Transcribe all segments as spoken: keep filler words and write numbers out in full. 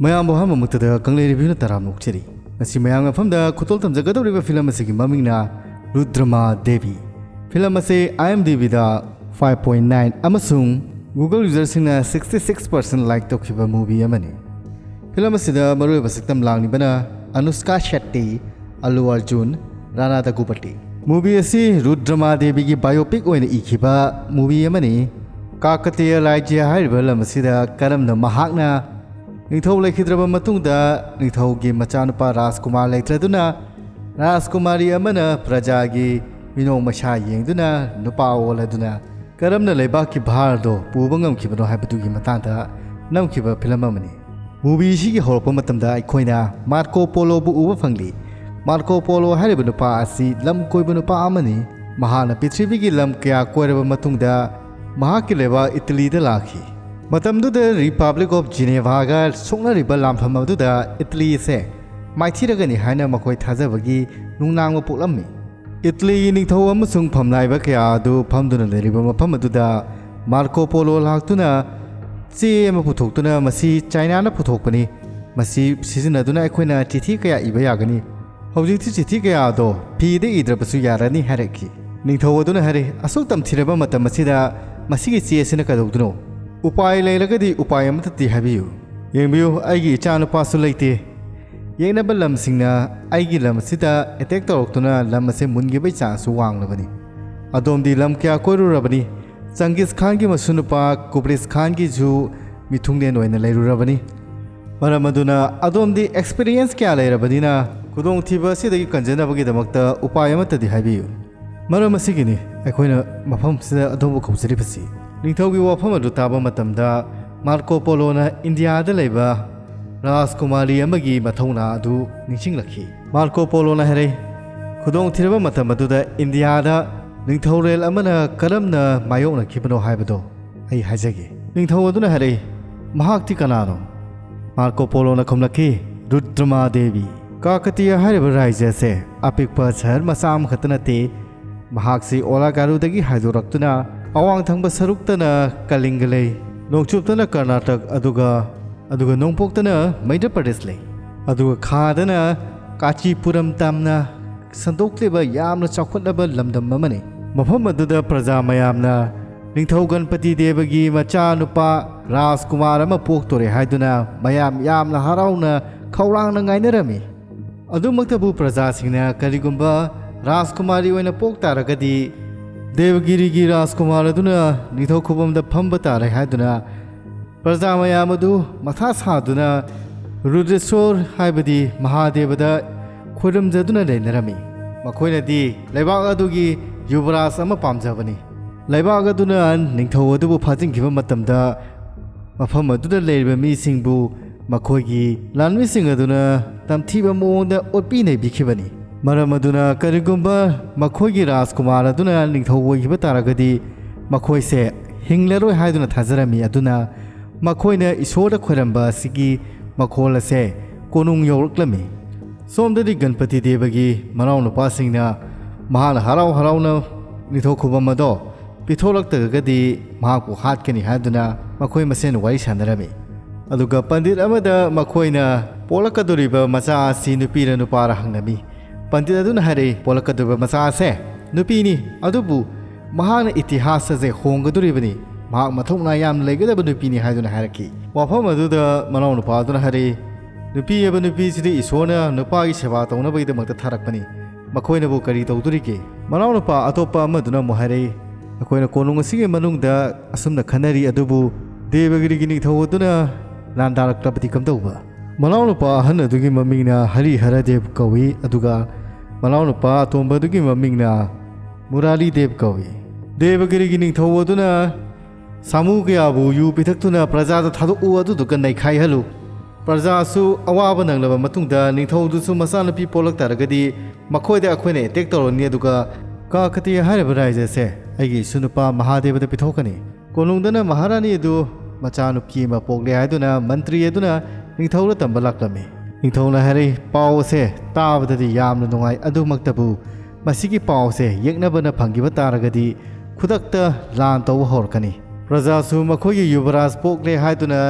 ꯃꯌꯥꯝꯕꯨ ꯑꯍꯥꯟꯕꯃꯛꯇꯗ ꯀꯪꯂꯩ ꯔꯤꯚ꯭ꯌꯨꯅ ꯇꯔꯥꯝꯅ ꯑꯣꯛꯆꯔꯤ꯫ ꯉꯁꯤ ꯃꯌꯥꯝꯒꯤ ꯃꯐꯝꯗ ꯈꯨꯗꯣꯜ ꯇꯝꯖꯒꯗꯧꯔꯤꯕ ꯐꯤꯂꯝ ꯑꯁꯤꯒꯤ ꯃꯃꯤꯡꯅ ꯔꯨꯗ꯭ꯔꯃꯥ ꯗꯦꯕꯤ꯫ ꯐꯤꯂꯝ ꯑꯁꯤ IMDbꯗ five point nine ꯑꯃꯁꯨꯡ Google userꯁꯤꯡꯅ sixty six percent like ꯇꯧꯈꯤꯕ movie ꯑꯃꯅꯤ꯫ ꯐꯤꯂꯝ ꯑꯁꯤꯗ ꯃꯔꯨꯑꯣꯏꯕ ꯁꯛꯇꯝ ꯂꯥꯡꯂꯤꯕꯅ ꯑꯅꯨꯁꯀꯥ ꯁꯦꯠꯇꯤ, ꯑꯜꯂꯨ ꯑꯔꯖꯨꯟ, ꯔꯥꯅꯥ ꯗꯒꯨꯄꯇꯤ꯫ Movie ꯑꯁꯤ ꯔꯨꯗ꯭ꯔꯃꯥ ꯗꯦꯕꯤꯒꯤ biopic ꯑꯣꯏꯅ ꯏꯈꯤꯕ movie ꯑꯃꯅꯤ꯫ ꯀꯥꯀꯇꯤꯌ ꯔꯥꯖ꯭ꯌ ꯍꯥꯏꯔꯤꯕ ꯂꯝ ꯑꯁꯤꯗ ꯀꯔꯝꯅ ꯃꯍꯥꯛꯅ ꯅꯤꯡꯊꯧ ꯂꯩꯈꯤꯗ꯭ꯔꯕ ꯃꯇꯨꯡꯗ ꯅꯤꯡꯊꯧꯒꯤ ꯃꯆꯥꯅꯨꯄꯥ ꯔꯥꯖꯀꯨꯃꯥꯔ ꯂꯩꯇ꯭ꯔꯗꯨꯅ ꯔꯥꯖꯀꯨꯃꯥꯔꯤ ꯑꯃꯅ ꯄ꯭ꯔꯖꯥꯒꯤ ꯃꯤꯅꯣꯛ ꯃꯩꯁꯥ ꯌꯦꯡꯗꯨꯅ ꯅꯨꯄꯥ ꯑꯣꯜꯂꯗꯨꯅ ꯀꯔꯝꯅ ꯂꯩꯕꯥꯛꯀꯤ ꯚꯥꯔꯗꯣ ꯄꯨꯕ ꯉꯝꯈꯤꯕꯅꯣ ꯍꯥꯏꯕꯗꯨꯒꯤ ꯃꯇꯥꯡꯗ ꯅꯝꯈꯤꯕ ꯐꯤꯂꯝ ꯑꯃꯅꯤ꯫ Movieꯁꯤꯒꯤ ꯍꯧꯔꯛꯄ ꯃꯇꯝꯗ ꯑꯩꯈꯣꯏꯅ ꯃꯥꯔꯀꯣ ꯄꯣꯂꯣꯕꯨ ꯎꯕ ꯐꯪꯂꯤ꯫ ꯃꯥꯔꯀꯣ ꯄꯣꯂꯣ ꯍꯥꯏꯔꯤꯕ ꯅꯨꯄꯥ ꯑꯁꯤ ꯂꯝ ꯀꯣꯏꯕ ꯅꯨꯄꯥ ꯑꯃꯅꯤ꯫ ꯃꯍꯥꯛꯅ ꯄ꯭ꯔꯤꯊꯤꯕꯤꯒꯤ ꯂꯝ ꯀꯌꯥ ꯀꯣꯏꯔꯕ ꯃꯇꯨꯡꯗ ꯃꯍꯥꯛꯀꯤ ꯂꯩꯕꯥꯛ ꯏꯇꯂꯤꯗ ꯂꯥꯛꯈꯤ꯫ ꯃꯇꯝꯗꯨꯗ Republic of Genevaꯒ ꯁꯣꯛꯅꯔꯤꯕ ꯂꯥꯟꯐꯝ ꯑꯗꯨꯗ ꯏꯇꯂꯤ ꯑꯁꯦ ꯃꯥꯏꯊꯤꯔꯒꯅꯤ ꯍꯥꯏꯅ ꯃꯈꯣꯏ ꯊꯥꯖꯕꯒꯤ ꯅꯨꯡꯅꯥꯡꯕ ꯄꯣꯛꯂꯝꯃꯤ꯫ ꯏꯇꯂꯤꯒꯤ ꯅꯤꯡꯊꯧ ꯑꯃꯁꯨꯡ ꯐꯝꯅꯥꯏꯕ ꯀꯌꯥ ꯑꯗꯨ ꯐꯝꯗꯨꯅ ꯂꯩꯔꯤꯕ ꯃꯐꯝ ꯑꯗꯨꯗ ꯃꯥꯔꯀꯣ ꯄꯣꯂꯣ ꯂꯥꯛꯇꯨꯅ ꯆꯦ ꯑꯃ ꯄꯨꯊꯣꯛꯇꯨꯅ ꯃꯁꯤ ꯆꯥꯏꯅꯥꯅ ꯄꯨꯊꯣꯛꯄꯅꯤ, ꯃꯁꯤ ꯁꯤꯖꯤꯟꯅꯗꯨꯅ ꯑꯩꯈꯣꯏꯅ ꯆꯤꯊꯤ ꯀꯌꯥ ꯏꯕ ꯌꯥꯒꯅꯤ꯫ ꯍꯧꯖꯤꯛꯇꯤ ꯆꯤꯊꯤ ꯀꯌꯥ ꯑꯗꯣ ꯐꯤꯗ ꯏꯗ꯭ꯔꯕꯁꯨ ꯌꯥꯔꯅꯤ ꯍꯥꯏꯔꯛꯈꯤ꯫ ꯅꯤꯡꯊꯧ ꯑꯗꯨꯅ ꯍꯥꯏꯔꯦ, "ꯑꯁꯨꯛ ꯇꯝꯊꯤꯔꯕ ꯃꯇꯝ ꯑꯁꯤꯗ ꯃꯁꯤꯒꯤ ꯆꯦ ꯑꯁꯤꯅ ꯀꯩꯗꯧꯗꯨꯅꯣ? ꯎꯄꯥꯏ ꯂꯩꯔꯒꯗꯤ ꯎꯄꯥꯏ ꯑꯃꯠꯇꯗꯤ ꯍꯥꯏꯕꯤꯌꯨ꯫ ꯌꯦꯡꯕꯤꯌꯨ, ꯑꯩꯒꯤ ꯏꯆꯥꯅꯨꯄꯥꯁꯨ ꯂꯩꯇꯦ꯫ ꯌꯦꯛꯅꯕ ꯂꯝꯁꯤꯡꯅ ꯑꯩꯒꯤ ꯂꯝ ꯑꯁꯤꯗ attack ꯇꯧꯔꯛꯇꯨꯅ ꯂꯝ ꯑꯁꯤ ꯃꯨꯟꯈꯤꯕꯒꯤ ꯆꯥꯡꯁꯨ ꯋꯥꯡꯂꯕꯅꯤ꯫ ꯑꯗꯣꯝꯗꯤ ꯂꯝ ꯀꯌꯥ ꯀꯣꯏꯔꯨꯔꯕꯅꯤ꯫ ꯆꯪꯒꯤꯁ ꯈꯥꯟꯒꯤ ꯃꯁꯨꯅꯨꯄꯥ ꯀꯨꯕ꯭ꯔꯤꯁ ꯈꯥꯟꯒꯤꯁꯨ ꯃꯤꯊꯨꯡꯂꯦꯟ ꯑꯣꯏꯅ ꯂꯩꯔꯨꯔꯕꯅꯤ꯫ ꯃꯔꯝ ꯑꯗꯨꯅ ꯑꯗꯣꯝꯗꯤ experience ꯀꯌꯥ ꯂꯩꯔꯕꯅꯤꯅ ꯈꯨꯗꯣꯡꯊꯤꯕ ꯑꯁꯤꯗꯒꯤ ꯀꯟꯖꯅꯕꯒꯤꯗꯃꯛꯇ ꯎꯄꯥꯏ ꯑꯃꯠꯇꯗꯤ ꯍꯥꯏꯕꯤꯌꯨ꯫ ꯃꯔꯝ ꯑꯁꯤꯒꯤꯅꯤ ꯑꯩꯈꯣꯏꯅ ꯃꯐꯝꯁꯤꯗ ꯑꯗꯣꯝꯕꯨ ꯀꯧꯖꯔꯤꯕꯁꯤ꯫" ꯅꯤꯡꯊꯧꯒꯤ ꯋꯥꯐꯝ ꯑꯗꯨ ꯇꯥꯕ ꯃꯇꯝꯗ ꯃꯥꯔꯀꯣ ꯄꯣꯂꯣꯅ ꯏꯟꯗꯤꯌꯥꯗ ꯂꯩꯕ ꯔꯥꯖꯀꯨꯃꯥꯔꯤ ꯑꯃꯒꯤ ꯃꯊꯧꯅꯥ ꯑꯗꯨ ꯅꯤꯡꯁꯤꯡꯂꯛꯈꯤ꯫ ꯃꯥꯔꯀꯣ ꯄꯣꯂꯣꯅ ꯍꯥꯏꯔꯛꯏ, "ꯈꯨꯗꯣꯡꯊꯤꯔꯕ ꯃꯇꯝ ꯑꯗꯨꯗ ꯏꯟꯗꯤꯌꯥꯗ ꯅꯤꯡꯊꯧꯔꯦꯜ ꯑꯃꯅ ꯀꯔꯝꯅ ꯃꯥꯌꯣꯛꯅꯈꯤꯕꯅꯣ ꯍꯥꯏꯕꯗꯣ ꯑꯩ ꯍꯥꯏꯖꯒꯦ꯫" ꯅꯤꯡꯊꯧ ꯑꯗꯨꯅ ꯍꯥꯏꯔꯛꯏ, "ꯃꯍꯥꯛꯇꯤ ꯀꯅꯥꯅꯣ?" ꯃꯥꯔꯀꯣ ꯄꯣꯂꯣꯅ ꯈꯨꯝꯂꯛꯈꯤ, "ꯔꯨꯗ꯭ꯔꯃꯥ ꯗꯦꯕꯤ꯫" ꯀꯥꯀꯇꯤꯌꯥ ꯍꯥꯏꯔꯤꯕ ꯔꯥꯖ꯭ꯌ ꯑꯁꯦ ꯑꯄꯤꯛꯄ ꯁꯍꯔ ꯃꯆꯥ ꯑꯃꯈꯛꯇ ꯅꯠꯇꯦ꯫ ꯃꯍꯥꯛꯁꯤ ꯑꯣꯂꯥꯒꯥꯔꯨꯗꯒꯤ ꯍꯥꯏꯗꯣꯔꯛꯇꯨꯅ ꯑꯋꯥꯡ ꯊꯪꯕ ꯁꯔꯨꯛꯇꯅ ꯀꯂꯤꯡꯒ ꯂꯩ, ꯅꯣꯡꯆꯨꯞꯇꯅ ꯀꯔꯅꯥꯇꯛ, ꯑꯗꯨꯒ ꯑꯗꯨꯒ ꯅꯣꯡꯄꯣꯛꯇꯅ ꯃꯩꯙ꯭ꯔ ꯄ꯭ꯔꯗꯦꯁ ꯂꯩ꯫ ꯑꯗꯨꯒ ꯈꯥꯗꯅ ꯀꯥꯆꯤꯄꯨꯔꯝ ꯇꯝꯅ ꯁꯟꯗꯣꯛꯂꯤꯕ ꯌꯥꯝꯅ ꯆꯥꯎꯈꯠꯂꯕ ꯂꯝꯗꯝ ꯑꯃꯅꯤ꯫ ꯃꯐꯝ ꯑꯗꯨꯗ ꯄ꯭ꯔꯖꯥ ꯃꯌꯥꯝꯅ ꯅꯤꯡꯊꯧ ꯒꯅꯄꯇꯤ ꯗꯦꯕꯒꯤ ꯃꯆꯥꯅꯨꯄꯥ ꯔꯥꯖꯀꯨꯃꯥꯔ ꯑꯃ ꯄꯣꯛꯇꯣꯔꯦ ꯍꯥꯏꯗꯨꯅ ꯃꯌꯥꯝ ꯌꯥꯝꯅ ꯍꯔꯥꯎꯅ ꯈꯧꯔꯥꯡꯅ ꯉꯥꯏꯅꯔꯝꯃꯤ꯫ ꯑꯗꯨꯃꯛꯇꯕꯨ ꯄ꯭ꯔꯖꯥꯁꯤꯡꯅ ꯀꯔꯤꯒꯨꯝꯕ ꯔꯥꯖꯀꯨꯃꯥꯔꯤ ꯑꯣꯏꯅ ꯄꯣꯛ ꯇꯥꯔꯒꯗꯤ ꯗꯦꯕꯒꯤꯔꯤꯒꯤ ꯔꯥꯖꯀꯨꯃꯥꯔ ꯑꯗꯨꯅ ꯅꯤꯡꯊꯧ ꯈꯨꯕꯝꯗ ꯐꯝꯕ ꯇꯥꯔꯦ ꯍꯥꯏꯗꯨꯅ ꯄ꯭ꯔꯖꯥ ꯃꯌꯥꯝ ꯑꯗꯨ ꯃꯊꯥ ꯁꯥꯗꯨꯅ ꯔꯨꯗ꯭ꯔꯦꯁꯣꯔ ꯍꯥꯏꯕꯗꯤ ꯃꯍꯥꯗꯦꯕꯗ ꯈꯣꯏꯔꯝꯖꯗꯨꯅ ꯂꯩꯅꯔꯝꯃꯤ꯫ ꯃꯈꯣꯏꯅꯗꯤ ꯂꯩꯕꯥꯛ ꯑꯗꯨꯒꯤ ꯌꯨꯕꯔꯥꯖ ꯑꯃ ꯄꯥꯝꯖꯕꯅꯤ꯫ ꯂꯩꯕꯥꯛ ꯑꯗꯨꯅ ꯅꯤꯡꯊꯧ ꯑꯗꯨꯕꯨ ꯐꯥꯖꯤꯟꯈꯤꯕ ꯃꯇꯝꯗ ꯃꯐꯝ ꯑꯗꯨꯗ ꯂꯩꯔꯤꯕ ꯃꯤꯁꯤꯡꯕꯨ ꯃꯈꯣꯏꯒꯤ ꯂꯥꯟꯃꯤꯁꯤꯡ ꯑꯗꯨꯅ ꯇꯝꯊꯤꯕ ꯃꯑꯣꯡꯗ ꯑꯣꯠꯄꯤ ꯅꯩꯕꯤꯈꯤꯕꯅꯤ꯫ ꯃꯔꯝ ꯑꯗꯨꯅ ꯀꯔꯤꯒꯨꯝꯕ ꯃꯈꯣꯏꯒꯤ ꯔꯥꯖꯀꯨꯃꯥꯔ ꯑꯗꯨꯅ ꯅꯤꯡꯊꯧ ꯑꯣꯏꯈꯤꯕ ꯇꯥꯔꯒꯗꯤ ꯃꯈꯣꯏꯁꯦ ꯍꯤꯡꯂꯔꯣꯏ ꯍꯥꯏꯗꯨꯅ ꯊꯥꯖꯔꯝꯃꯤ꯫ ꯑꯗꯨꯅ ꯃꯈꯣꯏꯅ ꯏꯁꯣꯔꯗ ꯈꯣꯏꯔꯝꯕ ꯑꯁꯤꯒꯤ ꯃꯈꯣꯜ ꯑꯁꯦ ꯀꯣꯅꯨꯡ ꯌꯧꯔꯛꯂꯝꯃꯤ꯫ ꯁꯣꯝꯗꯗꯤ ꯒꯅꯄꯇꯤ ꯗꯦꯕꯒꯤ ꯃꯅꯥꯎꯅꯨꯄꯥꯁꯤꯡꯅ ꯃꯍꯥꯛꯅ ꯍꯔꯥꯎ ꯍꯔꯥꯎꯅ ꯅꯤꯡꯊꯧ ꯈꯨꯕꯝ ꯑꯗꯣ ꯄꯤꯊꯣꯛꯂꯛꯇ꯭ꯔꯒꯗꯤ ꯃꯍꯥꯛꯄꯨ ꯍꯥꯠꯀꯅꯤ ꯍꯥꯏꯗꯨꯅ ꯃꯈꯣꯏ ꯃꯁꯦꯟ ꯋꯥꯔꯤ ꯁꯥꯟꯅꯔꯝꯃꯤ꯫ ꯑꯗꯨꯒ ꯄꯟꯗꯤꯠ ꯑꯃꯗ ꯃꯈꯣꯏꯅ ꯄꯣꯛꯂꯛꯀꯗꯧꯔꯤꯕ ꯃꯆꯥ ꯑꯁꯤ ꯅꯨꯄꯤꯔ ꯅꯨꯄꯥꯔ ꯍꯪꯂꯝꯃꯤ꯫ ꯄꯟꯗꯤꯠ ꯑꯗꯨꯅ ꯍꯥꯏꯔꯛꯏ, "ꯄꯣꯛꯂꯛꯀꯗꯧꯔꯤꯕ ꯃꯆꯥ ꯑꯁꯦ ꯅꯨꯄꯤꯅꯤ, ꯑꯗꯨꯕꯨ ꯃꯍꯥꯛꯅ ꯏꯇꯤꯍꯥꯁ ꯑꯁꯦ ꯍꯣꯡꯒꯗꯧꯔꯤꯕꯅꯤ꯫ ꯃꯍꯥꯛ ꯃꯊꯧꯅꯥ ꯌꯥꯝꯅ ꯂꯩꯒꯗꯕ ꯅꯨꯄꯤꯅꯤ" ꯍꯥꯏꯗꯨꯅ ꯍꯥꯏꯔꯛꯈꯤ꯫ ꯋꯥꯐꯝ ꯑꯗꯨꯗ ꯃꯅꯥꯎꯅꯨꯄꯥ ꯑꯗꯨꯅ ꯍꯥꯏꯔꯛꯏ, "ꯅꯨꯄꯤ ꯍꯥꯏꯕ ꯅꯨꯄꯤꯁꯤꯗꯤ ꯏꯁꯣꯔꯅ ꯅꯨꯄꯥꯒꯤ ꯁꯦꯕꯥ ꯇꯧꯅꯕꯒꯤꯗꯃꯛꯇ ꯊꯥꯔꯛꯄꯅꯤ꯫ ꯃꯈꯣꯏꯅꯕꯨ ꯀꯔꯤ ꯇꯧꯗꯣꯔꯤꯒꯦ?" ꯃꯅꯥꯎꯅꯨꯄꯥ ꯑꯇꯣꯞꯄ ꯑꯃꯗꯨꯅ ꯑꯃꯨꯛ ꯍꯥꯏꯔꯛꯏ, "ꯑꯩꯈꯣꯏꯅ ꯀꯣꯅꯨꯡ ꯑꯁꯤꯒꯤ ꯃꯅꯨꯡꯗ ꯑꯁꯨꯝꯅ ꯈꯟꯅꯔꯤ, ꯑꯗꯨꯕꯨ ꯗꯦꯕꯒꯤꯔꯤꯒꯤ ꯅꯤꯡꯊꯧ ꯑꯗꯨꯅ ꯂꯥꯟꯗꯥꯔꯛꯂꯕꯗꯤ ꯀꯝꯗꯧꯕ?" ꯃꯅꯥꯎꯅꯨꯄꯥ ꯑꯍꯟ ꯑꯗꯨꯒꯤ ꯃꯃꯤꯡꯅ ꯍꯔꯤ ꯍꯔꯗꯦꯕ ꯀꯧꯏ, ꯑꯗꯨꯒ ꯃꯅꯥꯎꯅꯨꯄꯥ ꯑꯇꯣꯝꯕ ꯑꯗꯨꯒꯤ ꯃꯃꯤꯡꯅ ꯃꯨꯔꯥꯂꯤ ꯗꯦꯕ ꯀꯧꯏ꯫ ꯗꯦꯕꯒꯤꯔꯤꯒꯤ ꯅꯤꯡꯊꯧ ꯑꯗꯨꯅ ꯁꯥꯃꯨ ꯀꯌꯥꯕꯨ ꯌꯨ ꯄꯤꯊꯛꯇꯨꯅ ꯄ꯭ꯔꯖꯥꯗ ꯊꯥꯗꯣꯛꯎ, ꯑꯗꯨꯗꯨꯒ ꯅꯩꯈꯥꯏꯍꯜꯂꯨ꯫ ꯄ꯭ꯔꯖꯥꯁꯨ ꯑꯋꯥꯕ ꯅꯪꯂꯕ ꯃꯇꯨꯡꯗ ꯅꯤꯡꯊꯧꯗꯨꯁꯨ ꯃꯆꯥꯅꯨꯄꯤ ꯄꯣꯛꯂꯛ ꯇꯥꯔꯒꯗꯤ ꯃꯈꯣꯏꯗ ꯑꯩꯈꯣꯏꯅ ꯑꯦꯇꯦꯛ ꯇꯧꯔꯅꯤ, ꯑꯗꯨꯒ ꯀꯥꯀꯇꯤ ꯍꯥꯏꯔꯤꯕ ꯔꯥꯏꯖ ꯑꯁꯦ ꯑꯩꯒꯤ ꯏꯁꯨ ꯅꯨꯄꯥ ꯃꯍꯥꯗꯦꯕꯗ ꯄꯤꯊꯣꯛꯀꯅꯤ꯫ ꯀꯣꯅꯨꯡꯗꯅ ꯃꯍꯥꯔꯥꯅꯤ ꯑꯗꯨ ꯃꯆꯥꯅꯨꯄꯤ ꯑꯃ ꯄꯣꯛꯂꯦ ꯍꯥꯏꯗꯨꯅ ꯃꯟꯇ꯭ꯔꯤ ꯑꯗꯨꯅ ꯅꯤꯡꯊꯧꯗ ꯇꯝꯕ ꯂꯥꯛꯂꯝꯃꯤ꯫ ꯅꯤꯡꯊꯧꯅ ꯍꯥꯏꯔꯛꯏ, "ꯄꯥꯎ ꯑꯁꯦ ꯇꯥꯕꯗꯗꯤ ꯌꯥꯝꯅ ꯅꯨꯡꯉꯥꯏ, ꯑꯗꯨꯃꯛꯇꯕꯨ ꯃꯁꯤꯒꯤ ꯄꯥꯎꯁꯦ ꯌꯦꯛꯅꯕꯅ ꯐꯪꯈꯤꯕ ꯇꯥꯔꯒꯗꯤ ꯈꯨꯗꯛꯇ ꯂꯥꯟ ꯇꯧꯕ ꯍꯧꯔꯛꯀꯅꯤ꯫ ꯄ꯭ꯔꯖꯥꯁꯨ ꯃꯈꯣꯏꯒꯤ ꯌꯨꯕꯔꯥꯖ ꯄꯣꯛꯂꯦ ꯍꯥꯏꯗꯨꯅ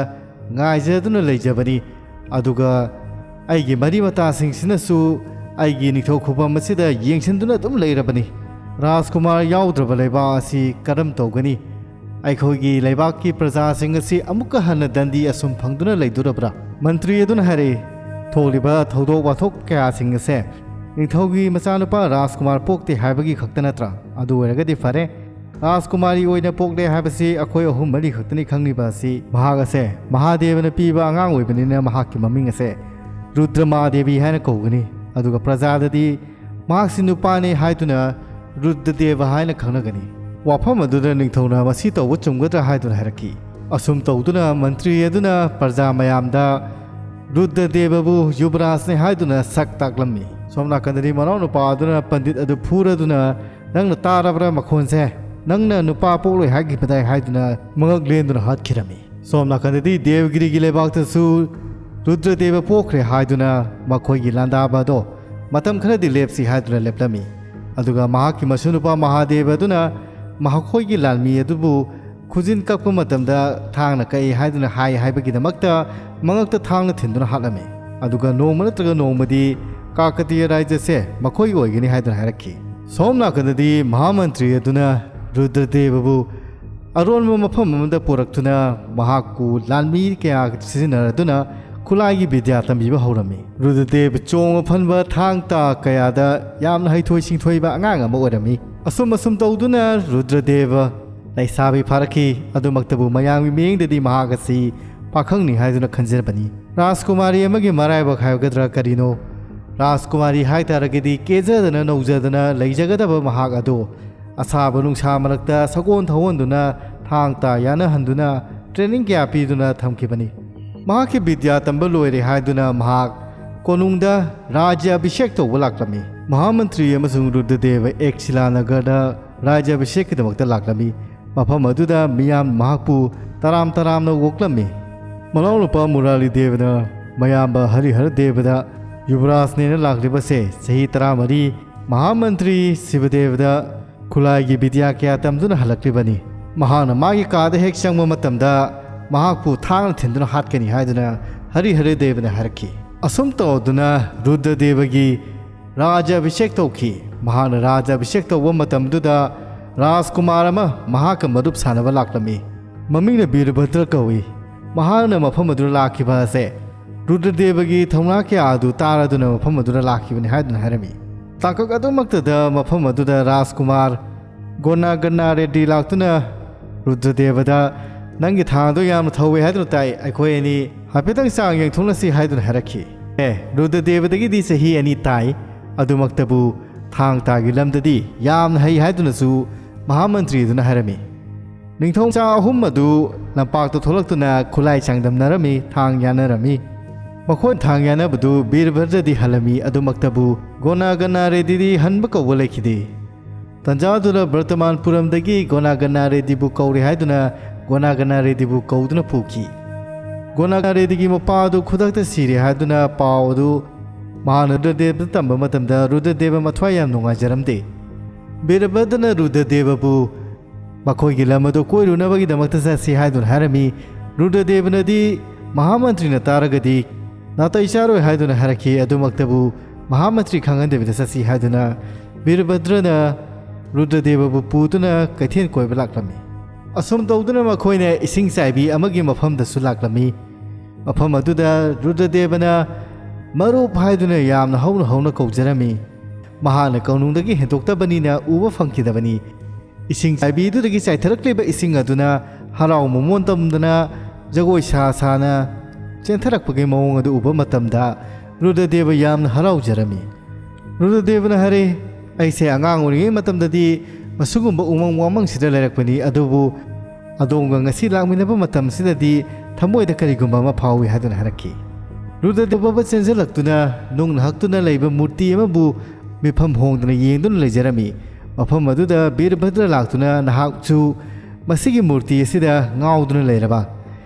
ꯉꯥꯏꯖꯗꯨꯅ ꯂꯩꯖꯕꯅꯤ꯫ ꯑꯗꯨꯒ ꯑꯩꯒꯤ ꯃꯔꯤ ꯃꯇꯥꯁꯤꯡꯁꯤꯅꯁꯨ ꯑꯩꯒꯤ ꯅꯤꯡꯊꯧ ꯈꯨꯕꯝ ꯑꯁꯤꯗ ꯌꯦꯡꯁꯤꯟꯗꯨꯅ ꯑꯗꯨꯝ ꯂꯩꯔꯕꯅꯤ꯫ ꯔꯥꯖꯀꯨꯃꯥꯔ ꯌꯥꯎꯗ꯭ꯔꯕ ꯂꯩꯕꯥꯛ ꯑꯁꯤ ꯀꯔꯝ ꯇꯧꯒꯅꯤ? ꯑꯩꯈꯣꯏꯒꯤ ꯂꯩꯕꯥꯛꯀꯤ ꯄ꯭ꯔꯖꯥꯁꯤꯡ ꯑꯁꯤ ꯑꯃꯨꯛꯀ ꯍꯟꯅ ꯗꯟꯗꯤ ꯑꯁꯨꯝ ꯐꯪꯗꯨꯅ ꯂꯩꯗꯣꯔꯕ꯭ꯔꯥ? ꯃꯟꯇ꯭ꯔꯤ ꯑꯗꯨꯅ ꯍꯥꯏꯔꯛꯏ, ꯊꯣꯛꯂꯤꯕ ꯊꯧꯗꯣꯛ ꯋꯥꯊꯣꯛ ꯀꯌꯥꯁꯤꯡ ꯑꯁꯦ ꯅꯤꯡꯊꯧꯒꯤ ꯃꯆꯥꯅꯨꯄꯥ ꯔꯥꯖꯀꯨꯃꯥꯔ ꯄꯣꯛꯇꯦ ꯍꯥꯏꯕꯒꯤ ꯈꯛꯇ ꯅꯠꯇ꯭ꯔꯥ? ꯑꯗꯨ ꯑꯣꯏꯔꯒꯗꯤ ꯐꯔꯦ, ꯔꯥꯖꯀꯨꯃꯥꯔꯤ ꯑꯣꯏꯅ ꯄꯣꯛꯂꯦ ꯍꯥꯏꯕꯁꯤ ꯑꯩꯈꯣꯏ ꯑꯍꯨꯝ ꯃꯔꯤ ꯈꯛꯇꯅꯤ ꯈꯪꯂꯤꯕ ꯑꯁꯤ꯫ ꯃꯍꯥꯛ ꯑꯁꯦ ꯃꯍꯥꯗꯦꯕꯅ ꯄꯤꯕ ꯑꯉꯥꯡ ꯑꯣꯏꯕꯅꯤꯅ ꯃꯍꯥꯛꯀꯤ ꯃꯃꯤꯡ ꯑꯁꯦ ꯔꯨꯗ꯭ꯔ ꯃꯍꯥꯗꯦꯕꯤ ꯍꯥꯏꯅ ꯀꯧꯒꯅꯤ꯫ ꯑꯗꯨꯒ ꯄ꯭ꯔꯖꯥꯗꯗꯤ ꯃꯍꯥꯛꯁꯤ ꯅꯨꯄꯥꯅꯤ ꯍꯥꯏꯗꯨꯅ ꯔꯨꯗ꯭ꯔꯗꯦꯕ ꯍꯥꯏꯅ ꯈꯪꯅꯒꯅꯤ꯫ ꯋꯥꯐꯝ ꯑꯗꯨꯗ ꯅꯤꯡꯊꯧꯅ ꯃꯁꯤ ꯇꯧꯕ ꯆꯨꯝꯒꯗ꯭ꯔꯥ ꯍꯥꯏꯗꯨꯅ ꯍꯥꯏꯔꯛꯈꯤ꯫ ꯑꯁꯨꯝ ꯇꯧꯗꯨꯅ ꯃꯟꯇ꯭ꯔꯤ ꯑꯗꯨꯅ ꯄ꯭ꯔꯖꯥ ꯃꯌꯥꯝꯗ ꯔꯨꯗ꯭ꯔꯗꯦꯕꯕꯨ ꯌꯨꯕꯔꯥꯖꯅꯤ ꯍꯥꯏꯗꯨꯅ ꯁꯛ ꯇꯥꯛꯂꯝꯃꯤ꯫ ꯁꯣꯝ ꯅꯥꯀꯟꯗꯗꯤ ꯃꯅꯥꯎ ꯅꯨꯄꯥ ꯑꯗꯨꯅ ꯄꯟꯗꯤꯠ ꯑꯗꯨ ꯐꯨꯔꯗꯨꯅ, "ꯅꯪꯅ ꯇꯥꯔꯕ꯭ꯔꯥ ꯃꯈꯣꯟꯁꯦ? ꯅꯪꯅ ꯅꯨꯄꯥ ꯄꯣꯛꯂꯣꯏ ꯍꯥꯏꯈꯤꯕꯗꯥꯏ?" ꯍꯥꯏꯗꯨꯅ ꯃꯉꯛ ꯂꯦꯟꯗꯨꯅ ꯍꯥꯠꯈꯤꯔꯝꯃꯤ꯫ ꯁꯣꯝ ꯅꯥꯀꯟꯗꯗꯤ ꯗꯦꯕꯒꯤꯔꯤꯒꯤ ꯂꯩꯕꯥꯛꯇꯁꯨ ꯔꯨꯗ꯭ꯔꯗꯦꯕ ꯄꯣꯛꯈ꯭ꯔꯦ ꯍꯥꯏꯗꯨꯅ ꯃꯈꯣꯏꯒꯤ ꯂꯥꯟꯗꯥꯕ ꯑꯗꯣ ꯃꯇꯝ ꯈꯔꯗꯤ ꯂꯦꯞꯁꯤ ꯍꯥꯏꯗꯨꯅ ꯂꯦꯞꯂꯝꯃꯤ꯫ ꯑꯗꯨꯒ ꯃꯍꯥꯛꯀꯤ ꯃꯁꯨꯅꯨꯄꯥ ꯃꯍꯥꯗꯦꯕ ꯑꯗꯨꯅ ꯃꯈꯣꯏꯒꯤ ꯂꯥꯟꯃꯤ ꯑꯗꯨꯕꯨ ꯈꯨꯖꯤꯟ ꯀꯛꯄ ꯃꯇꯝꯗ ꯊꯥꯡꯅ ꯀꯛꯏ ꯍꯥꯏꯗꯨꯅ ꯍꯥꯏ ꯍꯥꯏꯕꯒꯤꯗꯃꯛꯇ ꯃꯉꯛꯇ ꯊꯥꯡꯅ ꯊꯤꯟꯗꯨꯅ ꯍꯥꯠꯂꯝꯃꯤ꯫ ꯑꯗꯨꯒ ꯅꯣꯡꯃ ꯅꯠꯇ꯭ꯔꯒ ꯅꯣꯡꯃꯗꯤ ꯀꯥꯀꯇꯤꯌ ꯔꯥꯖ꯭ꯌꯁꯦ ꯃꯈꯣꯏ ꯑꯣꯏꯒꯅꯤ ꯍꯥꯏꯗꯨꯅ ꯍꯥꯏꯔꯛꯈꯤ꯫ ꯁꯣꯝ ꯅꯥꯀꯟꯗꯗꯤ ꯃꯍꯥꯃꯟꯇ꯭ꯔꯤ ꯑꯗꯨꯅ ꯔꯨꯗ꯭ꯔꯗꯦꯕꯕꯨ ꯑꯔꯣꯟꯕ ꯃꯐꯝ ꯑꯃꯗ ꯄꯨꯔꯛꯇꯨꯅ ꯃꯍꯥꯛꯄꯨ ꯂꯥꯟꯃꯤ ꯀꯌꯥ ꯁꯤꯖꯤꯟꯅꯔꯗꯨꯅ ꯈꯨꯠꯂꯥꯏꯒꯤ ꯕꯤꯗ꯭ꯌꯥ ꯇꯝꯕꯤꯕ ꯍꯧꯔꯝꯃꯤ꯫ ꯔꯨꯗ꯭ꯔꯗꯦꯕ ꯆꯣꯡꯕ ꯐꯟꯕ ꯊꯥꯡ ꯇꯥ ꯀꯌꯥꯗ ꯌꯥꯝꯅ ꯍꯩꯊꯣꯏ ꯁꯤꯡꯊꯣꯏꯕ ꯑꯉꯥꯡ ꯑꯃ ꯑꯣꯏꯔꯝꯃꯤ꯫ ꯑꯁꯨꯝ ꯑꯁꯨꯝ ꯇꯧꯗꯨꯅ ꯔꯨꯗ꯭ꯔꯗꯦꯕ ꯂꯩꯁꯥꯕꯤ ꯐꯥꯔꯛꯈꯤ꯫ ꯑꯗꯨꯃꯛꯇꯕꯨ ꯃꯌꯥꯝꯒꯤ ꯃꯤꯠꯌꯦꯡꯗꯗꯤ ꯃꯍꯥꯛ ꯑꯁꯤ ꯄꯥꯈꯪꯅꯤ ꯍꯥꯏꯗꯨꯅ ꯈꯟꯖꯕꯅꯤ꯫ ꯔꯥꯖꯀꯨꯃꯥꯔꯤ ꯑꯃꯒꯤ ꯃꯔꯥꯏꯕꯛ ꯍꯥꯏꯒꯗ꯭ꯔꯥ ꯀꯔꯤꯅꯣ, ꯔꯥꯖꯀꯨꯃꯥꯔꯤ ꯍꯥꯏꯇꯥꯔꯒꯗꯤ ꯀꯦꯖꯗꯅ ꯅꯧꯖꯗꯅ ꯂꯩꯖꯒꯗꯕ ꯃꯍꯥꯛ ꯑꯗꯨ ꯑꯁꯥꯕ ꯅꯨꯡꯁꯥ ꯃꯔꯛꯇ ꯁꯒꯣꯜ ꯊꯧꯍꯟꯗꯨꯅ ꯊꯥꯡ ꯇꯥ ꯌꯥꯅꯍꯟꯗꯨꯅ training ꯀꯌꯥ ꯄꯤꯗꯨꯅ ꯊꯝꯈꯤꯕꯅꯤ꯫ ꯃꯍꯥꯛꯀꯤ ꯕꯤꯗ꯭ꯌꯥ ꯇꯝꯕ ꯂꯣꯏꯔꯦ ꯍꯥꯏꯗꯨꯅ ꯃꯍꯥꯛ ꯀꯣꯅꯨꯡꯗ ꯔꯥꯖ꯭ꯌ ꯑꯚꯤꯁꯦꯛ ꯇꯧꯕ ꯂꯥꯛꯂꯝꯃꯤ꯫ ꯃꯍꯥꯃꯟꯇ꯭ꯔꯤ ꯑꯃꯁꯨꯡ ꯔꯨꯗ꯭ꯔꯗꯦꯕ ꯑꯦꯛꯁꯤꯂꯥ ꯅꯒꯔꯗ ꯔꯥꯖ꯭ꯌ ꯑꯚꯤꯁꯦꯛꯀꯤꯗꯃꯛꯇ ꯂꯥꯛꯂꯝꯃꯤ꯫ ꯃꯐꯝ ꯑꯗꯨꯗ ꯃꯤꯌꯥꯝ ꯃꯍꯥꯛꯄꯨ ꯇꯔꯥꯝ ꯇꯔꯥꯝꯅ ꯑꯣꯛꯂꯝꯃꯤ꯫ ꯃꯅꯥꯎꯅꯨꯄꯥ ꯃꯨꯔꯥꯂꯤ ꯗꯦꯕꯅ ꯃꯌꯥꯝꯕ ꯍꯔꯤꯍꯔ ꯗꯦꯕꯗ ꯌꯨꯕꯔꯥꯖꯅꯦꯅ ꯂꯥꯛꯂꯤꯕꯁꯦ ꯆꯍꯤ ꯇꯔꯥꯃꯔꯤ ꯃꯍꯥꯃꯟꯇ꯭ꯔꯤ ꯁꯤꯕꯗꯦꯕꯗ ꯈꯨꯠꯂꯥꯏꯒꯤ ꯕꯤꯗ꯭ꯌꯥ ꯀꯌꯥ ꯇꯝꯗꯨꯅ ꯍꯜꯂꯛꯂꯤꯕꯅꯤ꯫ ꯃꯍꯥꯛꯅ ꯃꯥꯒꯤ ꯀꯥꯗ ꯍꯦꯛ ꯆꯪꯕ ꯃꯇꯝꯗ ꯃꯍꯥꯛꯄꯨ ꯊꯥꯡꯅ ꯊꯤꯟꯗꯨꯅ ꯍꯥꯠꯀꯅꯤ ꯍꯥꯏꯗꯨꯅ ꯍꯔꯤ ꯍꯔꯤ ꯗꯦꯕꯅ ꯍꯥꯏꯔꯛꯈꯤ꯫ ꯑꯁꯨꯝ ꯇꯧꯗꯨꯅ ꯔꯨꯗ꯭ꯔꯗꯦꯕꯒꯤ ꯔꯥꯖ ꯑꯚꯤꯁꯦꯛ ꯇꯧꯈꯤ꯫ ꯃꯍꯥꯛꯅ ꯔꯥꯖ ꯑꯚꯤꯁꯦꯛ ꯇꯧꯕ ꯃꯇꯝꯗꯨꯗ ꯔꯥꯖꯀꯨꯃꯥꯔ ꯑꯃ ꯃꯍꯥꯛꯀ ꯃꯔꯨꯞ ꯁꯥꯟꯅꯕ ꯂꯥꯛꯂꯝꯃꯤ꯫ ꯃꯃꯤꯡꯅ ꯕꯤꯔꯚꯗ꯭ꯔ ꯀꯧꯏ꯫ ꯃꯍꯥꯛꯅ ꯃꯐꯝ ꯑꯗꯨꯗ ꯂꯥꯛꯈꯤꯕ ꯑꯁꯦ ꯔꯨꯗ꯭ꯔꯗꯦꯕꯒꯤ ꯊꯧꯅꯥ ꯀꯌꯥ ꯑꯗꯨ ꯇꯥꯔꯗꯨꯅ ꯃꯐꯝ ꯑꯗꯨꯗ ꯂꯥꯛꯈꯤꯕꯅꯤ ꯍꯥꯏꯗꯨꯅ ꯍꯥꯏꯔꯝꯃꯤ꯫ ꯇꯥꯡꯀꯛ ꯑꯗꯨꯃꯛꯇꯗ ꯃꯐꯝ ꯑꯗꯨꯗ ꯔꯥꯖꯀꯨꯃꯥꯔ ꯒꯣꯅꯥꯒꯅꯥ ꯔꯦꯗ꯭ꯗꯤ ꯂꯥꯛꯇꯨꯅ ꯔꯨꯗ꯭ꯔꯗꯦꯕꯗ, "ꯅꯪꯒꯤ ꯊꯥꯡꯗꯣ ꯌꯥꯝꯅ ꯊꯧꯋꯦ ꯍꯥꯏꯗꯨꯅ ꯇꯥꯏ, ꯑꯩꯈꯣꯏ ꯑꯅꯤ ꯍꯥꯏꯐꯦꯠꯇꯪ ꯆꯥꯡ ꯌꯦꯡꯊꯣꯛꯅꯁꯤ" ꯍꯥꯏꯗꯨꯅ ꯍꯥꯏꯔꯛꯈꯤ꯫ ꯑꯦ, ꯔꯨꯗ꯭ꯔꯗꯦꯕꯗꯒꯤꯗꯤ ꯆꯍꯤ ꯑꯅꯤ ꯇꯥꯏ, ꯑꯗꯨꯃꯛꯇꯕꯨ ꯊꯥꯡ ꯇꯥꯒꯤ ꯂꯝꯗꯗꯤ ꯌꯥꯝꯅ ꯍꯩ ꯍꯥꯏꯗꯨꯅꯁꯨ ꯃꯍꯥꯃꯟꯇ꯭ꯔꯤ ꯑꯗꯨꯅ ꯍꯥꯏꯔꯝꯃꯤ꯫ ꯅꯤꯡꯊꯧ ꯃꯆꯥ ꯑꯍꯨꯝ ꯑꯗꯨ ꯂꯝꯄꯥꯛꯇ ꯊꯣꯛꯂꯛꯇꯨꯅ ꯈꯨꯠꯂꯥꯏ ꯆꯥꯡꯗꯝꯅꯔꯝꯃꯤ, ꯊꯥꯡ ꯌꯥꯅꯔꯝꯃꯤ꯫ ꯃꯈꯣꯏ ꯊꯥꯡ ꯌꯥꯅꯕꯗꯨ ꯕꯤꯔꯚꯗ꯭ꯔꯗꯤ ꯍꯜꯂꯝꯃꯤ, ꯑꯗꯨꯃꯛꯇꯕꯨ ꯒꯣꯅꯥꯒꯅꯥ ꯔꯦꯗ꯭ꯗꯤꯗꯤ ꯍꯟꯕ ꯀꯧꯕ ꯂꯩꯈꯤꯗꯦ꯫ ꯇꯟꯖꯥꯗꯨꯗ ꯕꯔꯇꯃꯥꯟꯄꯨꯔꯝꯗꯒꯤ ꯒꯣꯅꯥꯒꯅꯥ ꯔꯦꯗ꯭ꯗꯤꯕꯨ ꯀꯧꯔꯦ ꯍꯥꯏꯗꯨꯅ ꯒꯣꯅꯥꯒꯅꯥ ꯔꯦꯗ꯭ꯗꯤꯕꯨ ꯀꯧꯗꯨꯅ ꯄꯨꯈꯤ꯫ ꯒꯣꯅꯥꯒꯅꯥ ꯔꯦꯗ꯭ꯗꯤꯒꯤ ꯃꯄꯥ ꯑꯗꯨ ꯈꯨꯗꯛꯇ ꯁꯤꯔꯦ ꯍꯥꯏꯗꯨꯅ ꯄꯥꯎ ꯑꯗꯨ ꯃꯍꯥꯛꯅ ꯔꯨꯗ꯭ꯔꯗꯦꯕꯗ ꯇꯝꯕ ꯃꯇꯝꯗ ꯔꯨꯗ꯭ꯔꯗꯦꯕ ꯃꯊ꯭ꯋꯥꯏ ꯌꯥꯝ ꯅꯨꯡꯉꯥꯏꯖꯔꯝꯗꯦ꯫ ꯕꯤꯔꯚꯗ꯭ꯔꯅ ꯔꯨꯗ꯭ꯔꯗꯦꯕꯕꯨ ꯃꯈꯣꯏꯒꯤ ꯂꯝ ꯑꯗꯨ ꯀꯣꯏꯔꯨꯅꯕꯒꯤꯗꯃꯛꯇ ꯆꯠꯁꯤ ꯍꯥꯏꯗꯨꯅ ꯍꯥꯏꯔꯝꯃꯤ꯫ ꯔꯨꯗ꯭ꯔꯗꯦꯕꯅꯗꯤ ꯃꯍꯥꯃꯟꯇ꯭ꯔꯤꯅ ꯇꯥꯔꯒꯗꯤ ꯅꯥꯇꯩ ꯆꯥꯔꯣꯏ ꯍꯥꯏꯗꯨꯅ ꯍꯥꯏꯔꯛꯈꯤ꯫ ꯑꯗꯨꯃꯛꯇꯕꯨ ꯃꯍꯥꯃꯟꯇ꯭ꯔꯤ ꯈꯪꯍꯟꯗꯕꯤꯗ ꯆꯠꯁꯤ ꯍꯥꯏꯗꯨꯅ ꯕꯤꯔꯚꯗ꯭ꯔꯅ ꯔꯨꯗ꯭ꯔꯗꯦꯕꯕꯨ ꯄꯨꯗꯨꯅ ꯀꯩꯊꯦꯜ ꯀꯣꯏꯕ ꯂꯥꯛꯂꯝꯃꯤ꯫ ꯑꯁꯨꯝ ꯇꯧꯗꯨꯅ ꯃꯈꯣꯏꯅ ꯏꯁꯤꯡ ꯆꯥꯏꯕꯤ ꯑꯃꯒꯤ ꯃꯐꯝꯗꯁꯨ ꯂꯥꯛꯂꯝꯃꯤ꯫ ꯃꯐꯝ ꯑꯗꯨꯗ ꯔꯨꯗ꯭ꯔꯗꯦꯕꯅ ꯃꯔꯨꯞ ꯍꯥꯏꯗꯨꯅ ꯌꯥꯝꯅ ꯍꯧꯅ ꯍꯧꯅ ꯀꯧꯖꯔꯝꯃꯤ꯫ ꯃꯍꯥꯛꯅ ꯀꯧꯅꯨꯡꯗꯒꯤ ꯍꯦꯟꯗꯣꯛꯇꯕꯅꯤꯅ ꯎꯕ ꯐꯪꯈꯤꯗꯕꯅꯤ꯫ ꯏꯁꯤꯡ ꯆꯥꯏꯕꯤꯗꯨꯗꯒꯤ ꯆꯥꯏꯊꯔꯛꯂꯤꯕ ꯏꯁꯤꯡ ꯑꯗꯨꯅ ꯍꯔꯥꯎ ꯃꯃꯣꯟ ꯇꯝꯗꯅ ꯖꯒꯣꯏ ꯁꯥ ꯁꯥꯅ ꯆꯦꯟꯊꯔꯛꯄꯒꯤ ꯃꯑꯣꯡ ꯑꯗꯨ ꯎꯕ ꯃꯇꯝꯗ ꯔꯨꯗ꯭ꯔꯗꯦꯕ ꯌꯥꯝꯅ ꯍꯔꯥꯎꯖꯔꯝꯃꯤ꯫ ꯔꯨꯗ꯭ꯔꯗꯦꯕꯅ ꯍꯥꯏꯔꯦ, "ꯑꯩꯁꯦ ꯑꯉꯥꯡ ꯑꯣꯏꯔꯤꯉꯩ ꯃꯇꯝꯗꯗꯤ ꯃꯁꯤꯒꯨꯝꯕ ꯎꯃꯪ ꯋꯥꯃꯪꯁꯤꯗ ꯂꯩꯔꯛꯄꯅꯤ, ꯑꯗꯨꯕꯨ ꯑꯗꯣꯝꯒ ꯉꯁꯤ ꯂꯥꯛꯃꯤꯟꯅꯕ ꯃꯇꯝꯁꯤꯗꯗꯤ ꯊꯃꯣꯏꯗ ꯀꯔꯤꯒꯨꯝꯕ ꯑꯃ ꯐꯥꯎꯏ" ꯍꯥꯏꯗꯨꯅ ꯍꯥꯏꯔꯛꯈꯤ꯫ ꯔꯨꯗ꯭ꯔꯗꯦꯕ ꯆꯦꯟꯁꯤꯜꯂꯛꯇꯨꯅ ꯅꯨꯡꯅ ꯍꯛꯇꯨꯅ ꯂꯩꯕ ꯃꯨꯔꯇꯤ ꯑꯃꯕꯨ ꯃꯤꯐꯝ ꯍꯣꯡꯗꯅ ꯌꯦꯡꯗꯨꯅ ꯂꯩꯖꯔꯝꯃꯤ꯫ ꯃꯐꯝ ꯑꯗꯨꯗ ꯕꯤꯔꯚꯗ꯭ꯔ ꯂꯥꯛꯇꯨꯅ, "ꯅꯍꯥꯛꯁꯨ ꯃꯁꯤꯒꯤ ꯃꯨꯔꯇꯤ ꯑꯁꯤꯗ ꯉꯥꯎꯗꯨꯅ ꯂꯩꯔꯕ?"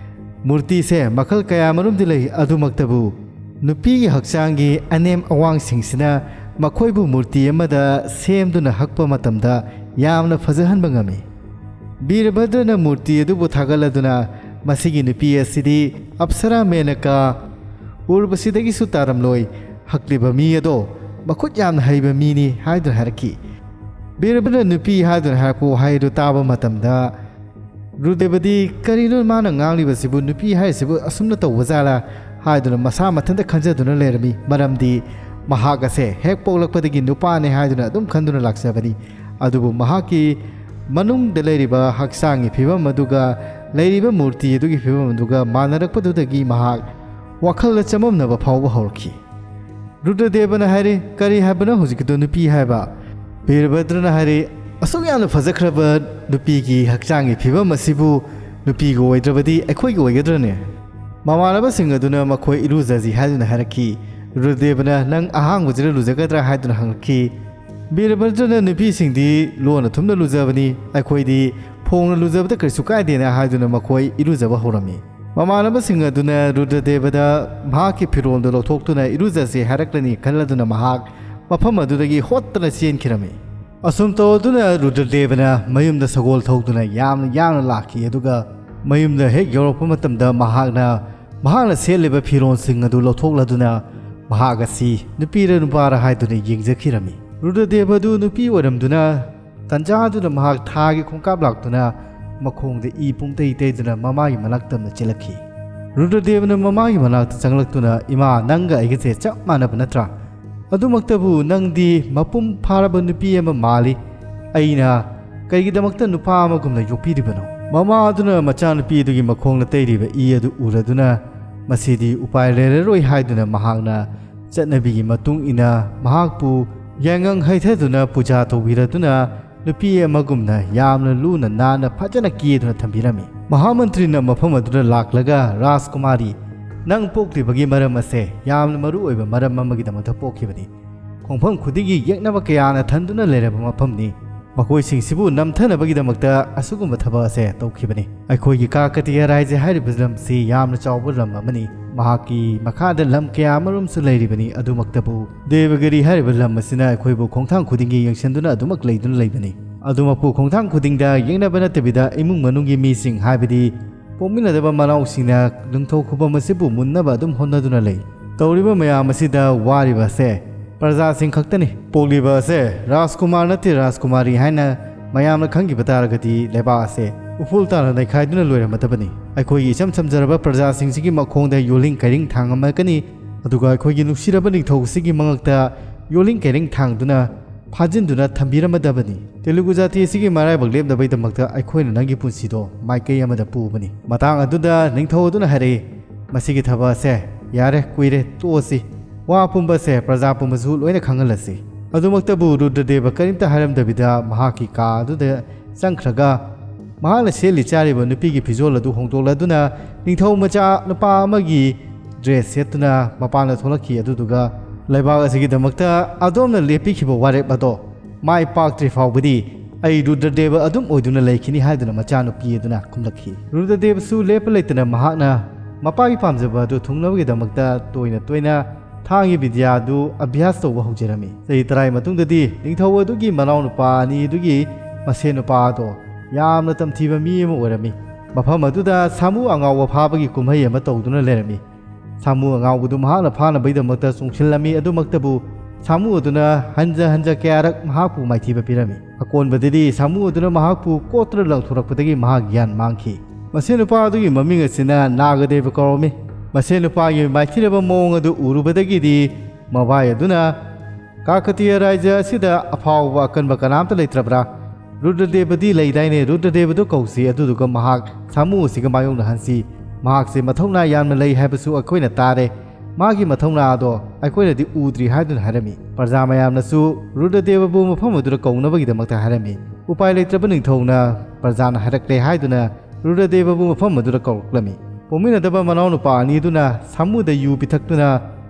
ꯃꯨꯔꯇꯤꯁꯦ ꯃꯈꯜ ꯀꯌꯥꯃꯔꯨꯝꯗꯤ ꯂꯩ, ꯑꯗꯨꯃꯛꯇꯕꯨ ꯅꯨꯄꯤꯒꯤ ꯍꯛꯆꯥꯡꯒꯤ ꯑꯅꯦꯝ ꯑꯋꯥꯡꯁꯤꯡꯁꯤꯅ ꯃꯈꯣꯏꯕꯨ ꯃꯨꯔꯇꯤ ꯑꯃꯗ ꯁꯦꯝꯗꯨꯅ ꯍꯛꯄ ꯃꯇꯝꯗ ꯌꯥꯝꯅ ꯐꯖꯍꯟꯕ ꯉꯝꯃꯤ꯫ ꯕꯤꯔꯚꯗ꯭ꯔꯅ ꯃꯨꯔꯇꯤ ꯑꯗꯨꯕꯨ ꯊꯥꯒꯠꯂꯗꯨꯅ, "ꯃꯁꯤꯒꯤ ꯅꯨꯄꯤ ꯑꯁꯤꯗꯤ ꯑꯞꯁꯔꯥ ꯃꯦꯅꯀꯥ ꯎꯔꯕꯁꯤꯗꯒꯤꯁꯨ ꯇꯥꯔꯝꯂꯣꯏ, ꯍꯛꯂꯤꯕ ꯃꯤ ꯑꯗꯣ ꯃꯈꯨꯠ ꯌꯥꯝꯅ ꯍꯩꯕ ꯃꯤꯅꯤ" ꯍꯥꯏꯗꯨꯅ ꯍꯥꯏꯔꯛꯈꯤ꯫ ꯕꯤꯔꯕꯜꯅ "ꯅꯨꯄꯤ" ꯍꯥꯏꯗꯨꯅ ꯍꯥꯏꯔꯛꯄ ꯋꯥꯍꯩ ꯑꯗꯨ ꯇꯥꯕ ꯃꯇꯝꯗ, ꯔꯨꯗ꯭ꯔꯗꯦꯕꯗꯤ "ꯀꯔꯤꯅꯣ ꯃꯥꯅ ꯉꯥꯡꯂꯤꯕꯁꯤꯕꯨ? ꯅꯨꯄꯤ ꯍꯥꯏꯔꯤꯁꯤꯕꯨ ꯑꯁꯨꯝꯅ ꯇꯧꯕ ꯖꯥꯠꯂꯥ?" ꯍꯥꯏꯗꯨꯅ ꯃꯁꯥ ꯃꯊꯟꯇ ꯈꯟꯖꯗꯨꯅ ꯂꯩꯔꯝꯃꯤ꯫ ꯃꯔꯝꯗꯤ ꯃꯍꯥꯛ ꯑꯁꯦ ꯍꯦꯛ ꯄꯣꯛꯂꯛꯄꯗꯒꯤ ꯅꯨꯄꯥꯅꯤ ꯍꯥꯏꯗꯨꯅ ꯑꯗꯨꯝ ꯈꯟꯗꯨꯅ ꯂꯥꯛꯆꯕꯅꯤ꯫ ꯑꯗꯨꯕꯨ ꯃꯍꯥꯛꯀꯤ ꯃꯅꯨꯡꯗ ꯂꯩꯔꯤꯕ ꯍꯛꯆꯥꯡꯒꯤ ꯐꯤꯕꯝ ꯑꯗꯨꯒ ꯂꯩꯔꯤꯕ ꯃꯨꯔꯇꯤ ꯑꯗꯨꯒꯤ ꯐꯤꯕꯝ ꯑꯗꯨꯒ ꯃꯥꯟꯅꯔꯛꯄꯗꯨꯗꯒꯤ ꯃꯍꯥꯛ ꯋꯥꯈꯜꯗ ꯆꯃꯝꯅꯕ ꯐꯥꯎꯕ ꯍꯧꯔꯛꯈꯤ꯫ ꯔꯨꯗ꯭ꯔꯗꯦꯕꯅ ꯍꯥꯏꯔꯤ, "ꯀꯔꯤ ꯍꯥꯏꯕꯅꯣ ꯍꯧꯖꯤꯛꯀꯤꯗꯣ, ꯅꯨꯄꯤ ꯍꯥꯏꯕ?" ꯕꯤꯔꯕꯗ꯭ꯔꯅ ꯍꯥꯏꯔꯤ, "ꯑꯁꯨꯛ ꯌꯥꯝꯅ ꯐꯖꯈ꯭ꯔꯕ ꯅꯨꯄꯤꯒꯤ ꯍꯛꯆꯥꯡꯒꯤ ꯐꯤꯕꯝ ꯑꯁꯤꯕꯨ ꯅꯨꯄꯤꯒꯤ ꯑꯣꯏꯗ꯭ꯔꯕꯗꯤ ꯑꯩꯈꯣꯏꯒꯤ ꯑꯣꯏꯒꯗ꯭ꯔꯅꯦ?" ꯃꯃꯥꯟꯅꯕꯁꯤꯡ ꯑꯗꯨꯅ ꯃꯈꯣꯏ ꯏꯔꯨꯖꯁꯤ ꯍꯥꯏꯗꯨꯅ ꯍꯥꯏꯔꯛꯈꯤ꯫ ꯔꯨꯗ꯭ꯔꯗꯦꯕꯅ, "ꯅꯪ ꯑꯍꯥꯡꯕꯁꯤꯗ ꯂꯨꯖꯒꯗ꯭ꯔꯥ?" ꯍꯥꯏꯗꯨꯅ ꯍꯪꯂꯛꯈꯤ꯫ ꯕꯤꯔꯕꯗ꯭ꯔꯅ, "ꯅꯨꯄꯤꯁꯤꯡꯗꯤ ꯂꯣꯟꯅ ꯊꯨꯝꯅ ꯂꯨꯖꯕꯅꯤ, ꯑꯩꯈꯣꯏꯗꯤ ꯐꯣꯡꯅ ꯂꯨꯖꯕꯗ ꯀꯔꯤꯁꯨ ꯀꯥꯏꯗꯦꯅ" ꯍꯥꯏꯗꯨꯅ ꯃꯈꯣꯏ ꯏꯔꯨꯖꯕ ꯍꯧꯔꯝꯃꯤ꯫ ꯃꯃꯥꯟꯅꯕꯁꯤꯡ ꯑꯗꯨꯅ ꯔꯨꯗ꯭ꯔꯗꯦꯕꯗ ꯃꯍꯥꯛꯀꯤ ꯐꯤꯔꯣꯜꯗꯨ ꯂꯧꯊꯣꯛꯇꯨꯅ ꯏꯔꯨꯖꯁꯦ ꯍꯥꯏꯔꯛꯂꯅꯤ ꯈꯜꯂꯗꯨꯅ ꯃꯍꯥꯛ ꯃꯐꯝ ꯑꯗꯨꯗꯒꯤ ꯍꯣꯠꯇꯅ ꯆꯦꯟꯈꯤꯔꯝꯃꯤ꯫ ꯑꯁꯨꯝ ꯇꯧꯗꯨꯅ ꯔꯨꯗ꯭ꯔꯗꯦꯕꯅ ꯃꯌꯨꯝꯗ ꯁꯒꯣꯜ ꯊꯧꯗꯨꯅ ꯌꯥꯝꯅ ꯌꯥꯡꯅ ꯂꯥꯛꯈꯤ, ꯑꯗꯨꯒ ꯃꯌꯨꯝꯗ ꯍꯦꯛ ꯌꯧꯔꯛꯄ ꯃꯇꯝꯗ ꯃꯍꯥꯛꯅ, ꯃꯍꯥꯛꯅ ꯁꯦꯠꯂꯤꯕ ꯐꯤꯔꯣꯜꯁꯤꯡ ꯑꯗꯨ ꯂꯧꯊꯣꯛꯂꯗꯨꯅ ꯃꯍꯥꯛ ꯑꯁꯤ ꯅꯨꯄꯤꯔ ꯅꯨꯄꯥꯔ ꯍꯥꯏꯗꯨꯅ ꯌꯦꯡꯖꯈꯤꯔꯝꯃꯤ꯫ ꯔꯨꯗ꯭ꯔꯗꯦꯕ ꯑꯗꯨ ꯅꯨꯄꯤ ꯑꯣꯏꯔꯝꯗꯨꯅ ꯇꯟꯖꯥꯗꯨꯗ ꯃꯍꯥꯛ ꯊꯥꯒꯤ ꯈꯣꯡꯀꯥꯞ ꯂꯥꯛꯇꯨꯅ ꯃꯈꯣꯡꯗ ꯏ ꯄꯨꯡꯇꯩ ꯇꯩꯗꯨꯅ ꯃꯃꯥꯒꯤ ꯃꯅꯥꯛꯇ ꯑꯃ ꯆꯦꯜꯂꯛꯈꯤ꯫ ꯔꯨꯗ꯭ꯔꯗꯦꯕꯅ ꯃꯃꯥꯒꯤ ꯃꯅꯥꯛꯇ ꯆꯪꯂꯛꯇꯨꯅ, "ꯏꯃꯥ, ꯅꯪꯒ ꯑꯩꯒꯁꯦ ꯆꯞ ꯃꯥꯟꯅꯕ ꯅꯠꯇ꯭ꯔꯥ? ꯑꯗꯨꯃꯛꯇꯕꯨ ꯅꯪꯗꯤ ꯃꯄꯨꯡ ꯐꯥꯔꯕ ꯅꯨꯄꯤ ꯑꯃ ꯃꯥꯜꯂꯤ꯫ ꯑꯩꯅ ꯀꯩꯒꯤꯗꯃꯛꯇ ꯅꯨꯄꯥ ꯑꯃꯒꯨꯝꯅ ꯌꯣꯛꯄꯤꯔꯤꯕꯅꯣ?" ꯃꯃꯥ ꯑꯗꯨꯅ ꯃꯆꯥꯅꯨꯄꯤ ꯑꯗꯨꯒꯤ ꯃꯈꯣꯡꯗ ꯇꯩꯔꯤꯕ ꯏ ꯑꯗꯨ ꯎꯔꯗꯨꯅ, "ꯃꯁꯤꯗꯤ ꯎꯄꯥꯏ ꯂꯩꯔꯔꯣꯏ" ꯍꯥꯏꯗꯨꯅ ꯃꯍꯥꯛꯅ ꯆꯠꯅꯕꯤꯒꯤ ꯃꯇꯨꯡ ꯏꯟꯅ ꯃꯍꯥꯛꯄꯨ ꯌꯥꯏꯉꯪ ꯍꯩꯊꯗꯨꯅ ꯄꯨꯖꯥ ꯇꯧꯕꯤꯔꯗꯨꯅ ꯅꯨꯄꯤ ꯑꯃꯒꯨꯝꯅ ꯌꯥꯝꯅ ꯂꯨꯅ ꯅꯥꯟꯅ ꯐꯖꯅ ꯀꯦꯗꯨꯅ ꯊꯝꯕꯤꯔꯝꯃꯤ꯫ ꯃꯍꯥꯃꯟꯇ꯭ꯔꯤꯅ ꯃꯐꯝ ꯑꯗꯨꯗ ꯂꯥꯛꯂꯒ, "ꯔꯥꯖꯀꯨꯃꯥꯔꯤ, ꯅꯪ ꯄꯣꯛꯂꯤꯕꯒꯤ ꯃꯔꯝ ꯑꯁꯦ ꯌꯥꯝꯅ ꯃꯔꯨ ꯑꯣꯏꯕ ꯃꯔꯝ ꯑꯃꯒꯤꯗꯃꯛꯇ ꯄꯣꯛꯈꯤꯕꯅꯤ꯫ ꯈꯣꯡꯐꯝ ꯈꯨꯗꯤꯡꯒꯤ ꯌꯦꯛꯅꯕ ꯀꯌꯥꯅ ꯊꯟꯗꯨꯅ ꯂꯩꯔꯕ ꯃꯐꯝꯅꯤ꯫ ꯃꯈꯣꯏꯁꯤꯡꯁꯤꯕꯨ ꯅꯝꯊꯅꯕꯒꯤꯗꯃꯛꯇ ꯑꯁꯤꯒꯨꯝꯕ ꯊꯕꯛ ꯑꯁꯦ ꯇꯧꯈꯤꯕꯅꯤ꯫ ꯑꯩꯈꯣꯏꯒꯤ ꯀꯥꯀꯇꯤꯌꯥ ꯔꯥꯏꯖ꯭ꯌ ꯍꯥꯏꯔꯤꯕ ꯂꯝꯁꯤ ꯌꯥꯝꯅ ꯆꯥꯎꯕ ꯂꯝ ꯑꯃꯅꯤ꯫ ꯃꯍꯥꯛꯀꯤ ꯃꯈꯥꯗ ꯂꯝ ꯀꯌꯥ ꯑꯃꯔꯣꯝꯁꯨ ꯂꯩꯔꯤꯕꯅꯤ꯫ ꯑꯗꯨꯃꯛꯇꯕꯨ ꯗꯦꯕꯒꯤꯔꯤ ꯍꯥꯏꯔꯤꯕ ꯂꯝ ꯑꯁꯤꯅ ꯑꯩꯈꯣꯏꯕꯨ ꯈꯣꯡꯊꯥꯡ ꯈꯨꯗꯤꯡꯒꯤ ꯌꯦꯡꯁꯤꯟꯗꯨꯅ ꯑꯗꯨꯃꯛ ꯂꯩꯗꯨꯅ ꯂꯩꯕꯅꯤ꯫ ꯑꯗꯨꯃꯛꯄꯨ ꯈꯣꯡꯊꯥꯡ ꯈꯨꯗꯤꯡꯗ ꯌꯦꯛꯅꯕ ꯅꯠꯇꯕꯤꯗ ꯏꯃꯨꯡ ꯃꯅꯨꯡꯒꯤ ꯃꯤꯁꯤꯡ, ꯍꯥꯏꯕꯗꯤ ꯄꯣꯛꯃꯤꯟꯅꯗꯕ ꯃꯅꯥꯎꯁꯤꯡꯅ ꯅꯤꯡꯊꯧ ꯈꯨꯕꯝ ꯑꯁꯤꯕꯨ ꯃꯨꯟꯅꯕ ꯑꯗꯨꯝ ꯍꯣꯠꯅꯗꯨꯅ ꯂꯩ꯫ ꯇꯧꯔꯤꯕ ꯃꯌꯥꯝ ꯑꯁꯤꯗ ꯋꯥꯔꯤꯕ ꯑꯁꯦ ꯄ꯭ꯔꯖꯥꯁꯤꯡ ꯈꯛꯇꯅꯤ꯫ ꯄꯣꯛꯂꯤꯕ ꯑꯁꯦ ꯔꯥꯖꯀꯨꯃꯥꯔ ꯅꯠꯇꯦ ꯔꯥꯖꯀꯨꯃꯥꯔꯤ ꯍꯥꯏꯅ ꯃꯌꯥꯝꯅ ꯈꯪꯈꯤꯕ ꯇꯥꯔꯒꯗꯤ ꯂꯩꯕꯥꯛ ꯑꯁꯦ ꯎꯐꯨꯜ ꯇꯥꯅ ꯅꯩꯈꯥꯏꯗꯨꯅ ꯂꯣꯏꯔꯝꯃꯗꯕꯅꯤ꯫ ꯑꯩꯈꯣꯏꯒꯤ ꯏꯆꯝ ꯆꯝꯖꯔꯕ ꯄ꯭ꯔꯖꯥꯁꯤꯡꯁꯤꯒꯤ ꯃꯈꯣꯡꯗ ꯌꯣꯜꯂꯤꯡ ꯀꯩꯔꯤꯡ ꯊꯥꯡꯉꯝꯃꯛꯀꯅꯤ꯫ ꯑꯗꯨꯒ ꯑꯩꯈꯣꯏꯒꯤ ꯅꯨꯡꯁꯤꯔꯕ ꯅꯤꯡꯊꯧꯁꯤꯒꯤ ꯃꯉꯛꯇ ꯌꯣꯜꯂꯤꯡ ꯀꯩꯔꯤꯡ ꯊꯥꯡꯗꯨꯅ ꯐꯥꯖꯤꯟꯗꯨꯅ ꯊꯝꯕꯤꯔꯝꯃꯗꯕꯅꯤ꯫ ꯇꯦꯂꯨꯒꯨ ꯖꯥꯇꯤ ꯑꯁꯤꯒꯤ ꯃꯔꯥꯏꯕꯛ ꯂꯦꯞꯅꯕꯒꯤꯗꯃꯛꯇ ꯑꯩꯈꯣꯏꯅ ꯅꯪꯒꯤ ꯄꯨꯟꯁꯤꯗꯣ ꯃꯥꯏꯀꯩ ꯑꯃꯗ ꯄꯨꯕꯅꯤ꯫ ꯃꯇꯥꯡ ꯑꯗꯨꯗ ꯅꯤꯡꯊꯧ ꯑꯗꯨꯅ ꯍꯥꯏꯔꯛꯏ, "ꯃꯁꯤꯒꯤ ꯊꯕꯛ ꯑꯁꯦ ꯌꯥꯔꯦ, ꯀꯨꯏꯔꯦ, ꯇꯣꯛꯑꯁꯤ꯫ ꯋꯥ ꯑꯄꯨꯝꯕ ꯑꯁꯦ ꯄ꯭ꯔꯖꯥ ꯄꯨꯝꯕꯁꯨ ꯂꯣꯏꯅ ꯈꯪꯍꯜꯂꯁꯤ꯫" ꯑꯗꯨꯃꯛꯇꯕꯨ ꯔꯨꯗ꯭ꯔꯗꯦꯕ ꯀꯔꯤꯝꯇ ꯍꯥꯏꯔꯝꯗꯕꯤꯗ ꯃꯍꯥꯛꯀꯤ ꯀꯥ ꯑꯗꯨꯗ ꯆꯪꯈ꯭ꯔꯒ ꯃꯍꯥꯛꯅ ꯁꯦꯠꯂꯤ ꯆꯥꯔꯤꯕ ꯅꯨꯄꯤꯒꯤ ꯐꯤꯖꯣꯜ ꯑꯗꯨ ꯍꯣꯡꯗꯣꯛꯂꯗꯨꯅ ꯅꯤꯡꯊꯧ ꯃꯆꯥ ꯅꯨꯄꯥ ꯑꯃꯒꯤ ꯗ꯭ꯔꯦꯁ ꯁꯦꯠꯇꯨꯅ ꯃꯄꯥꯟꯗ ꯊꯣꯛꯂꯛꯈꯤ꯫ ꯑꯗꯨꯗꯨꯒ ꯂꯩꯕꯥꯛ ꯑꯁꯤꯒꯤꯗꯃꯛꯇ ꯑꯗꯣꯝꯅ ꯂꯦꯞꯄꯤꯈꯤꯕ ꯋꯥꯔꯦꯞ ꯑꯗꯣ ꯃꯥꯏ ꯄꯥꯛꯇ꯭ꯔꯤ ꯐꯥꯎꯕꯗꯤ ꯑꯩ ꯔꯨꯗ꯭ꯔꯗꯦꯕ ꯑꯗꯨꯝ ꯑꯣꯏꯗꯨꯅ ꯂꯩꯈꯤꯅꯤ ꯍꯥꯏꯗꯨꯅ ꯃꯆꯥꯅꯨꯄꯤ ꯑꯗꯨꯅ ꯈꯨꯝꯂꯛꯈꯤ꯫ ꯔꯨꯗ꯭ꯔꯗꯦꯕꯁꯨ ꯂꯦꯞꯄ ꯂꯩꯇꯅ ꯃꯍꯥꯛꯅ ꯃꯄꯥꯒꯤ ꯄꯥꯝꯖꯕ ꯑꯗꯨ ꯊꯨꯡꯅꯕꯒꯤꯗꯃꯛꯇ ꯇꯣꯏꯅ ꯇꯣꯏꯅ ꯊꯥꯡꯒꯤ ꯕꯤꯗ꯭ꯌꯥ ꯑꯗꯨ ꯑꯚ꯭ꯌꯥꯁ ꯇꯧꯕ ꯍꯧꯖꯔꯝꯃꯤ꯫ ꯆꯍꯤ ꯇꯔꯥꯒꯤ ꯃꯇꯨꯡꯗꯗꯤ ꯅꯤꯡꯊꯧ ꯑꯗꯨꯒꯤ ꯃꯅꯥꯎꯅꯨꯄꯥ ꯑꯅꯤ ꯑꯗꯨꯒꯤ ꯃꯁꯦꯟ ꯅꯨꯄꯥ ꯑꯗꯣ ꯌꯥꯝꯅ ꯇꯝꯊꯤꯕ ꯃꯤ ꯑꯃ ꯑꯣꯏꯔꯝꯃꯤ꯫ ꯃꯐꯝ ꯑꯗꯨꯗ ꯁꯥꯃꯨ ꯑꯉꯥꯎꯕ ꯐꯥꯕꯒꯤ ꯀꯨꯝꯍꯩ ꯑꯃ ꯇꯧꯗꯨꯅ ꯂꯩꯔꯝꯃꯤ꯫ ꯁꯥꯃꯨ ꯑꯉꯥꯎꯕꯗꯨ ꯃꯍꯥꯛꯅ ꯐꯥꯅꯕꯒꯤꯗꯃꯛꯇ ꯆꯣꯡꯁꯤꯜꯂꯝꯃꯤ꯫ ꯑꯗꯨꯃꯛꯇꯕꯨ ꯁꯥꯃꯨ ꯑꯗꯨꯅ ꯍꯟꯖ ꯍꯟꯖ ꯀꯌꯥꯔꯛ ꯃꯍꯥꯛꯄꯨ ꯃꯥꯏꯊꯤꯕ ꯄꯤꯔꯝꯃꯤ꯫ ꯑꯀꯣꯟꯕꯗꯗꯤ ꯁꯥꯃꯨ ꯑꯗꯨꯅ ꯃꯍꯥꯛꯄꯨ ꯀꯣꯠꯇꯨꯅ ꯂꯪꯊꯣꯔꯛꯄꯗꯒꯤ ꯃꯍꯥꯛ ꯒ꯭ꯌꯥꯟ ꯃꯥꯡꯈꯤ꯫ ꯃꯁꯦꯟ ꯅꯨꯄꯥ ꯑꯗꯨꯒꯤ ꯃꯃꯤꯡ ꯑꯁꯤꯅ ꯅꯥꯒꯗꯦꯕ ꯀꯧꯔꯝꯃꯤ꯫ ꯃꯁꯦꯟ ꯅꯨꯄꯥꯒꯤ ꯃꯥꯏꯊꯤꯔꯕ ꯃꯑꯣꯡ ꯑꯗꯨ ꯎꯔꯨꯕꯗꯒꯤꯗꯤ ꯃꯕꯥꯏ ꯑꯗꯨꯅ ꯀꯥꯀꯇꯤꯌꯥ ꯔꯥꯖ꯭ꯌ ꯑꯁꯤꯗ ꯑꯐꯥꯎꯕ ꯑꯀꯟꯕ ꯀꯅꯥꯝꯇ ꯂꯩꯇ꯭ꯔꯕ꯭ꯔꯥ? ꯔꯨꯗ꯭ꯔꯗꯦꯕꯗꯤ ꯂꯩꯗꯥꯏꯅꯦ, ꯔꯨꯗ꯭ꯔꯗꯦꯕꯗꯨ ꯀꯧꯁꯤ, ꯑꯗꯨꯗꯨꯒ ꯃꯍꯥꯛ ꯁꯥꯃꯨ ꯑꯁꯤꯒ ꯃꯥꯌꯣꯛꯅꯍꯟꯁꯤ꯫ ꯃꯍꯥꯛꯁꯦ ꯃꯊꯧꯅꯥ ꯌꯥꯝꯅ ꯂꯩ ꯍꯥꯏꯕꯁꯨ ꯑꯩꯈꯣꯏꯅ ꯇꯥꯔꯦ꯫ ꯃꯥꯒꯤ ꯃꯊꯧꯅꯥ ꯑꯗꯣ ꯑꯩꯈꯣꯏꯅꯗꯤ ꯎꯗ꯭ꯔꯤ ꯍꯥꯏꯗꯨꯅ ꯍꯥꯏꯔꯝꯃꯤ꯫ ꯄ꯭ꯔꯖꯥ ꯃꯌꯥꯝꯅꯁꯨ ꯔꯨꯗ꯭ꯔꯗꯦꯕꯕꯨ ꯃꯐꯝ ꯑꯗꯨꯗ ꯀꯧꯅꯕꯒꯤꯗꯃꯛꯇ ꯍꯥꯏꯔꯝꯃꯤ꯫ ꯎꯄꯥꯏ ꯂꯩꯇ꯭ꯔꯕ ꯅꯤꯡꯊꯧꯅ ꯄ꯭ꯔꯖꯥꯅ ꯍꯥꯏꯔꯛꯂꯦ ꯍꯥꯏꯗꯨꯅ ꯔꯨꯗ꯭ꯔꯗꯦꯕꯕꯨ ꯃꯐꯝ ꯑꯗꯨꯗ ꯀꯧꯔꯛꯂꯝꯃꯤ꯫ ꯄꯣꯛꯃꯤꯟꯅꯗꯕ ꯃꯅꯥꯎꯅꯨꯄꯥ ꯑꯅꯤꯗꯨꯅ ꯁꯥꯃꯨꯗ ꯌꯨ ꯄꯤꯊꯛꯇꯨꯅ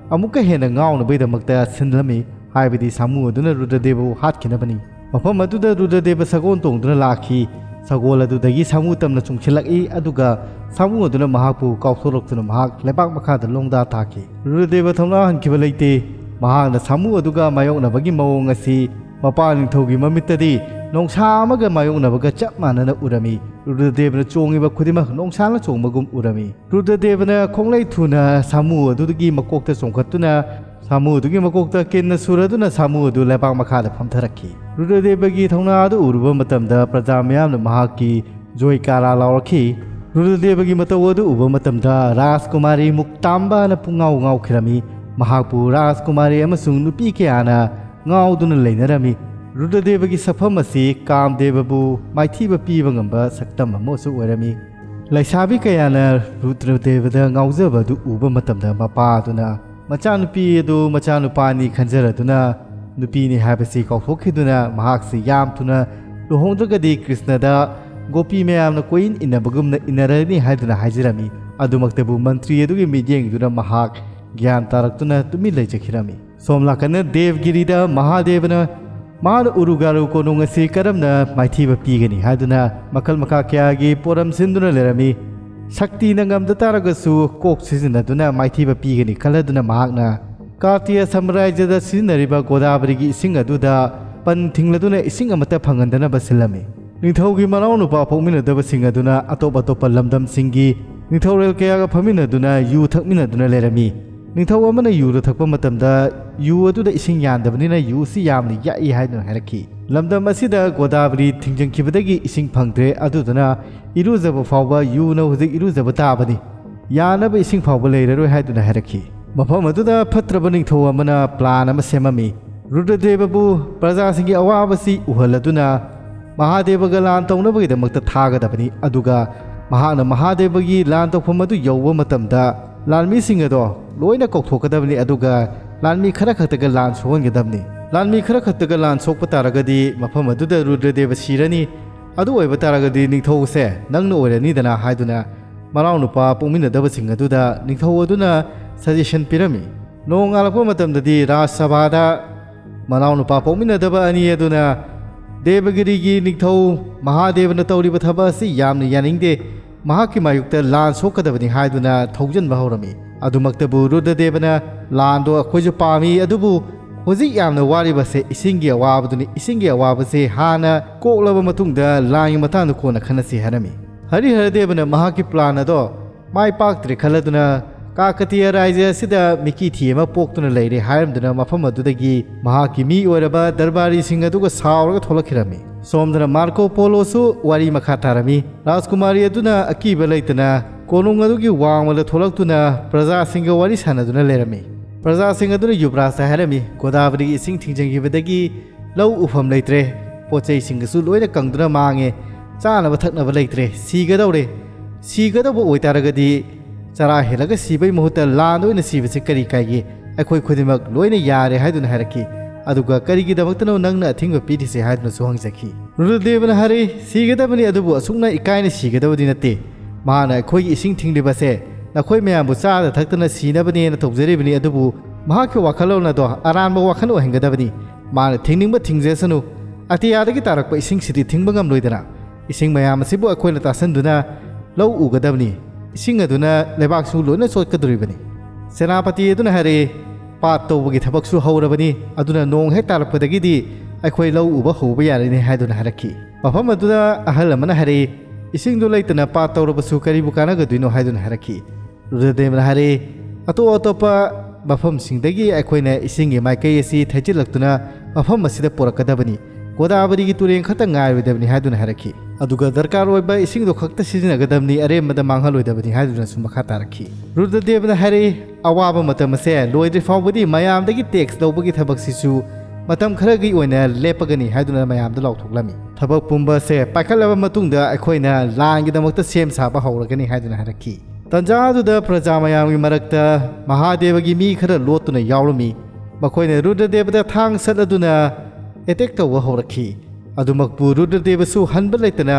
ꯑꯃꯨꯛꯀ ꯍꯦꯟꯅ ꯉꯥꯎꯅꯕꯒꯤꯗꯃꯛꯇ ꯁꯤꯟꯂꯝꯃꯤ꯫ ꯍꯥꯏꯕꯗꯤ ꯁꯥꯃꯨ ꯑꯗꯨꯅ ꯔꯨꯗ꯭ꯔꯗꯦꯕꯕꯨ ꯍꯥꯠꯈꯤꯅꯕꯅꯤ꯫ ꯃꯐꯝ ꯑꯗꯨꯗ ꯔꯨꯗ꯭ꯔꯗꯦꯕ ꯁꯒꯣꯜ ꯇꯣꯡꯗꯨꯅ ꯂꯥꯛꯈꯤ꯫ ꯁꯒꯣꯜ ꯑꯗꯨꯗꯒꯤ ꯁꯥꯃꯨ ꯇꯝꯅ ꯆꯨꯡꯁꯤꯜꯂꯛꯏ, ꯑꯗꯨꯒ ꯁꯥꯃꯨ ꯑꯗꯨꯅ ꯃꯍꯥꯛꯄꯨ ꯀꯥꯎꯊꯣꯔꯛꯇꯨꯅ ꯃꯍꯥꯛ ꯂꯩꯕꯥꯛ ꯃꯈꯥꯗ ꯂꯣꯡꯗꯥ ꯇꯥꯈꯤ꯫ ꯔꯨꯗ꯭ꯔꯗꯦꯕ ꯊꯧꯅꯥ ꯍꯟꯈꯤꯕ ꯂꯩꯇꯦ꯫ ꯃꯍꯥꯛꯅ ꯁꯥꯃꯨ ꯑꯗꯨꯒ ꯃꯥꯌꯣꯛꯅꯕꯒꯤ ꯃꯑꯣꯡ ꯑꯁꯤ ꯃꯄꯥ ꯅꯤꯡꯊꯧꯒꯤ ꯃꯃꯤꯠꯇꯗꯤ ꯅꯣꯡꯁꯥ ꯑꯃꯒ ꯃꯥꯌꯣꯛꯅꯕꯒ ꯆꯞ ꯃꯥꯟꯅꯅ ꯎꯔꯝꯃꯤ꯫ ꯔꯨꯗ꯭ꯔꯗꯦꯕꯅ ꯆꯣꯡꯉꯤꯕ ꯈꯨꯗꯤꯡꯃꯛ ꯅꯣꯡꯁꯥꯅ ꯆꯣꯡꯕꯒꯨꯝ ꯎꯔꯝꯃꯤ꯫ ꯔꯨꯗ꯭ꯔꯗꯦꯕꯅ ꯈꯣꯡꯂꯩ ꯊꯨꯅ ꯁꯥꯃꯨ ꯑꯗꯨꯒꯤ ꯃꯀꯣꯛꯇ ꯆꯣꯡꯈꯠꯇꯨꯅ ꯁꯥꯃꯨ ꯑꯗꯨꯒꯤ ꯃꯀꯣꯛꯇ ꯀꯤꯟꯅ ꯁꯨꯔꯗꯨꯅ ꯁꯥꯃꯨ ꯑꯗꯨ ꯂꯩꯕꯥꯛ ꯃꯈꯥꯗ ꯐꯝꯊꯔꯛꯈꯤ꯫ ꯔꯨꯗ꯭ꯔꯗꯦꯕꯒꯤ ꯊꯧꯅꯥ ꯑꯗꯨ ꯎꯔꯨꯕ ꯃꯇꯝꯗ ꯄ꯭ꯔꯖꯥ ꯃꯤꯌꯥꯝꯅ ꯃꯍꯥꯛꯀꯤ ꯖꯣꯏ ꯀꯥꯔꯥ ꯂꯥꯎꯔꯛꯈꯤ꯫ ꯔꯨꯗ꯭ꯔꯗꯦꯕꯒꯤ ꯃꯇꯧ ꯑꯗꯨ ꯎꯕ ꯃꯇꯝꯗ ꯔꯥꯖꯀꯨꯃꯥꯔꯤ ꯃꯨꯛꯇꯥꯝꯕꯥꯅ ꯄꯨꯡꯉꯥꯎ ꯉꯥꯎꯈꯤꯔꯝꯃꯤ꯫ ꯃꯍꯥꯛꯄꯨ ꯔꯥꯖꯀꯨꯃꯥꯔꯤ ꯑꯃꯁꯨꯡ ꯅꯨꯄꯤ ꯀꯌꯥꯅ ꯉꯥꯎꯗꯨꯅ ꯂꯩꯅꯔꯝꯃꯤ꯫ ꯔꯨꯗ꯭ꯔꯗꯦꯕꯒꯤ ꯁꯛꯐꯝ ꯑꯁꯤ ꯀꯥꯝꯗꯦꯕꯕꯨ ꯃꯥꯏꯊꯤꯕ ꯄꯤꯕ ꯉꯝꯕ ꯁꯛꯇꯝ ꯑꯃꯁꯨ ꯑꯣꯏꯔꯝꯃꯤ꯫ ꯂꯩꯁꯥꯕꯤ ꯀꯌꯥꯅ ꯔꯨꯗ꯭ꯔꯗꯦꯕꯗ ꯉꯥꯎꯖꯕ ꯑꯗꯨ ꯎꯕ ꯃꯇꯝꯗ ꯃꯄꯥ ꯑꯗꯨꯅ ꯃꯆꯥꯅꯨꯄꯤ ꯑꯗꯨ ꯃꯆꯥꯅꯨꯄꯥꯅꯤ ꯈꯟꯖꯔꯗꯨꯅ ꯅꯨꯄꯤꯅꯤ ꯍꯥꯏꯕꯁꯤ ꯀꯥꯎꯊꯣꯛꯈꯤꯗꯨꯅ ꯃꯍꯥꯛꯁꯤ ꯌꯥꯝ ꯊꯨꯅ ꯂꯨꯍꯣꯡꯗ꯭ꯔꯒꯗꯤ ꯀ꯭ꯔꯤꯁꯅꯗ ꯒꯣꯄꯤ ꯃꯌꯥꯝꯅ ꯀꯣꯏꯏꯟ ꯏꯟꯅꯕꯒꯨꯝꯅ ꯏꯟꯅꯔꯅꯤ ꯍꯥꯏꯗꯨꯅ ꯍꯥꯏꯖꯔꯝꯃꯤ꯫ ꯑꯗꯨꯃꯛꯇꯕꯨ ꯃꯟꯇ꯭ꯔꯤ ꯑꯗꯨꯒꯤ ꯃꯤꯠꯌꯦꯡꯗꯨꯅ ꯃꯍꯥꯛ ꯒ꯭ꯌꯥꯟ ꯇꯥꯔꯛꯇꯨꯅ ꯇꯨꯃꯤꯟ ꯂꯩꯖꯈꯤꯔꯝꯃꯤ꯫ ꯁꯣꯝ ꯅꯥꯀꯟꯗ ꯗꯦꯕꯒꯤꯔꯤꯗ ꯃꯍꯥꯗꯦꯕꯅ ꯃꯍꯥꯛꯅ ꯎꯔꯨꯒꯥꯔꯨ ꯀꯣꯅꯨꯡ ꯑꯁꯤ ꯀꯔꯝꯅ ꯃꯥꯏꯊꯤꯕ ꯄꯤꯒꯅꯤ ꯍꯥꯏꯗꯨꯅ ꯃꯈꯜ ꯃꯈꯥ ꯀꯌꯥꯒꯤ ꯄꯣꯠꯂꯝ ꯁꯤꯟꯗꯨꯅ ꯂꯩꯔꯝꯃꯤ꯫ ꯁꯛꯇꯤꯅ ꯉꯝꯗ ꯇꯥꯔꯒꯁꯨ ꯀꯣꯛ ꯁꯤꯖꯤꯟꯅꯗꯨꯅ ꯃꯥꯏꯊꯤꯕ ꯄꯤꯒꯅꯤ ꯈꯜꯂꯗꯨꯅ ꯃꯍꯥꯛꯅ ꯀꯥꯔꯇꯤꯌꯥ ꯁꯥꯝꯔꯥꯖ꯭ꯌꯗ ꯁꯤꯖꯤꯟꯅꯔꯤꯕ ꯒꯣꯗꯥꯕꯔꯤꯒꯤ ꯏꯁꯤꯡ ꯑꯗꯨꯗ ꯄꯟ ꯊꯤꯡꯂꯗꯨꯅ ꯏꯁꯤꯡ ꯑꯃꯠꯇ ꯐꯪꯍꯟꯗꯅꯕ ꯁꯤꯜꯂꯝꯃꯤ꯫ ꯅꯤꯡꯊꯧꯒꯤ ꯃꯅꯥꯎꯅꯨꯄꯥ ꯄꯣꯛꯃꯤꯟꯅꯗꯕꯁꯤꯡ ꯑꯗꯨꯅ ꯑꯇꯣꯞ ꯑꯇꯣꯞꯄ ꯂꯝꯗꯝꯁꯤꯡꯒꯤ ꯅꯤꯡꯊꯧꯔꯦꯜ ꯀꯌꯥꯒ ꯐꯝꯃꯤꯟꯅꯗꯨꯅ ꯌꯨ ꯊꯛꯃꯤꯟꯅꯗꯨꯅ ꯂꯩꯔꯝꯃꯤ꯫ ꯅꯤꯡꯊꯧ ꯑꯃꯅ ꯌꯨꯗ ꯊꯛꯄ ꯃꯇꯝꯗ ꯌꯨ ꯑꯗꯨꯗ ꯏꯁꯤꯡ ꯌꯥꯟꯗꯕꯅꯤꯅ ꯌꯨꯁꯤ ꯌꯥꯝꯅ ꯌꯥꯛꯏ ꯍꯥꯏꯗꯨꯅ ꯍꯥꯏꯔꯛꯈꯤ꯫ ꯂꯝꯗꯝ ꯑꯁꯤꯗ ꯒꯣꯗꯥꯕꯔꯤ ꯊꯤꯡꯖꯤꯟꯈꯤꯕꯗꯒꯤ ꯏꯁꯤꯡ ꯐꯪꯗ꯭ꯔꯦ, ꯑꯗꯨꯗꯨꯅ ꯏꯔꯨꯖꯕ ꯐꯥꯎꯕ ꯌꯨꯅ ꯍꯧꯖꯤꯛ ꯏꯔꯨꯖꯕ ꯇꯥꯕꯅꯤ, ꯌꯥꯅꯕ ꯏꯁꯤꯡ ꯐꯥꯎꯕ ꯂꯩꯔꯔꯣꯏ ꯍꯥꯏꯗꯨꯅ ꯍꯥꯏꯔꯛꯈꯤ꯫ ꯃꯐꯝ ꯑꯗꯨꯗ ꯐꯠꯇ꯭ꯔꯕ ꯅꯤꯡꯊꯧ ꯑꯃꯅ ꯄ꯭ꯂꯥꯟ ꯑꯃ ꯁꯦꯝꯃꯝꯃꯤ꯫ ꯔꯨꯗ꯭ꯔꯗꯦꯕꯕꯨ ꯄ꯭ꯔꯖꯥꯁꯤꯡꯒꯤ ꯑꯋꯥꯕꯁꯤ ꯎꯍꯜꯂꯗꯨꯅ ꯃꯍꯥꯗꯦꯕꯒ ꯂꯥꯟ ꯇꯧꯅꯕꯒꯤꯗꯃꯛꯇ ꯊꯥꯒꯗꯕꯅꯤ, ꯑꯗꯨꯒ ꯃꯍꯥꯛꯅ ꯃꯍꯥꯗꯦꯕꯒꯤ ꯂꯥꯟ ꯇꯧꯐꯝ ꯑꯗꯨ ꯌꯧꯕ ꯃꯇꯝꯗ ꯂꯥꯟꯃꯤꯁꯤꯡ ꯑꯗꯣ ꯂꯣꯏꯅ ꯀꯧꯊꯣꯛꯀꯗꯕꯅꯤ, ꯑꯗꯨꯒ ꯂꯥꯟꯃꯤ ꯈꯔ ꯈꯛꯇꯒ ꯂꯥꯟ ꯁꯣꯛꯍꯟꯒꯗꯕꯅꯤ꯫ ꯂꯥꯟꯃꯤ ꯈꯔ ꯈꯛꯇꯒ ꯂꯥꯟ ꯁꯣꯛꯄ ꯇꯥꯔꯒꯗꯤ ꯃꯐꯝ ꯑꯗꯨꯗ ꯔꯨꯗ꯭ꯔꯗꯦꯕ ꯁꯤꯔꯅꯤ꯫ ꯑꯗꯨ ꯑꯣꯏꯕ ꯇꯥꯔꯒꯗꯤ ꯅꯤꯡꯊꯧꯁꯦ ꯅꯪꯅ ꯑꯣꯏꯔꯅꯤꯗꯅ ꯍꯥꯏꯗꯨꯅ ꯃꯅꯥꯎꯅꯨꯄꯥ ꯄꯣꯛꯃꯤꯟꯅꯗꯕꯁꯤꯡ ꯑꯗꯨꯗ ꯅꯤꯡꯊꯧ ꯑꯗꯨꯅ ꯁꯖꯦꯁꯟ ꯄꯤꯔꯝꯃꯤ꯫ ꯅꯣꯡꯉꯥꯜꯂꯛꯄ ꯃꯇꯝꯗꯗꯤ ꯔꯥꯖ ꯁꯚꯥꯗ ꯃꯅꯥꯎꯅꯨꯄꯥ ꯄꯣꯛꯃꯤꯟꯅꯗꯕ ꯑꯅꯤ ꯑꯗꯨꯅ ꯗꯦꯕꯒꯤꯔꯤꯒꯤ ꯅꯤꯡꯊꯧ ꯃꯍꯥꯗꯦꯕꯅ ꯇꯧꯔꯤꯕ ꯊꯕꯛ ꯑꯁꯤ ꯌꯥꯝꯅ ꯌꯥꯅꯤꯡꯗꯦ, ꯃꯍꯥꯛꯀꯤ ꯃꯥꯌꯣꯛꯇ ꯂꯥꯟ ꯁꯣꯛꯀꯗꯕꯅꯤ ꯍꯥꯏꯗꯨꯅ ꯊꯧꯖꯟꯕ ꯍꯧꯔꯝꯃꯤ꯫ ꯑꯗꯨꯃꯛꯇꯕꯨ ꯔꯨꯗ꯭ꯔꯗꯦꯕꯅ ꯂꯥꯟꯗꯣ ꯑꯩꯈꯣꯏꯁꯨ ꯄꯥꯝꯃꯤ, ꯑꯗꯨꯕꯨ ꯍꯧꯖꯤꯛ ꯌꯥꯝꯅ ꯋꯥꯔꯤꯕꯁꯦ ꯏꯁꯤꯡꯒꯤ ꯑꯋꯥꯕꯗꯨꯅꯤ꯫ ꯏꯁꯤꯡꯒꯤ ꯑꯋꯥꯕꯁꯦ ꯍꯥꯟꯅ ꯀꯣꯛꯂꯕ ꯃꯇꯨꯡꯗ ꯂꯥꯟꯒꯤ ꯃꯇꯥꯡꯗ ꯀꯣꯟꯅ ꯈꯟꯅꯁꯤ ꯍꯥꯏꯔꯝꯃꯤ꯫ ꯍꯔꯤꯍꯔꯗꯦꯕꯅ ꯃꯍꯥꯛꯀꯤ ꯄ꯭ꯂꯥꯟ ꯑꯗꯣ ꯃꯥꯏ ꯄꯥꯛꯇ꯭ꯔꯦ ꯈꯜꯂꯗꯨꯅ ꯀꯥꯀꯇꯤꯌꯥ ꯔꯥꯏꯖ꯭ꯌ ꯑꯁꯤꯗ ꯃꯤꯀꯤ ꯊꯤ ꯑꯃ ꯄꯣꯛꯇꯨꯅ ꯂꯩꯔꯦ ꯍꯥꯏꯔꯝꯗꯨꯅ ꯃꯐꯝ ꯑꯗꯨꯗꯒꯤ ꯃꯍꯥꯛꯀꯤ ꯃꯤ ꯑꯣꯏꯔꯕ ꯗꯔꯕꯥꯔꯤꯁꯤꯡ ꯑꯗꯨꯒ ꯁꯥꯎꯔꯒ ꯊꯣꯛꯂꯛꯈꯤꯔꯝꯃꯤ꯫ ꯁꯣꯝꯗꯅ ꯃꯥꯔꯀꯣ ꯄꯣꯂꯣꯁꯨ ꯋꯥꯔꯤ ꯃꯈꯥ ꯇꯥꯔꯝꯃꯤ꯫ ꯔꯥꯖꯀꯨꯃꯥꯔꯤ ꯑꯗꯨꯅ ꯑꯀꯤꯕ ꯂꯩꯇꯅ ꯀꯣꯅꯨꯡ ꯑꯗꯨꯒꯤ ꯋꯥꯡꯃꯗ ꯊꯣꯛꯂꯛꯇꯨꯅ ꯄ꯭ꯔꯖꯥꯁꯤꯡꯒ ꯋꯥꯔꯤ ꯁꯥꯟꯅꯗꯨꯅ ꯂꯩꯔꯝꯃꯤ꯫ ꯄ꯭ꯔꯖꯥꯁꯤꯡ ꯑꯗꯨꯅ ꯌꯨꯕ꯭ꯔꯥꯖꯇ ꯍꯥꯏꯔꯝꯃꯤ, "ꯒꯣꯗꯥꯕꯔꯤꯒꯤ ꯏꯁꯤꯡ ꯊꯤꯡꯖꯤꯟꯈꯤꯕꯗꯒꯤ ꯂꯧ ꯎꯐꯝ ꯂꯩꯇ꯭ꯔꯦ, ꯄꯣꯠ ꯆꯩꯁꯤꯡꯒꯁꯨ ꯂꯣꯏꯅ ꯀꯪꯗꯨꯅ ꯃꯥꯡꯉꯦ, ꯆꯥꯅꯕ ꯊꯛꯅꯕ ꯂꯩꯇ꯭ꯔꯦ, ꯁꯤꯒꯗꯧꯔꯦ꯫ ꯁꯤꯒꯗꯧꯕ ꯑꯣꯏꯇꯥꯔꯒꯗꯤ ꯆꯔꯥ ꯍꯦꯜꯂꯒ ꯁꯤꯕꯒꯤ ꯃꯍꯨꯠꯇ ꯂꯥꯟꯗ ꯑꯣꯏꯅ ꯁꯤꯕꯁꯤ ꯀꯔꯤ ꯀꯥꯏꯒꯦ? ꯑꯩꯈꯣꯏ ꯈꯨꯗꯤꯡꯃꯛ ꯂꯣꯏꯅ ꯌꯥꯔꯦ" ꯍꯥꯏꯗꯨꯅ ꯍꯥꯏꯔꯛꯈꯤ꯫ ꯑꯗꯨꯒ "ꯀꯔꯤꯒꯤꯗꯃꯛꯇꯅꯣ ꯅꯪꯅ ꯑꯊꯤꯡꯕ ꯄꯤꯔꯤꯁꯦ?" ꯍꯥꯏꯗꯨꯅꯁꯨ ꯍꯪꯖꯈꯤ꯫ ꯔꯨꯗ꯭ꯔꯗꯦꯕꯅ ꯍꯥꯏꯔꯛꯏ, "ꯁꯤꯒꯗꯕꯅꯤ, ꯑꯗꯨꯕꯨ ꯑꯁꯨꯛꯅ ꯏꯀꯥꯏꯅ ꯁꯤꯒꯗꯕꯗꯤ ꯅꯠꯇꯦ꯫ ꯃꯍꯥꯛꯅ ꯑꯩꯈꯣꯏꯒꯤ ꯏꯁꯤꯡ ꯊꯤꯡꯂꯤꯕꯁꯦ ꯅꯈꯣꯏ ꯃꯌꯥꯝꯕꯨ ꯆꯥꯗ ꯊꯛꯇꯅ ꯁꯤꯅꯕꯅꯦꯅ ꯇꯧꯖꯔꯤꯕꯅꯤ, ꯑꯗꯨꯕꯨ ꯃꯍꯥꯛꯀꯤ ꯋꯥꯈꯜꯂꯣꯟ ꯑꯗꯣ ꯑꯔꯥꯟꯕ ꯋꯥꯈꯜ ꯑꯣꯏꯍꯟꯒꯗꯕꯅꯤ꯫ ꯃꯥꯅ ꯊꯤꯡꯅꯤꯡꯕ ꯊꯤꯡꯖꯁꯅꯨ꯫ ꯑꯇꯤꯌꯥꯗꯒꯤ ꯇꯥꯔꯛꯄ ꯏꯁꯤꯡꯁꯤꯗꯤ ꯊꯤꯡꯕ ꯉꯝꯂꯣꯏꯗꯅ꯫ ꯏꯁꯤꯡ ꯃꯌꯥꯝ ꯑꯁꯤꯕꯨ ꯑꯩꯈꯣꯏꯅ ꯇꯥꯁꯟꯗꯨꯅ ꯂꯧ ꯎꯒꯗꯕꯅꯤ꯫ ꯏꯁꯤꯡ ꯑꯗꯨꯅ ꯂꯩꯕꯥꯛꯁꯨ ꯂꯣꯏꯅ ꯆꯣꯠꯀꯗꯧꯔꯤꯕꯅꯤ"꯫ ꯁꯦꯅꯥꯄꯇꯤ ꯑꯗꯨꯅ ꯍꯥꯏꯔꯛꯏ, "ꯄꯥꯠ ꯇꯧꯕꯒꯤ ꯊꯕꯛꯁꯨ ꯍꯧꯔꯕꯅꯤ, ꯑꯗꯨꯅ ꯅꯣꯡ ꯍꯦꯛ ꯇꯥꯔꯛꯄꯗꯒꯤꯗꯤ ꯑꯩꯈꯣꯏ ꯂꯧ ꯎꯕ ꯍꯧꯕ ꯌꯥꯔꯅꯤ" ꯍꯥꯏꯗꯨꯅ ꯍꯥꯏꯔꯛꯈꯤ꯫ ꯃꯐꯝ ꯑꯗꯨꯗ ꯑꯍꯜ ꯑꯃꯅ ꯍꯥꯏꯔꯛꯏ, "ꯏꯁꯤꯡꯗꯨ ꯂꯩꯇꯅ ꯄꯥꯠ ꯇꯧꯔꯕꯁꯨ ꯀꯔꯤꯕꯨ ꯀꯥꯟꯅꯒꯗꯣꯏꯅꯣ?" ꯍꯥꯏꯗꯨꯅ ꯍꯥꯏꯔꯛꯈꯤ꯫ ꯔꯨꯗ꯭ꯔꯗꯦꯕꯅ ꯍꯥꯏꯔꯛꯏ, "ꯑꯇꯣꯞ ꯑꯇꯣꯞꯄ ꯃꯐꯝꯁꯤꯡꯗꯒꯤ ꯑꯩꯈꯣꯏꯅ ꯏꯁꯤꯡꯒꯤ ꯃꯥꯏꯀꯩ ꯑꯁꯤ ꯊꯩꯖꯤꯜꯂꯛꯇꯨꯅ ꯃꯐꯝ ꯑꯁꯤꯗ ꯄꯨꯔꯛꯀꯗꯕꯅꯤ꯫ ꯒꯣꯗꯥꯕꯔꯤꯒꯤ ꯇꯨꯔꯦꯟ ꯈꯛꯇ ꯉꯥꯏꯔꯣꯏꯗꯕꯅꯤ" ꯍꯥꯏꯗꯨꯅ ꯍꯥꯏꯔꯛꯈꯤ꯫ ꯑꯗꯨꯒ ꯗꯔꯀꯥꯔ ꯑꯣꯏꯕ ꯏꯁꯤꯡꯗꯣ ꯈꯛꯇ ꯁꯤꯖꯤꯟꯅꯒꯗꯕꯅꯤ, ꯑꯔꯦꯝꯕꯗ ꯃꯥꯡꯍꯜꯂꯣꯏꯗꯕꯅꯤ ꯍꯥꯏꯗꯨꯅꯁꯨ ꯃꯈꯥ ꯇꯥꯔꯛꯈꯤ꯫ ꯔꯨꯗ꯭ꯔꯗꯦꯕꯅ ꯍꯥꯏꯔꯛꯏ, "ꯑꯋꯥꯕ ꯃꯇꯝ ꯑꯁꯦ ꯂꯣꯏꯗ꯭ꯔꯤ ꯐꯥꯎꯕꯗꯤ ꯃꯌꯥꯝꯗꯒꯤ ꯇꯦꯛꯁ ꯂꯧꯕꯒꯤ ꯊꯕꯛꯁꯤꯁꯨ ꯃꯇꯝ ꯈꯔꯒꯤ ꯑꯣꯏꯅ ꯂꯦꯞꯄꯒꯅꯤ" ꯍꯥꯏꯗꯨꯅ ꯃꯌꯥꯝꯗ ꯂꯥꯎꯊꯣꯛꯂꯝꯃꯤ꯫ ꯊꯕꯛ ꯄꯨꯝꯕ ꯑꯁꯦ ꯄꯥꯏꯈꯠꯂꯕ ꯃꯇꯨꯡꯗ ꯑꯩꯈꯣꯏꯅ ꯂꯥꯟꯒꯤꯗꯃꯛꯇ ꯁꯦꯝ ꯁꯥꯕ ꯍꯧꯔꯒꯅꯤ ꯍꯥꯏꯗꯨꯅ ꯍꯥꯏꯔꯛꯈꯤ꯫ ꯇꯟꯖꯥ ꯑꯗꯨꯗ ꯄ꯭ꯔꯖꯥ ꯃꯌꯥꯝꯒꯤ ꯃꯔꯛꯇ ꯃꯍꯥꯗꯦꯕꯒꯤ ꯃꯤ ꯈꯔ ꯂꯣꯠꯇꯨꯅ ꯌꯥꯎꯔꯝꯃꯤ꯫ ꯃꯈꯣꯏꯅ ꯔꯨꯗ꯭ꯔꯗꯦꯕꯗ ꯊꯥꯡ ꯁꯠꯂꯗꯨꯅ ꯑꯦꯇꯦꯛ ꯇꯧꯕ ꯍꯧꯔꯛꯈꯤ꯫ ꯑꯗꯨꯃꯛꯄꯨ ꯔꯨꯗ꯭ꯔꯗꯦꯕꯁꯨ ꯍꯟꯕ ꯂꯩꯇꯅ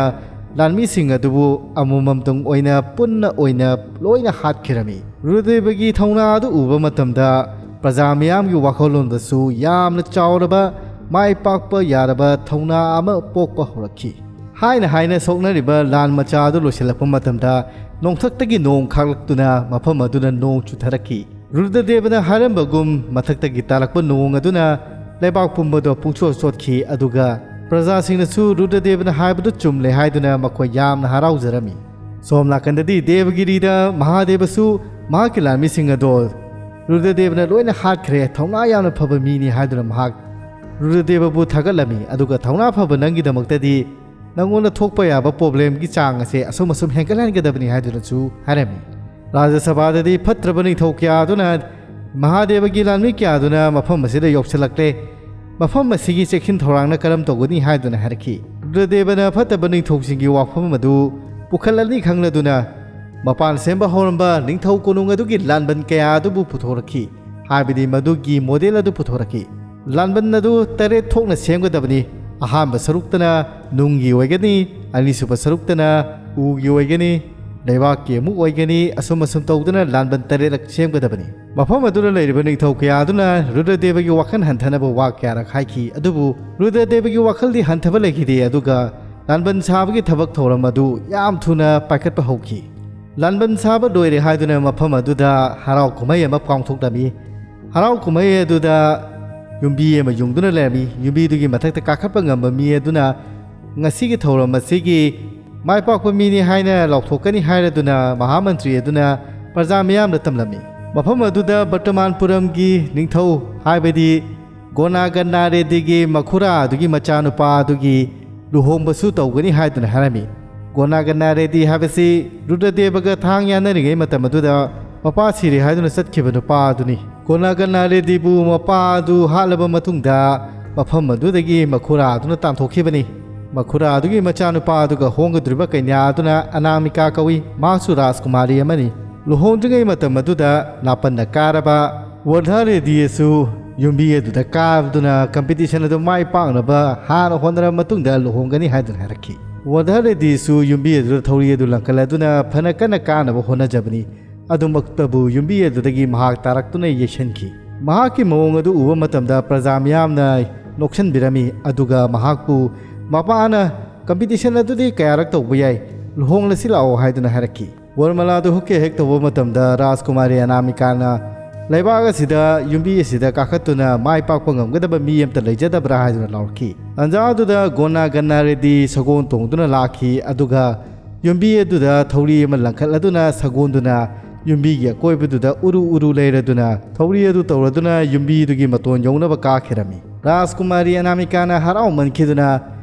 ꯂꯥꯟꯃꯤꯁꯤꯡ ꯑꯗꯨꯕꯨ ꯑꯃꯃꯝꯇꯪ ꯑꯣꯏꯅ ꯄꯨꯟꯅ ꯑꯣꯏꯅ ꯂꯣꯏꯅ ꯍꯥꯠꯈꯤꯔꯝꯃꯤ꯫ ꯔꯨꯗ꯭ꯔꯗꯦꯕꯒꯤ ꯊꯧꯅꯥ ꯑꯗꯨ ꯎꯕ ꯃꯇꯝꯗ ꯄ꯭ꯔꯖꯥ ꯃꯤꯌꯥꯝꯒꯤ ꯋꯥꯈꯜꯂꯣꯟꯗꯁꯨ ꯌꯥꯝꯅ ꯆꯥꯎꯔꯕ ꯃꯥꯏ ꯄꯥꯛꯄ ꯌꯥꯔꯕ ꯊꯧꯅꯥ ꯑꯃ ꯄꯣꯛꯄ ꯍꯧꯔꯛꯈꯤ꯫ ꯍꯥꯏꯅ ꯍꯥꯏꯅ ꯁꯣꯛꯅꯔꯤꯕ ꯂꯥꯟ ꯃꯆꯥ ꯑꯗꯨ ꯂꯣꯏꯁꯤꯜꯂꯛꯄ ꯃꯇꯝꯗ ꯅꯣꯡꯊꯛꯇꯒꯤ ꯅꯣꯡ ꯈꯥꯛꯂꯛꯇꯨꯅ ꯃꯐꯝ ꯑꯗꯨꯗ ꯅꯣꯡ ꯆꯨꯊꯔꯛꯈꯤ꯫ ꯔꯨꯗ꯭ꯔꯗꯦꯕꯅ ꯍꯥꯏꯔꯝꯕꯒꯨꯝ ꯃꯊꯛꯇꯒꯤ ꯇꯥꯔꯛꯄ ꯅꯣꯡ ꯑꯗꯨꯅ ꯂꯩꯕꯥꯛ ꯄꯨꯝꯕꯗꯣ ꯄꯨꯡꯆꯣꯠ ꯆꯣꯠꯈꯤ, ꯑꯗꯨꯒ ꯄ꯭ꯔꯖꯥꯁꯤꯡꯅꯁꯨ ꯔꯨꯗ꯭ꯔꯗꯦꯕꯅ ꯍꯥꯏꯕꯗꯨ ꯆꯨꯝꯂꯦ ꯍꯥꯏꯗꯨꯅ ꯃꯈꯣꯏ ꯌꯥꯝꯅ ꯍꯔꯥꯎꯖꯔꯝꯃꯤ꯫ ꯁꯣꯝ ꯅꯥꯀꯟꯗꯗꯤ ꯗꯦꯕꯒꯤꯔꯤꯗ ꯃꯍꯥꯗꯦꯕꯁꯨ ꯃꯍꯥꯛꯀꯤ ꯂꯥꯟꯃꯤꯁꯤꯡ ꯑꯗꯣ ꯔꯨꯗ꯭ꯔꯗꯦꯕꯅ ꯂꯣꯏꯅ ꯍꯥꯠꯈ꯭ꯔꯦ, ꯊꯧꯅꯥ ꯌꯥꯝꯅ ꯐꯕ ꯃꯤꯅꯤ ꯍꯥꯏꯗꯨꯅ ꯃꯍꯥꯛ ꯔꯨꯗ꯭ꯔꯗꯦꯕꯕꯨ ꯊꯥꯒꯠꯂꯝꯃꯤ꯫ ꯑꯗꯨꯒ ꯊꯧꯅꯥ ꯐꯕ ꯅꯪꯒꯤꯗꯃꯛꯇꯗꯤ ꯅꯪꯉꯣꯟꯗ ꯊꯣꯛꯄ ꯌꯥꯕ ꯄ꯭ꯔꯣꯕ꯭ꯂꯦꯝꯒꯤ ꯆꯥꯡ ꯑꯁꯦ ꯑꯁꯨꯝ ꯑꯁꯨꯝ ꯍꯦꯟꯒꯠꯍꯟꯒꯗꯕꯅꯤ ꯍꯥꯏꯗꯨꯅꯁꯨ ꯍꯥꯏꯔꯝꯃꯤ꯫ ꯔꯥꯖ꯭ꯌ ꯁꯚꯥꯗꯗꯤ ꯐꯠꯇ꯭ꯔꯕ ꯅꯤꯡꯊꯧ ꯀꯌꯥ ꯑꯗꯨꯅ ꯃꯍꯥꯗꯦꯕꯒꯤ ꯂꯥꯟꯃꯤ ꯀꯌꯥ ꯑꯗꯨꯅ ꯃꯐꯝ ꯑꯁꯤꯗ ꯌꯧꯁꯤꯜꯂꯛꯂꯦ꯫ ꯃꯐꯝ ꯑꯁꯤꯒꯤ ꯆꯦꯛꯁꯤꯟ ꯊꯧꯔꯥꯡꯅ ꯀꯔꯝ ꯇꯧꯒꯅꯤ ꯍꯥꯏꯗꯨꯅ ꯍꯥꯏꯔꯛꯈꯤ꯫ ꯔꯨꯗ꯭ꯔꯗꯦꯕꯅ ꯐꯠꯇꯕ ꯅꯤꯡꯊꯧꯁꯤꯡꯒꯤ ꯋꯥꯐꯝ ꯑꯗꯨ ꯄꯨꯈꯠꯂꯅꯤ ꯈꯪꯂꯗꯨꯅ ꯃꯄꯥꯟ ꯁꯦꯝꯕ ꯍꯧꯔꯝꯕ ꯅꯤꯡꯊꯧ ꯀꯣꯅꯨꯡ ꯑꯗꯨꯒꯤ ꯂꯥꯟꯕꯟ ꯀꯌꯥ ꯑꯗꯨꯕꯨ ꯄꯨꯊꯣꯔꯛꯈꯤ, ꯍꯥꯏꯕꯗꯤ ꯃꯗꯨꯒꯤ ꯃꯣꯗꯦꯜ ꯑꯗꯨ ꯄꯨꯊꯣꯔꯛꯈꯤ꯫ ꯂꯥꯟꯕꯟ ꯑꯗꯨ ꯇꯔꯦꯠ ꯊꯣꯛꯅ ꯁꯦꯝꯒꯗꯕꯅꯤ꯫ ꯑꯍꯥꯟꯕ ꯁꯔꯨꯛꯇꯅ ꯅꯨꯡꯒꯤ ꯑꯣꯏꯒꯅꯤ, ꯑꯅꯤꯁꯨꯕ ꯁꯔꯨꯛꯇꯅ ꯎꯒꯤ ꯑꯣꯏꯒꯅꯤ, ꯂꯩꯕꯥꯛꯀꯤ ꯑꯃꯨꯛ ꯑꯣꯏꯒꯅꯤ, ꯑꯁꯨꯝ ꯑꯁꯨꯝ ꯇꯧꯗꯨꯅ ꯂꯥꯟꯕꯟ ꯇꯔꯦꯠꯂꯛ ꯁꯦꯝꯒꯗꯕꯅꯤ꯫ ꯃꯐꯝ ꯑꯗꯨꯗ ꯂꯩꯔꯤꯕ ꯅꯤꯡꯊꯧ ꯀꯌꯥ ꯑꯗꯨꯅ ꯔꯨꯗ꯭ꯔꯗꯦꯕꯒꯤ ꯋꯥꯈꯜ ꯍꯟꯊꯅꯕ ꯋꯥ ꯀꯌꯥꯔꯛ ꯍꯥꯏꯈꯤ, ꯑꯗꯨꯕꯨ ꯔꯨꯗ꯭ꯔꯗꯦꯕꯒꯤ ꯋꯥꯈꯜꯗꯤ ꯍꯟꯊꯕ ꯂꯩꯈꯤꯗꯦ꯫ ꯑꯗꯨꯒ ꯂꯥꯟꯕꯟ ꯁꯥꯕꯒꯤ ꯊꯕꯛ ꯊꯧꯔꯝ ꯑꯗꯨ ꯌꯥꯝ ꯊꯨꯅ ꯄꯥꯏꯈꯠꯄ ꯍꯧꯈꯤ꯫ ꯂꯥꯟꯕꯟ ꯁꯥꯕ ꯂꯣꯏꯔꯦ ꯍꯥꯏꯗꯨꯅ ꯃꯐꯝ ꯑꯗꯨꯗ ꯍꯔꯥꯎ ꯀꯨꯝꯍꯩ ꯑꯃ ꯄꯥꯡꯊꯣꯛꯂꯝꯃꯤ꯫ ꯍꯔꯥꯎ ꯀꯨꯝꯍꯩ ꯑꯗꯨꯗ ꯌꯨꯝꯕꯤ ꯑꯃ ꯌꯨꯡꯗꯨꯅ ꯂꯩꯔꯝꯃꯤ꯫ ꯌꯨꯝꯕꯤꯗꯨꯒꯤ ꯃꯊꯛꯇ ꯀꯥꯈꯠꯄ ꯉꯝꯕ ꯃꯤ ꯑꯗꯨꯅ ꯉꯁꯤꯒꯤ ꯊꯧꯔꯝ ꯑꯁꯤꯒꯤ ꯃꯥꯏ ꯄꯥꯛꯄ ꯃꯤꯅꯤ ꯍꯥꯏꯅ ꯂꯥꯎꯊꯣꯛꯀꯅꯤ ꯍꯥꯏꯔꯗꯨꯅ ꯃꯍꯥꯃꯟꯇ꯭ꯔꯤ ꯑꯗꯨꯅ ꯄ꯭ꯔꯖꯥ ꯃꯤꯌꯥꯝꯗ ꯇꯝꯂꯝꯃꯤ꯫ ꯃꯐꯝ ꯑꯗꯨꯗ ꯕꯔꯇꯃꯥꯟꯄꯨꯔꯝꯒꯤ ꯅꯤꯡꯊꯧ, ꯍꯥꯏꯕꯗꯤ ꯒꯣꯅꯥꯒꯟꯅꯥ ꯔꯦꯗ꯭ꯗꯤꯒꯤ ꯃꯈꯨꯔꯥ ꯑꯗꯨꯒꯤ ꯃꯆꯥꯅꯨꯄꯥ ꯑꯗꯨꯒꯤ ꯂꯨꯍꯣꯡꯕꯁꯨ ꯇꯧꯒꯅꯤ ꯍꯥꯏꯗꯨꯅ ꯍꯥꯏꯔꯝꯃꯤ꯫ ꯒꯣꯅꯥꯒꯟꯅꯥ ꯔꯦꯗ꯭ꯗꯤ ꯍꯥꯏꯕꯁꯤ ꯔꯨꯗ꯭ꯔꯗꯦꯕꯒ ꯊꯥꯡ ꯌꯥꯅꯔꯤꯉꯩ ꯃꯇꯝ ꯑꯗꯨꯗ ꯃꯄꯥ ꯁꯤꯔꯦ ꯍꯥꯏꯗꯨꯅ ꯆꯠꯈꯤꯕ ꯅꯨꯄꯥ ꯑꯗꯨꯅꯤ꯫ ꯒꯣꯅꯥꯒꯟꯅꯥ ꯔꯦꯗ꯭ꯗꯤꯕꯨ ꯃꯄꯥ ꯑꯗꯨ ꯍꯥꯠꯂꯕ ꯃꯇꯨꯡꯗ ꯃꯐꯝ ꯑꯗꯨꯗꯒꯤ ꯃꯈꯨꯔꯥ ꯑꯗꯨꯅ ꯇꯥꯟꯊꯣꯛꯈꯤꯕꯅꯤ꯫ ꯃꯈꯨꯔꯥ ꯑꯗꯨꯒꯤ ꯃꯆꯥꯅꯨꯄꯥ ꯑꯗꯨꯒ ꯍꯣꯡꯒꯗꯧꯔꯤꯕ ꯀꯩꯅꯥ ꯑꯗꯨꯅ ꯑꯅꯥꯃꯤꯀꯥ ꯀꯧꯏ꯫ ꯃꯍꯥꯛꯁꯨ ꯔꯥꯖꯀꯨꯃꯥꯔꯤ ꯑꯃꯅꯤ꯫ ꯂꯨꯍꯣꯡꯗ꯭ꯔꯤꯉꯩ ꯃꯇꯝ ꯑꯗꯨꯗ ꯅꯥꯄꯟꯅ ꯀꯥꯔꯕ ꯋꯔꯙꯥ ꯔꯦꯗ꯭ꯗꯤ ꯑꯁꯨ ꯌꯨꯝꯕꯤ ꯑꯗꯨꯗ ꯀꯥꯗꯨꯅ ꯀꯝꯄꯤꯇꯤꯁꯟ ꯑꯗꯨ ꯃꯥꯏ ꯄꯥꯛꯅꯕ ꯍꯥꯟꯅ ꯍꯣꯠꯅꯔꯕ ꯃꯇꯨꯡꯗ ꯂꯨꯍꯣꯡꯒꯅꯤ ꯍꯥꯏꯗꯨꯅ ꯍꯥꯏꯔꯛꯈꯤ꯫ ꯋꯔꯙꯥ ꯔꯦꯗ꯭ꯗꯤꯁꯨ ꯌꯨꯝꯕꯤ ꯑꯗꯨꯗ ꯊꯧꯔꯤ ꯑꯗꯨ ꯂꯪꯈꯠꯂꯗꯨꯅ ꯐꯅ ꯀꯟꯅ ꯀꯥꯅꯕ ꯍꯣꯠꯅꯖꯕꯅꯤ꯫ ꯑꯗꯨꯃꯛꯇꯕꯨ ꯌꯨꯝꯕꯤ ꯑꯗꯨꯗꯒꯤ ꯃꯍꯥꯛ ꯇꯥꯔꯛꯇꯨꯅ ꯌꯩꯁꯟꯈꯤ꯫ ꯃꯍꯥꯛꯀꯤ ꯃꯑꯣꯡ ꯑꯗꯨ ꯎꯕ ꯃꯇꯝꯗ ꯄ꯭ꯔꯖꯥ ꯃꯤꯌꯥꯝꯅ ꯅꯣꯛꯁꯟꯕꯤꯔꯝꯃꯤ, ꯑꯗꯨꯒ ꯃꯍꯥꯛꯄꯨ ꯃꯄꯥꯅ ꯀꯝꯄꯤꯇꯤꯁꯟ ꯑꯗꯨꯗꯤ ꯀꯌꯥꯔꯛ ꯇꯧꯕ ꯌꯥꯏ, ꯂꯨꯍꯣꯡꯂꯁꯤ ꯂꯥꯛꯑꯣ ꯍꯥꯏꯗꯨꯅ ꯍꯥꯏꯔꯛꯈꯤ꯫ ꯋꯔꯃꯂꯥꯗꯨ ꯍꯨꯛꯀꯦ ꯍꯦꯛ ꯇꯧꯕ ꯃꯇꯝꯗ ꯔꯥꯖꯀꯨꯃꯥꯔꯤ ꯑꯅꯥꯃꯤꯀꯥꯅ "ꯂꯩꯕꯥꯛ ꯑꯁꯤꯗ, ꯌꯨꯝꯕꯤ ꯑꯁꯤꯗ ꯀꯥꯈꯠꯇꯨꯅ ꯃꯥꯏ ꯄꯥꯛꯄ ꯉꯝꯒꯗꯕ ꯃꯤ ꯑꯃꯠꯇ ꯂꯩꯖꯗꯕ꯭ꯔꯥ?" ꯍꯥꯏꯗꯨꯅ ꯂꯥꯎꯔꯛꯈꯤ꯫ ꯇꯟꯖꯥ ꯑꯗꯨꯗ ꯒꯣꯅꯥ ꯒꯅꯥ ꯔꯦꯗꯤ ꯁꯒꯣꯜ ꯇꯣꯡꯗꯨꯅ ꯂꯥꯛꯈꯤ, ꯑꯗꯨꯒ ꯌꯨꯝꯕꯤ ꯑꯗꯨꯗ ꯊꯧꯔꯤ ꯑꯃ ꯂꯪꯈꯠꯂꯗꯨꯅ ꯁꯒꯣꯜꯗꯨꯅ ꯌꯨꯝꯕꯤꯒꯤ ꯑꯀꯣꯏꯕꯗꯨꯗ ꯎꯔꯨ ꯎꯔꯨ ꯂꯩꯔꯗꯨꯅ ꯊꯧꯔꯤ ꯑꯗꯨ ꯇꯧꯔꯗꯨꯅ ꯌꯨꯝꯕꯤꯗꯨꯒꯤ ꯃꯇꯣꯟ ꯌꯧꯅꯕ ꯀꯥꯈꯤꯔꯝꯃꯤ꯫ ꯔꯥꯖꯀꯨꯃꯥꯔꯤ ꯑꯅꯥꯃꯤꯀꯥꯅ ꯍꯔꯥꯎꯃꯟꯈꯤꯗꯨꯅ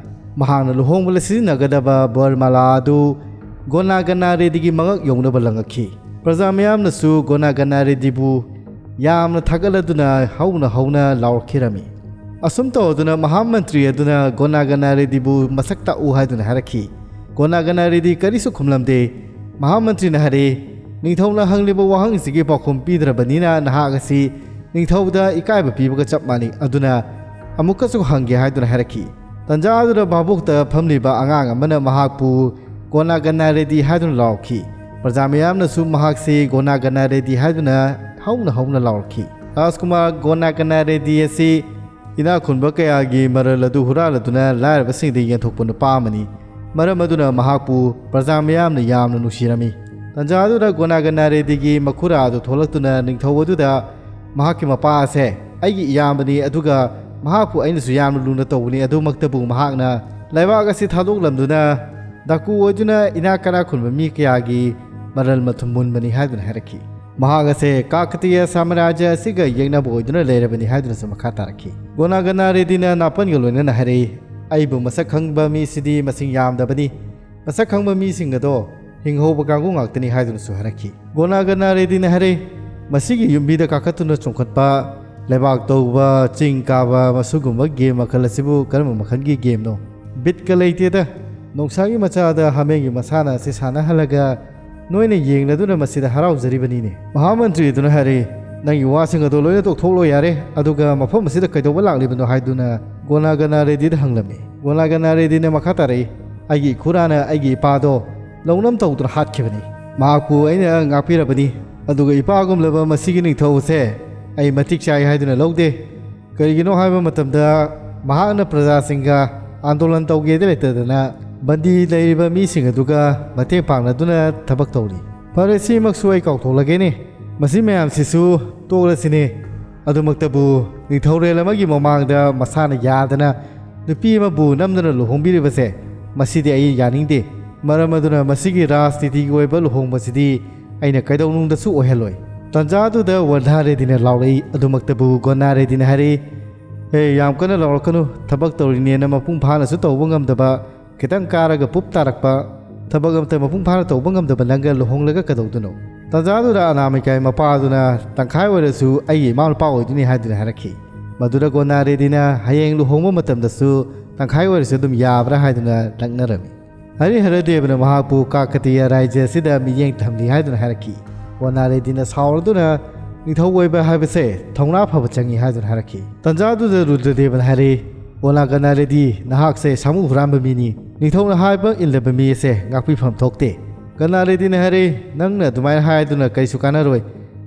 ꯃꯍꯥꯛꯅ ꯂꯨꯍꯣꯡꯕꯗ ꯁꯤꯖꯤꯟꯅꯒꯗꯕ ꯕꯔꯃꯥꯂꯥ ꯑꯗꯨ ꯒꯣꯅꯥ ꯒꯅꯥ ꯔꯦꯗꯤꯒꯤ ꯃꯉꯛ ꯌꯧꯅꯕ ꯂꯪꯉꯛꯈꯤ꯫ ꯄ꯭ꯔꯖꯥ ꯃꯤꯌꯥꯝꯅꯁꯨ ꯒꯣꯅꯥ ꯒꯅꯥ ꯔꯦꯗꯤꯕꯨ ꯌꯥꯝꯅ ꯊꯥꯒꯠꯂꯗꯨꯅ ꯍꯧꯅ ꯍꯧꯅ ꯂꯥꯎꯔꯛꯈꯤꯔꯝꯃꯤ꯫ ꯑꯁꯨꯝ ꯇꯧꯗꯨꯅ ꯃꯍꯥꯃꯟꯇ꯭ꯔꯤ ꯑꯗꯨꯅ ꯒꯣꯅꯥ ꯒꯅꯥ ꯔꯦꯗꯤꯕꯨ ꯃꯁꯛ ꯇꯥꯛꯎ ꯍꯥꯏꯗꯨꯅ ꯍꯥꯏꯔꯛꯈꯤ꯫ ꯒꯣꯅꯥ ꯒꯅꯥ ꯔꯦꯗꯤ ꯀꯔꯤꯁꯨ ꯈꯨꯝꯂꯝꯗꯦ꯫ ꯃꯍꯥꯃꯟꯇ꯭ꯔꯤꯅ ꯍꯥꯏꯔꯛꯏ, "ꯅꯤꯡꯊꯧꯅ ꯍꯪꯂꯤꯕ ꯋꯥꯍꯪꯁꯤꯒꯤ ꯄꯥꯎꯈꯨꯝ ꯄꯤꯗ꯭ꯔꯕꯅꯤꯅ ꯅꯍꯥꯛ ꯑꯁꯤ ꯅꯤꯡꯊꯧꯗ ꯏꯀꯥꯏꯕ ꯄꯤꯕꯒ ꯆꯞ ꯃꯥꯟꯅꯩ꯫ ꯑꯗꯨꯅ ꯑꯃꯨꯛꯀꯁꯨ ꯍꯪꯒꯦ" ꯍꯥꯏꯗꯨꯅ ꯍꯥꯏꯔꯛꯈꯤ꯫ ꯇꯟꯖꯥ ꯑꯗꯨꯗ ꯚꯥꯕꯣꯛꯇ ꯐꯝꯂꯤꯕ ꯑꯉꯥꯡ ꯑꯃꯅ ꯃꯍꯥꯛꯄꯨ "ꯒꯣꯅꯥ ꯒꯅꯥ ꯔꯦꯗꯤ" ꯍꯥꯏꯗꯨꯅ ꯂꯥꯎꯔꯛꯈꯤ꯫ ꯄ꯭ꯔꯖꯥ ꯃꯤꯌꯥꯝꯅꯁꯨ ꯃꯍꯥꯛꯁꯤ "ꯒꯣꯅꯥ ꯒꯅꯥ ꯔꯦꯗꯤ" ꯍꯥꯏꯗꯨꯅ ꯍꯧꯅ ꯍꯧꯅ ꯂꯥꯎꯔꯛꯈꯤ꯫ ꯔꯥꯖꯀꯨꯃꯥꯔ ꯒꯣꯅꯥ ꯒꯅꯥ ꯔꯦꯗꯤ ꯑꯁꯤ ꯏꯅꯥꯛ ꯈꯨꯟꯕ ꯀꯌꯥꯒꯤ ꯃꯔꯜ ꯑꯗꯨ ꯍꯨꯔꯥꯜꯂꯗꯨꯅ ꯂꯥꯏꯔꯕꯁꯤꯡꯗ ꯌꯦꯟꯊꯣꯛꯄ ꯅꯨꯄꯥ ꯑꯃꯅꯤ꯫ ꯃꯔꯝ ꯑꯗꯨꯅ ꯃꯍꯥꯛꯄꯨ ꯄ꯭ꯔꯖꯥ ꯃꯤꯌꯥꯝꯅ ꯌꯥꯝꯅ ꯅꯨꯡꯁꯤꯔꯝꯃꯤ꯫ ꯇꯟꯖꯥ ꯑꯗꯨꯗ ꯒꯣꯅꯥ ꯒꯅꯥ ꯔꯦꯗꯤꯒꯤ ꯃꯈꯨꯔꯥ ꯑꯗꯨ ꯊꯣꯛꯂꯛꯇꯨꯅ ꯅꯤꯡꯊꯧ ꯑꯗꯨꯗ "ꯃꯍꯥꯛꯀꯤ ꯃꯄꯥ ꯑꯁꯦ ꯑꯩꯒꯤ ꯏꯌꯥꯝꯕꯅꯤ, ꯑꯗꯨꯒ ꯃꯍꯥꯛꯄꯨ ꯑꯩꯅꯁꯨ ꯌꯥꯝꯅ ꯂꯨꯅ ꯇꯧꯕꯅꯤ, ꯑꯗꯨꯃꯛꯇꯕꯨ ꯃꯍꯥꯛꯅ ꯂꯩꯕꯥꯛ ꯑꯁꯤ ꯊꯥꯗꯣꯛꯂꯝꯗꯨꯅ ꯗꯥꯀꯨ ꯑꯣꯏꯗꯨꯅ ꯏꯅꯥꯛ ꯀꯅꯥ ꯈꯨꯟꯕ ꯃꯤ ꯀꯌꯥꯒꯤ ꯃꯔꯜ ꯃꯊꯨꯝ ꯃꯨꯟꯕꯅꯤ" ꯍꯥꯏꯗꯨꯅ ꯍꯥꯏꯔꯛꯈꯤ꯫ ꯃꯍꯥꯛ ꯑꯁꯦ ꯀꯥꯀꯇꯤꯌꯥ ꯁꯥꯝꯔꯥꯖ꯭ꯌ ꯑꯁꯤꯒ ꯌꯦꯛꯅꯕ ꯑꯣꯏꯗꯨꯅ ꯂꯩꯔꯕꯅꯤ ꯍꯥꯏꯗꯨꯅꯁꯨ ꯃꯈꯥ ꯇꯥꯔꯛꯈꯤ꯫ ꯒꯣꯅꯥꯒꯅꯥ ꯔꯦꯗꯤꯅ ꯅꯥꯄꯟꯒ ꯂꯣꯏꯅꯅ ꯍꯥꯏꯔꯛꯏ, "ꯑꯩꯕꯨ ꯃꯁꯛ ꯈꯪꯕ ꯃꯤꯁꯤꯗꯤ ꯃꯁꯤꯡ ꯌꯥꯝꯗꯕꯅꯤ꯫ ꯃꯁꯛ ꯈꯪꯕ ꯃꯤꯁꯤꯡ ꯑꯗꯣ ꯍꯤꯡꯍꯧꯕ ꯀꯥꯡꯕꯨ ꯉꯥꯛꯇꯅꯤ" ꯍꯥꯏꯗꯨꯅꯁꯨ ꯍꯥꯏꯔꯛꯈꯤ꯫ ꯒꯣꯅꯥꯒꯅꯥ ꯔꯦꯗꯤꯅ ꯍꯥꯏꯔꯛꯏ, "ꯃꯁꯤꯒꯤ ꯌꯨꯝꯕꯤꯗ ꯀꯥꯈꯠꯇꯨꯅ ꯆꯣꯡꯈꯠꯄ, ꯂꯩꯕꯥꯛ ꯇꯧꯕ, ꯆꯤꯡ ꯀꯥꯕ, ꯃꯁꯤꯒꯨꯝꯕ ꯒꯦꯝ ꯃꯈꯜ ꯑꯁꯤꯕꯨ ꯀꯔꯝꯕ ꯃꯈꯜꯒꯤ ꯒꯦꯝꯅꯣ? ꯕꯤꯠꯀ ꯂꯩꯇꯦꯗ꯫ ꯅꯣꯡꯁꯥꯒꯤ ꯃꯆꯥꯗ ꯍꯥꯃꯦꯡꯒꯤ ꯃꯁꯥꯟꯅ ꯑꯁꯤ ꯁꯥꯟꯅꯍꯜꯂꯒ ꯅꯣꯏꯅ ꯌꯦꯡꯂꯗꯨꯅ ꯃꯁꯤꯗ ꯍꯔꯥꯎꯖꯔꯤꯕꯅꯤꯅꯦ꯫" ꯃꯍꯥꯃꯟꯇ꯭ꯔꯤ ꯑꯗꯨꯅ ꯍꯥꯏꯔꯛꯏ, "ꯅꯪꯒꯤ ꯋꯥꯁꯤꯡ ꯑꯗꯣ ꯂꯣꯏꯅ ꯇꯣꯛꯊꯣꯛꯂꯣ ꯌꯥꯔꯦ, ꯑꯗꯨꯒ ꯃꯐꯝ ꯑꯁꯤꯗ ꯀꯩꯗꯧꯕ ꯂꯥꯛꯂꯤꯕꯅꯣ?" ꯍꯥꯏꯗꯨꯅ ꯒꯣꯅꯥꯒꯅꯥ ꯔꯦꯗꯤꯗ ꯍꯪꯂꯝꯃꯤ꯫ ꯒꯣꯅꯥꯒꯅꯥ ꯔꯦꯗꯤꯅ ꯃꯈꯥ ꯇꯥꯔꯛꯏ, "ꯑꯩꯒꯤ ꯏꯈꯨꯔꯥꯅ ꯑꯩꯒꯤ ꯏꯄꯥꯗꯣ ꯂꯧꯅꯝ ꯇꯧꯗꯨꯅ ꯍꯥꯠꯈꯤꯕꯅꯤ꯫ ꯃꯍꯥꯛꯄꯨ ꯑꯩꯅ ꯉꯥꯛꯄꯤꯔꯕꯅꯤ, ꯑꯗꯨꯒ ꯏꯄꯥꯒꯨꯝꯂꯕ ꯃꯁꯤꯒꯤ ꯅꯤꯡꯊꯧ ꯑꯁꯦ ꯑꯩ ꯃꯇꯤꯛ ꯆꯥꯏ ꯍꯥꯏꯗꯨꯅ ꯂꯧꯗꯦ꯫ ꯀꯔꯤꯒꯤꯅꯣ ꯍꯥꯏꯕ ꯃꯇꯝꯗ ꯃꯍꯥꯛꯅ ꯄ꯭ꯔꯖꯥꯁꯤꯡꯒ ꯑꯥꯟꯗꯣꯂꯟ ꯇꯧꯒꯦꯗ ꯂꯩꯇꯗꯅ ꯕꯟꯗꯤ ꯂꯩꯔꯤꯕ ꯃꯤꯁꯤꯡ ꯑꯗꯨꯒ ꯃꯇꯦꯡ ꯄꯥꯡꯅꯗꯨꯅ ꯊꯕꯛ ꯇꯧꯔꯤ꯫ ꯐꯔꯦ, ꯁꯤꯃꯛꯁꯨ ꯑꯩ ꯀꯥꯎꯊꯣꯛꯂꯒꯦꯅꯦ꯫ ꯃꯁꯤ ꯃꯌꯥꯝꯁꯤꯁꯨ ꯇꯣꯛꯂꯁꯤꯅꯦ꯫ ꯑꯗꯨꯃꯛꯇꯕꯨ ꯅꯤꯡꯊꯧꯔꯦꯜ ꯑꯃꯒꯤ ꯃꯃꯥꯡꯗ ꯃꯁꯥꯅ ꯌꯥꯗꯅ ꯅꯨꯄꯤ ꯑꯃꯕꯨ ꯅꯝꯗꯅ ꯂꯨꯍꯣꯡꯕꯤꯔꯤꯕꯁꯦ, ꯃꯁꯤꯗꯤ ꯑꯩ ꯌꯥꯅꯤꯡꯗꯦ꯫ ꯃꯔꯝ ꯑꯗꯨꯅ ꯃꯁꯤꯒꯤ ꯔꯥꯖꯅꯤꯇꯤꯒꯤ ꯑꯣꯏꯕ ꯂꯨꯍꯣꯡꯕꯁꯤꯗꯤ ꯑꯩꯅ ꯀꯩꯗꯧꯅꯨꯡꯗꯁꯨ ꯑꯣꯏꯍꯜꯂꯣꯏ꯫ ꯇꯟꯖꯥꯗꯨꯗ ꯋꯔꯙꯥ ꯔꯦꯗꯤꯅ ꯂꯥꯎꯔꯛꯏ꯫ ꯑꯗꯨꯃꯛꯇꯕꯨ ꯒꯣꯅꯥ ꯔꯦꯗꯤꯅ ꯍꯥꯏꯔꯛꯏ, "ꯍꯦ, ꯌꯥꯝ ꯀꯟꯅ ꯂꯥꯎꯔꯛꯀꯅꯨ꯫ ꯊꯕꯛ ꯇꯧꯔꯤꯅꯦꯅ ꯃꯄꯨꯡ ꯐꯥꯅꯁꯨ ꯇꯧꯕ ꯉꯝꯗꯕ, ꯈꯤꯇꯪ ꯀꯥꯔꯒ ꯄꯨꯞ ꯇꯥꯔꯛꯄ, ꯊꯕꯛ ꯑꯝꯇ ꯃꯄꯨꯡ ꯐꯥꯅ ꯇꯧꯕ ꯉꯝꯗꯕ ꯅꯪꯒ ꯂꯨꯍꯣꯡꯂꯒ ꯀꯩꯗꯧꯗꯣꯏꯅꯣ?" ꯇꯟꯖꯥꯗꯨꯗ ꯑꯅꯥꯃꯤꯀꯥꯒꯤ ꯃꯄꯥꯗꯨꯅ, "ꯇꯪꯈꯥꯏ ꯑꯣꯏꯔꯁꯨ ꯑꯩꯒꯤ ꯏꯃꯥ ꯅꯨꯄꯥ ꯑꯣꯏꯗꯣꯏꯅꯤ" ꯍꯥꯏꯗꯨꯅ ꯍꯥꯏꯔꯛꯈꯤ꯫ ꯃꯗꯨꯗ ꯒꯣꯅꯥ ꯔꯦꯗꯤꯅ, "ꯍꯌꯦꯡ ꯂꯨꯍꯣꯡꯕ ꯃꯇꯝꯗꯁꯨ ꯇꯪꯈꯥꯏ ꯑꯣꯏꯔꯁꯨ ꯑꯗꯨꯝ ꯌꯥꯕ꯭ꯔꯥ?" ꯍꯥꯏꯗꯨꯅ ꯂꯛꯅꯔꯝꯃꯤ꯫ ꯍꯔꯤ ꯍꯔꯗꯦꯕꯅ ꯃꯍꯥꯛꯄꯨ ꯀꯥꯀꯇꯤꯌꯥ ꯔꯥꯏꯖ꯭ꯌ ꯑꯁꯤꯗ ꯃꯤꯠꯌꯦꯡ ꯊꯝꯂꯤ ꯍꯥꯏꯗꯨꯅ ꯍꯥꯏꯔꯛꯈꯤ꯫ ꯒꯣꯅꯥ ꯔꯦꯗꯤꯅ ꯁꯥꯎꯔꯗꯨꯅ, "ꯅꯤꯡꯊꯧ ꯑꯣꯏꯕ ꯍꯥꯏꯕꯁꯦ ꯊꯧꯅꯥ ꯐꯕ ꯆꯪꯏ" ꯍꯥꯏꯗꯨꯅ ꯍꯥꯏꯔꯛꯈꯤ꯫ ꯇꯟꯖꯥꯗꯨꯗ ꯔꯨꯗ꯭ꯔꯗꯦꯕꯅ ꯍꯥꯏꯔꯛꯏ, "ꯒꯣꯅꯥ ꯒꯅꯥ ꯔꯦꯗꯤ, ꯅꯍꯥꯛꯁꯦ ꯁꯥꯃꯨ ꯍꯨꯔꯥꯟꯕ ꯃꯤꯅꯤ꯫ ꯅꯤꯡꯊꯧꯅ ꯍꯥꯏꯕ ꯏꯟꯗꯕ ꯃꯤ ꯑꯁꯦ ꯉꯥꯛꯄꯤꯐꯝ ꯊꯣꯛꯇꯦ꯫" ꯒꯅꯥ ꯔꯦꯗꯤꯅ ꯍꯥꯏꯔꯛꯏ, "ꯅꯪꯅ ꯑꯗꯨꯃꯥꯏꯅ ꯍꯥꯏꯗꯨꯅ ꯀꯔꯤꯁꯨ ꯀꯥꯟꯅꯔꯣꯏ꯫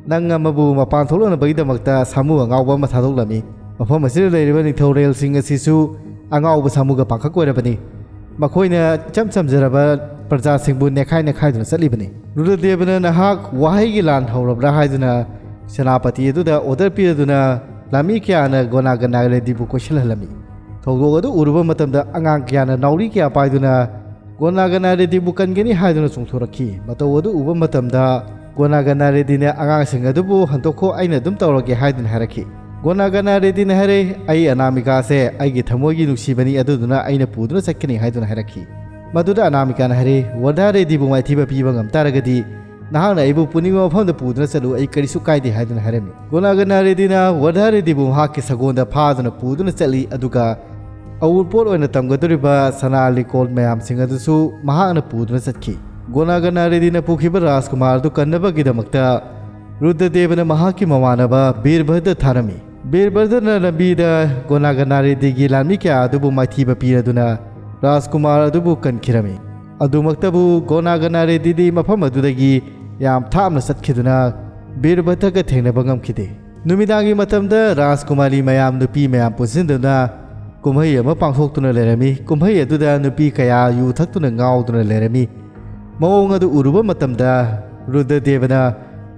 ꯅꯪ ꯑꯃꯕꯨ ꯃꯄꯥꯟ ꯊꯣꯛꯂꯛꯅꯕꯒꯤꯗꯃꯛꯇ ꯁꯥꯃꯨ ꯑꯉꯥꯎꯕ ꯑꯃ ꯊꯥꯗꯣꯛꯂꯝꯃꯤ꯫ ꯃꯐꯝ ꯑꯁꯤꯗ ꯂꯩꯔꯤꯕ ꯅꯤꯡꯊꯧꯔꯦꯜꯁꯤꯡ ꯑꯁꯤꯁꯨ ꯑꯉꯥꯎꯕ ꯁꯥꯃꯨꯒ ꯄꯥꯡꯈꯛ ꯑꯣꯏꯔꯕꯅꯤ꯫ ꯃꯈꯣꯏꯅ ꯏꯆꯝ ꯆꯝꯖꯔꯕ ꯄ꯭ꯔꯖꯥꯁꯤꯡꯕꯨ ꯅꯦꯈꯥꯏ ꯅꯦꯈꯥꯏꯗꯨꯅ ꯆꯠꯂꯤꯕꯅꯤ꯫" ꯔꯨꯗ꯭ꯔꯗꯦꯕꯅ, "ꯅꯍꯥꯛ ꯋꯥꯍꯩꯒꯤ ꯂꯥꯟ ꯍꯧꯔꯕ꯭ꯔꯥ?" ꯍꯥꯏꯗꯨꯅ ꯁꯦꯅꯥꯄꯇꯤ ꯑꯗꯨꯗ ꯑꯣꯔꯗꯔ ꯄꯤꯔꯗꯨꯅ ꯂꯥꯟꯃꯤ ꯀꯌꯥꯅ ꯒꯣꯅꯥ ꯒꯅꯥ ꯔꯦꯗꯤꯕꯨ ꯀꯣꯏꯁꯤꯜꯍꯜꯂꯝꯃꯤ꯫ ꯊꯧꯗꯣꯛ ꯑꯗꯨ ꯎꯔꯨꯕ ꯃꯇꯝꯗ ꯑꯉꯥꯡ ꯀꯌꯥꯅ ꯅꯥꯎꯔꯤ ꯀꯌꯥ ꯄꯥꯏꯗꯨꯅ ꯒꯣꯅꯥ ꯒꯅꯥ ꯔꯦꯗꯤꯕꯨ ꯀꯟꯒꯅꯤ ꯍꯥꯏꯗꯨꯅ ꯆꯣꯡꯊꯣꯔꯛꯈꯤ꯫ ꯃꯇꯧ ꯑꯗꯨ ꯎꯕ ꯃꯇꯝꯗ ꯒꯣꯅꯥ ꯒꯅꯥ ꯔꯦꯗꯤꯅ ꯑꯉꯥꯡꯁꯤꯡ ꯑꯗꯨꯕꯨ, "ꯍꯟꯗꯣꯛꯈꯣ, ꯑꯩꯅ ꯑꯗꯨꯝ ꯇꯧꯔꯒꯦ" ꯍꯥꯏꯗꯨꯅ ꯍꯥꯏꯔꯛꯈꯤ꯫ ꯒꯣꯅꯥ ꯒꯅꯥ ꯔꯦꯗꯤꯅ ꯍꯥꯏꯔꯦ, "ꯑꯩ ꯑꯅꯥꯃꯤꯀꯥꯁꯦ ꯑꯩꯒꯤ ꯊꯃꯣꯏꯒꯤ ꯅꯨꯡꯁꯤꯕꯅꯤ, ꯑꯗꯨꯗꯨꯅ ꯑꯩꯅ ꯄꯨꯗꯨꯅ ꯆꯠꯀꯅꯤ" ꯍꯥꯏꯗꯨꯅ ꯍꯥꯏꯔꯛꯈꯤ꯫ ꯃꯗꯨꯗ ꯑꯅꯥꯃꯤꯀꯥꯅ ꯍꯥꯏꯔꯦ, "ꯋꯔꯙꯥ ꯔꯦꯗꯤꯕꯨ ꯃꯥꯏꯊꯤꯕ ꯄꯤꯕ ꯉꯝ ꯇꯥꯔꯒꯗꯤ ꯅꯍꯥꯛꯅ ꯑꯩꯕꯨ ꯄꯨꯅꯤꯡꯕ ꯃꯐꯝꯗ ꯄꯨꯗꯨꯅ ꯆꯠꯂꯨ, ꯑꯩ ꯀꯔꯤꯁꯨ ꯀꯥꯏꯗꯦ" ꯍꯥꯏꯗꯨꯅ ꯍꯥꯏꯔꯝꯃꯤ꯫ ꯒꯣꯅꯥ ꯒꯅꯥ ꯔꯦꯗꯤꯅ ꯋꯔꯙꯥ ꯔꯦꯗꯤꯕꯨ ꯃꯍꯥꯛꯀꯤ ꯁꯒꯣꯜꯗ ꯐꯥꯗꯨꯅ ꯄꯨꯗꯨꯅ ꯆꯠꯂꯤ, ꯑꯗꯨꯒ ꯑꯋꯨꯟꯄꯣꯠ ꯑꯣꯏꯅ ꯇꯝꯒꯗꯧꯔꯤꯕ ꯁꯅꯥ ꯂꯤꯀꯣꯟ ꯃꯌꯥꯝꯁꯤꯡ ꯑꯗꯨꯁꯨ ꯃꯍꯥꯛꯅ ꯄꯨꯗꯨꯅ ꯆꯠꯈꯤ꯫ ꯒꯣꯅꯥ ꯒꯅꯥ ꯔꯦꯗꯤꯅ ꯄꯨꯈꯤꯕ ꯔꯥꯖꯀꯨꯃꯥꯔ ꯑꯗꯨ ꯀꯟꯅꯕꯒꯤꯗꯃꯛꯇ ꯔꯨꯗ꯭ꯔꯗꯦꯕꯅ ꯃꯍꯥꯛꯀꯤ ꯃꯃꯥꯟꯅꯕ ꯕꯤꯔꯚꯗ꯭ꯔ ꯊꯥꯔꯝꯃꯤ꯫ ꯕꯤꯔꯚꯗ꯭ꯔꯅ ꯂꯝꯕꯤꯗ ꯒꯣꯅꯥ ꯒꯅꯥ ꯔꯦꯗꯤꯒꯤ ꯂꯥꯟꯃꯤ ꯀꯌꯥ ꯑꯗꯨꯕꯨ ꯃꯥꯏꯊꯤꯕ ꯄꯤꯔꯗꯨꯅ ꯔꯥꯖꯀꯨꯃꯥꯔ ꯑꯗꯨꯕꯨ ꯀꯟꯈꯤꯔꯝꯃꯤ꯫ ꯑꯗꯨꯃꯛꯇꯕꯨ ꯒꯣꯅꯥ ꯒꯅꯥ ꯔꯦꯗꯤꯗꯤ ꯃꯐꯝ ꯑꯗꯨꯗꯒꯤ ꯌꯥꯝ ꯊꯥꯞꯅ ꯆꯠꯈꯤꯗꯨꯅ ꯕꯤꯔꯚꯗ꯭ꯔꯒ ꯊꯦꯡꯅꯕ ꯉꯝꯈꯤꯗꯦ꯫ ꯅꯨꯃꯤꯗꯥꯡꯒꯤ ꯃꯇꯝꯗ ꯔꯥꯖꯀꯨꯃꯥꯔꯤ ꯃꯌꯥꯝ, ꯅꯨꯄꯤ ꯃꯌꯥꯝ ꯄꯨꯟꯁꯤꯟꯗꯨꯅ ꯀꯨꯝꯍꯩ ꯑꯃ ꯄꯥꯡꯊꯣꯛꯇꯨꯅ ꯂꯩꯔꯝꯃꯤ꯫ ꯀꯨꯝꯍꯩ ꯑꯗꯨꯗ ꯅꯨꯄꯤ ꯀꯌꯥ ꯌꯨ ꯊꯛꯇꯨꯅ ꯉꯥꯎꯗꯨꯅ ꯂꯩꯔꯝꯃꯤ꯫ ꯃꯑꯣꯡ ꯑꯗꯨ ꯎꯔꯨꯕ ꯃꯇꯝꯗ ꯔꯨꯗ꯭ꯔꯗꯦꯕꯅ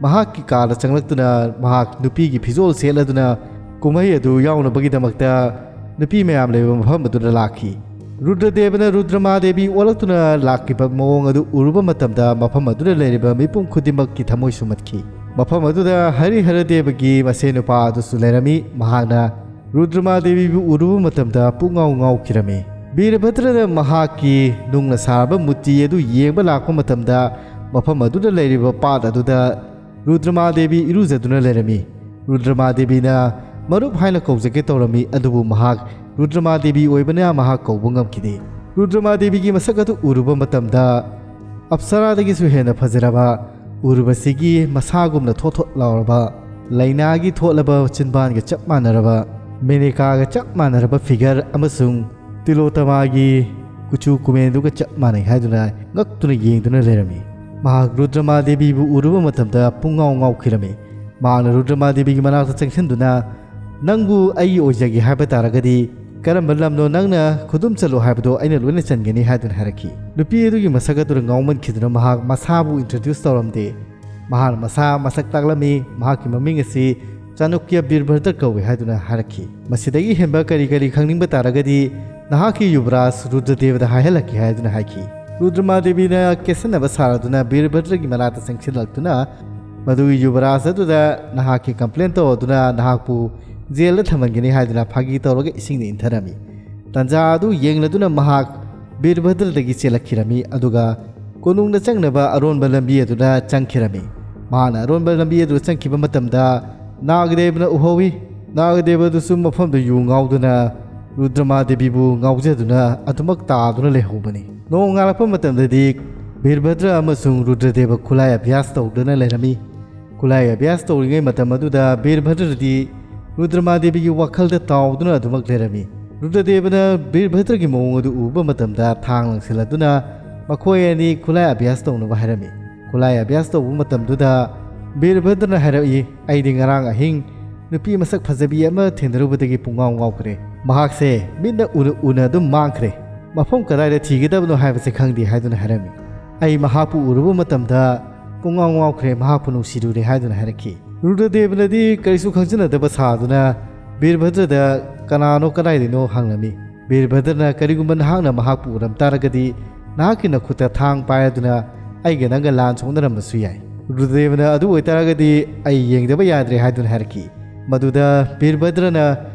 ꯃꯍꯥꯛꯀꯤ ꯀꯥꯗ ꯆꯪꯂꯛꯇꯨꯅ ꯃꯍꯥꯛ ꯅꯨꯄꯤꯒꯤ ꯐꯤꯖꯣꯜ ꯁꯦꯠꯂꯗꯨꯅ ꯀꯨꯝꯍꯩ ꯑꯗꯨ ꯌꯥꯎꯅꯕꯒꯤꯗꯃꯛꯇ ꯅꯨꯄꯤ ꯃꯌꯥꯝ ꯂꯩꯕ ꯃꯐꯝ ꯑꯗꯨꯗ ꯂꯥꯛꯈꯤ꯫ ꯔꯨꯗ꯭ꯔꯗꯦꯕꯅ ꯔꯨꯗ꯭ꯔꯃꯥꯗꯦꯕꯤ ꯑꯣꯜꯂꯛꯇꯨꯅ ꯂꯥꯛꯂꯤꯕ ꯃꯑꯣꯡ ꯑꯗꯨ ꯎꯔꯨꯕ ꯃꯇꯝꯗ ꯃꯐꯝ ꯑꯗꯨꯗ ꯂꯩꯔꯤꯕ ꯃꯤꯄꯨꯝ ꯈꯨꯗꯤꯡꯃꯛꯀꯤ ꯊꯃꯣꯏ ꯁꯨꯝꯍꯠꯈꯤ꯫ ꯃꯐꯝ ꯑꯗꯨꯗ ꯍꯔꯤꯍꯔꯗꯦꯕꯒꯤ ꯃꯁꯦ ꯅꯨꯄꯥ ꯑꯗꯨꯁꯨ ꯂꯩꯔꯝꯃꯤ꯫ ꯃꯍꯥꯛꯅ ꯔꯨꯗ꯭ꯔꯃꯥꯗꯦꯕꯤꯕꯨ ꯎꯔꯨꯕ ꯃꯇꯝꯗ ꯄꯨꯡꯉꯥꯎ ꯉꯥꯎꯈꯤꯔꯝꯃꯤ꯫ ꯕꯤꯔꯚꯗ꯭ꯔꯅ ꯃꯍꯥꯛꯀꯤ ꯅꯨꯡꯅ ꯁꯥꯔꯕ ꯃꯨꯔꯇꯤ ꯑꯗꯨ ꯌꯦꯡꯕ ꯂꯥꯛꯄ ꯃꯇꯝꯗ ꯃꯐꯝ ꯑꯗꯨꯗ ꯂꯩꯔꯤꯕ ꯄꯥꯠ ꯑꯗꯨꯗ ꯔꯨꯗ꯭ꯔꯃꯥꯗꯦꯕꯤ ꯏꯔꯨꯖꯗꯨꯅ ꯂꯩꯔꯝꯃꯤ꯫ ꯔꯨꯗ꯭ꯔꯃꯥꯗꯦꯕꯤꯅ ꯃꯔꯨꯞ ꯍꯥꯏꯅ ꯀꯧꯖꯒꯦ ꯇꯧꯔꯝꯃꯤ, ꯑꯗꯨꯕꯨ ꯃꯍꯥꯛ ꯔꯨꯗ꯭ꯔꯃꯥꯗꯦꯕꯤ ꯑꯣꯏꯕꯅ ꯃꯍꯥꯛ ꯀꯧꯕ ꯉꯝꯈꯤꯗꯦ꯫ ꯔꯨꯗ꯭ꯔꯃꯥꯗꯦꯕꯤꯒꯤ ꯃꯁꯛ ꯑꯗꯨ ꯎꯔꯨꯕ ꯃꯇꯝꯗ ꯑꯞꯁꯔꯥꯗꯒꯤꯁꯨ ꯍꯦꯟꯅ ꯐꯖꯔꯕ, ꯎꯔꯨꯕꯁꯤꯒꯤ ꯃꯁꯥꯒꯨꯝꯅ ꯊꯣꯠ ꯊꯣꯠ ꯂꯥꯎꯔꯕ, ꯂꯩꯅꯥꯒꯤ ꯊꯣꯠꯂꯕ ꯆꯤꯟꯕꯥꯟꯒ ꯆꯞ ꯃꯥꯟꯅꯔꯕ, ꯃꯦꯅꯦꯀꯥꯒ ꯆꯞ ꯃꯥꯟꯅꯔꯕ ꯐꯤꯒꯔ ꯑꯃꯁꯨꯡ ꯇꯤꯂꯣꯇꯃꯥꯒꯤ ꯀꯨꯆꯨ ꯀꯨꯃꯦꯟꯗꯨꯒ ꯆꯞ ꯃꯥꯟꯅꯩ ꯍꯥꯏꯗꯨꯅ ꯉꯛꯇꯨꯅ ꯌꯦꯡꯗꯨꯅ ꯂꯩꯔꯝꯃꯤ꯫ ꯃꯍꯥꯛ ꯔꯨꯗ꯭ꯔꯃꯥꯗꯦꯕꯤꯕꯨ ꯎꯔꯨꯕ ꯃꯇꯝꯗ ꯄꯨꯡꯉꯥꯎ ꯉꯥꯎꯈꯤꯔꯝꯃꯤ꯫ ꯃꯍꯥꯛꯅ ꯔꯨꯗ꯭ꯔꯃꯥꯗꯦꯕꯤꯒꯤ ꯃꯅꯥꯛꯇ ꯆꯪꯁꯤꯟꯗꯨꯅ, "ꯅꯪꯕꯨ ꯑꯩꯒꯤ ꯑꯣꯏꯖꯒꯦ ꯍꯥꯏꯕ ꯇꯥꯔꯒꯗꯤ ꯀꯔꯝꯕ ꯂꯝꯅꯣ ꯅꯪꯅ ꯈꯨꯗꯨꯝ ꯆꯠꯂꯣ ꯍꯥꯏꯕꯗꯣ ꯑꯩꯅ ꯂꯣꯏꯅ ꯆꯟꯒꯅꯤ" ꯍꯥꯏꯗꯨꯅ ꯍꯥꯏꯔꯛꯈꯤ꯫ ꯅꯨꯄꯤ ꯑꯗꯨꯒꯤ ꯃꯁꯛ ꯑꯗꯨꯅ ꯉꯥꯎꯃꯟꯈꯤꯗꯨꯅ ꯃꯍꯥꯛ ꯃꯁꯥꯕꯨ introduce ꯇꯧꯔꯝꯗꯦ꯫ ꯃꯍꯥꯛꯅ ꯃꯁꯥ ꯃꯁꯛ ꯇꯥꯛꯂꯝꯃꯤ, ꯃꯍꯥꯛꯀꯤ ꯃꯃꯤꯡ ꯑꯁꯤ ꯆꯥꯅꯨꯀ꯭ꯌ ꯕꯤꯔꯚꯗ꯭ꯔ ꯀꯧꯏ ꯍꯥꯏꯗꯨꯅ ꯍꯥꯏꯔꯛꯈꯤ꯫ "ꯃꯁꯤꯗꯒꯤ ꯍꯦꯟꯕ ꯀꯔꯤ ꯀꯔꯤ ꯈꯪꯅꯤꯡꯕ ꯇꯥꯔꯒꯗꯤ ꯅꯍꯥꯛꯀꯤ ꯌꯨꯕꯔꯥꯖ ꯔꯨꯗ꯭ꯔꯗꯦꯕꯗ ꯍꯥꯏꯍꯜꯂꯛꯀꯦ" ꯍꯥꯏꯗꯨꯅ ꯍꯥꯏꯈꯤ꯫ ꯔꯨꯗ꯭ꯔꯃꯥꯗꯦꯕꯤꯅ ꯀꯦꯠꯁꯟꯅꯕ ꯁꯥꯔꯗꯨꯅ ꯕꯤꯔꯚꯗ꯭ꯔꯒꯤ ꯃꯅꯥꯛꯇ ꯆꯪꯁꯤꯜꯂꯛꯇꯨꯅ ꯃꯗꯨꯒꯤ ꯌꯨꯕꯔꯥꯖ ꯑꯗꯨꯗ ꯅꯍꯥꯛꯀꯤ complaint ꯇꯧꯔꯗꯨꯅ ꯅꯍꯥꯛꯄꯨ ꯖꯦꯜꯗ ꯊꯝꯍꯟꯒꯅꯤ ꯍꯥꯏꯗꯨꯅ ꯐꯥꯒꯤ ꯇꯧꯔꯒ ꯏꯁꯤꯡꯗ ꯏꯟꯊꯔꯝꯃꯤ꯫ ꯇꯟꯖꯥ ꯑꯗꯨ ꯌꯦꯡꯂꯗꯨꯅ ꯃꯍꯥꯛ ꯕꯤꯔꯚꯗ꯭ꯔꯗꯒꯤ ꯆꯦꯜꯂꯛꯈꯤꯔꯝꯃꯤ, ꯑꯗꯨꯒ ꯀꯣꯅꯨꯡꯗ ꯆꯪꯅꯕ ꯑꯔꯣꯟꯕ ꯂꯝꯕꯤ ꯑꯗꯨꯗ ꯆꯪꯈꯤꯔꯝꯃꯤ꯫ ꯃꯍꯥꯛꯅ ꯑꯔꯣꯟꯕ ꯂꯝꯕꯤ ꯑꯗꯨꯗ ꯆꯪꯈꯤꯕ ꯃꯇꯝꯗ ꯅꯥꯒꯗꯦꯕꯅ ꯎꯍꯧꯏ꯫ ꯅꯥꯒꯗꯦꯕꯗꯨꯁꯨ ꯃꯐꯝꯗꯨ ꯌꯨ ꯉꯥꯎꯗꯨꯅ ꯔꯨꯗ꯭ꯔꯃꯥꯗꯦꯕꯤꯕꯨ ꯉꯥꯎꯖꯗꯨꯅ ꯑꯗꯨꯃꯛ ꯇꯥꯗꯨꯅ ꯂꯩꯍꯧꯕꯅꯤ꯫ ꯅꯣꯡꯉꯥꯜꯂꯛꯄ ꯃꯇꯝꯗꯗꯤ ꯕꯤꯔꯚꯗ꯭ꯔ ꯑꯃꯁꯨꯡ ꯔꯨꯗ꯭ꯔꯗꯦꯕ ꯈꯨꯠꯂꯥꯏ ꯑꯚ꯭ꯌꯥꯁ ꯇꯧꯗꯨꯅ ꯂꯩꯔꯝꯃꯤ꯫ ꯈꯨꯠꯂꯥꯏ ꯑꯚ꯭ꯌꯥꯁ ꯇꯧꯔꯤꯉꯩ ꯃꯇꯝ ꯑꯗꯨꯗ ꯕꯤꯔꯚꯗ꯭ꯔꯗꯤ ꯔꯨꯗ꯭ꯔꯃꯥꯗꯦꯕꯤꯒꯤ ꯋꯥꯈꯜꯗ ꯇꯥꯎꯗꯨꯅ ꯑꯗꯨꯃꯛ ꯂꯩꯔꯝꯃꯤ꯫ ꯔꯨꯗ꯭ꯔꯗꯦꯕꯅ ꯕꯤꯔꯚꯗ꯭ꯔꯒꯤ ꯃꯑꯣꯡ ꯑꯗꯨ ꯎꯕ ꯃꯇꯝꯗ ꯊꯥꯡ ꯂꯪꯁꯤꯜꯂꯗꯨꯅ ꯃꯈꯣꯏ ꯑꯅꯤ ꯈꯨꯠꯂꯥꯏ ꯑꯚ꯭ꯌꯥꯁ ꯇꯧꯅꯕ ꯍꯥꯏꯔꯝꯃꯤ꯫ ꯈꯨꯠꯂꯥꯏ ꯑꯚ꯭ꯌꯥꯁ ꯇꯧꯕ ꯃꯇꯝꯗꯨꯗ ꯕꯤꯔꯚꯗ꯭ꯔꯅ ꯍꯥꯏꯔꯛꯏ, "ꯑꯩꯗꯤ ꯉꯔꯥꯡ ꯑꯍꯤꯡ ꯅꯨꯄꯤ ꯃꯁꯛ ꯐꯖꯕꯤ ꯑꯃ ꯊꯦꯡꯅꯔꯨꯕꯗꯒꯤ ꯄꯨꯡꯉꯥꯎ ꯉꯥꯎꯈ꯭ꯔꯦ꯫ ꯃꯍꯥꯛꯁꯦ ꯃꯤꯠꯅ ꯎꯅ ꯎꯅ ꯑꯗꯨꯝ ꯃꯥꯡꯈ꯭ꯔꯦ꯫ ꯃꯐꯝ ꯀꯗꯥꯏꯗ ꯊꯤꯒꯗꯕꯅꯣ ꯍꯥꯏꯕꯁꯦ ꯈꯪꯗꯦ" ꯍꯥꯏꯗꯨꯅ ꯍꯥꯏꯔꯝꯃꯤ꯫ "ꯑꯩ ꯃꯍꯥꯛꯄꯨ ꯎꯔꯨꯕ ꯃꯇꯝꯗ ꯄꯨꯡꯉꯥꯎ ꯉꯥꯎꯈ꯭ꯔꯦ, ꯃꯍꯥꯛꯄꯨ ꯅꯨꯡꯁꯤꯔꯨꯔꯦ ꯍꯥꯏꯗꯨꯅ ꯍꯥꯏꯔꯛꯈꯤ꯫ ꯔꯨꯗ꯭ꯔꯗꯦꯕꯅꯗꯤ ꯀꯔꯤꯁꯨ ꯈꯪꯖꯤꯟꯅꯗꯕ ꯁꯥꯗꯨꯅ ꯕꯤꯔꯚꯗ꯭ꯔꯗ "ꯀꯅꯥꯅꯣ, ꯀꯗꯥꯏꯗꯩꯅꯣ?" ꯍꯪꯂꯝꯃꯤ꯫ ꯕꯤꯔꯚꯗ꯭ꯔꯅ "ꯀꯔꯤꯒꯨꯝꯕ ꯅꯍꯥꯛꯅ ꯃꯍꯥꯛꯄꯨ ꯎꯔꯝ ꯇꯥꯔꯒꯗꯤ ꯅꯍꯥꯛꯀꯤ ꯅꯈꯨꯠꯇ ꯊꯥꯡ ꯄꯥꯏ ꯑꯗꯨꯅ ꯑꯩꯒ ꯅꯪꯒ ꯂꯥꯟ ꯁꯣꯛꯅꯔꯝꯕꯁꯨ ꯌꯥꯏ꯫ ꯔꯨꯗ꯭ꯔꯗꯦꯕꯅ ꯑꯗꯨ ꯑꯣꯏꯇꯥꯔꯒꯗꯤ ꯑꯩ ꯌꯦꯡꯗꯕ ꯌꯥꯗ꯭ꯔꯦ" ꯍꯥꯏꯗꯨꯅ ꯍꯥꯏꯔꯛꯈꯤ꯫ ꯃꯗꯨꯗ ꯕꯤꯔꯚꯗ꯭ꯔꯅ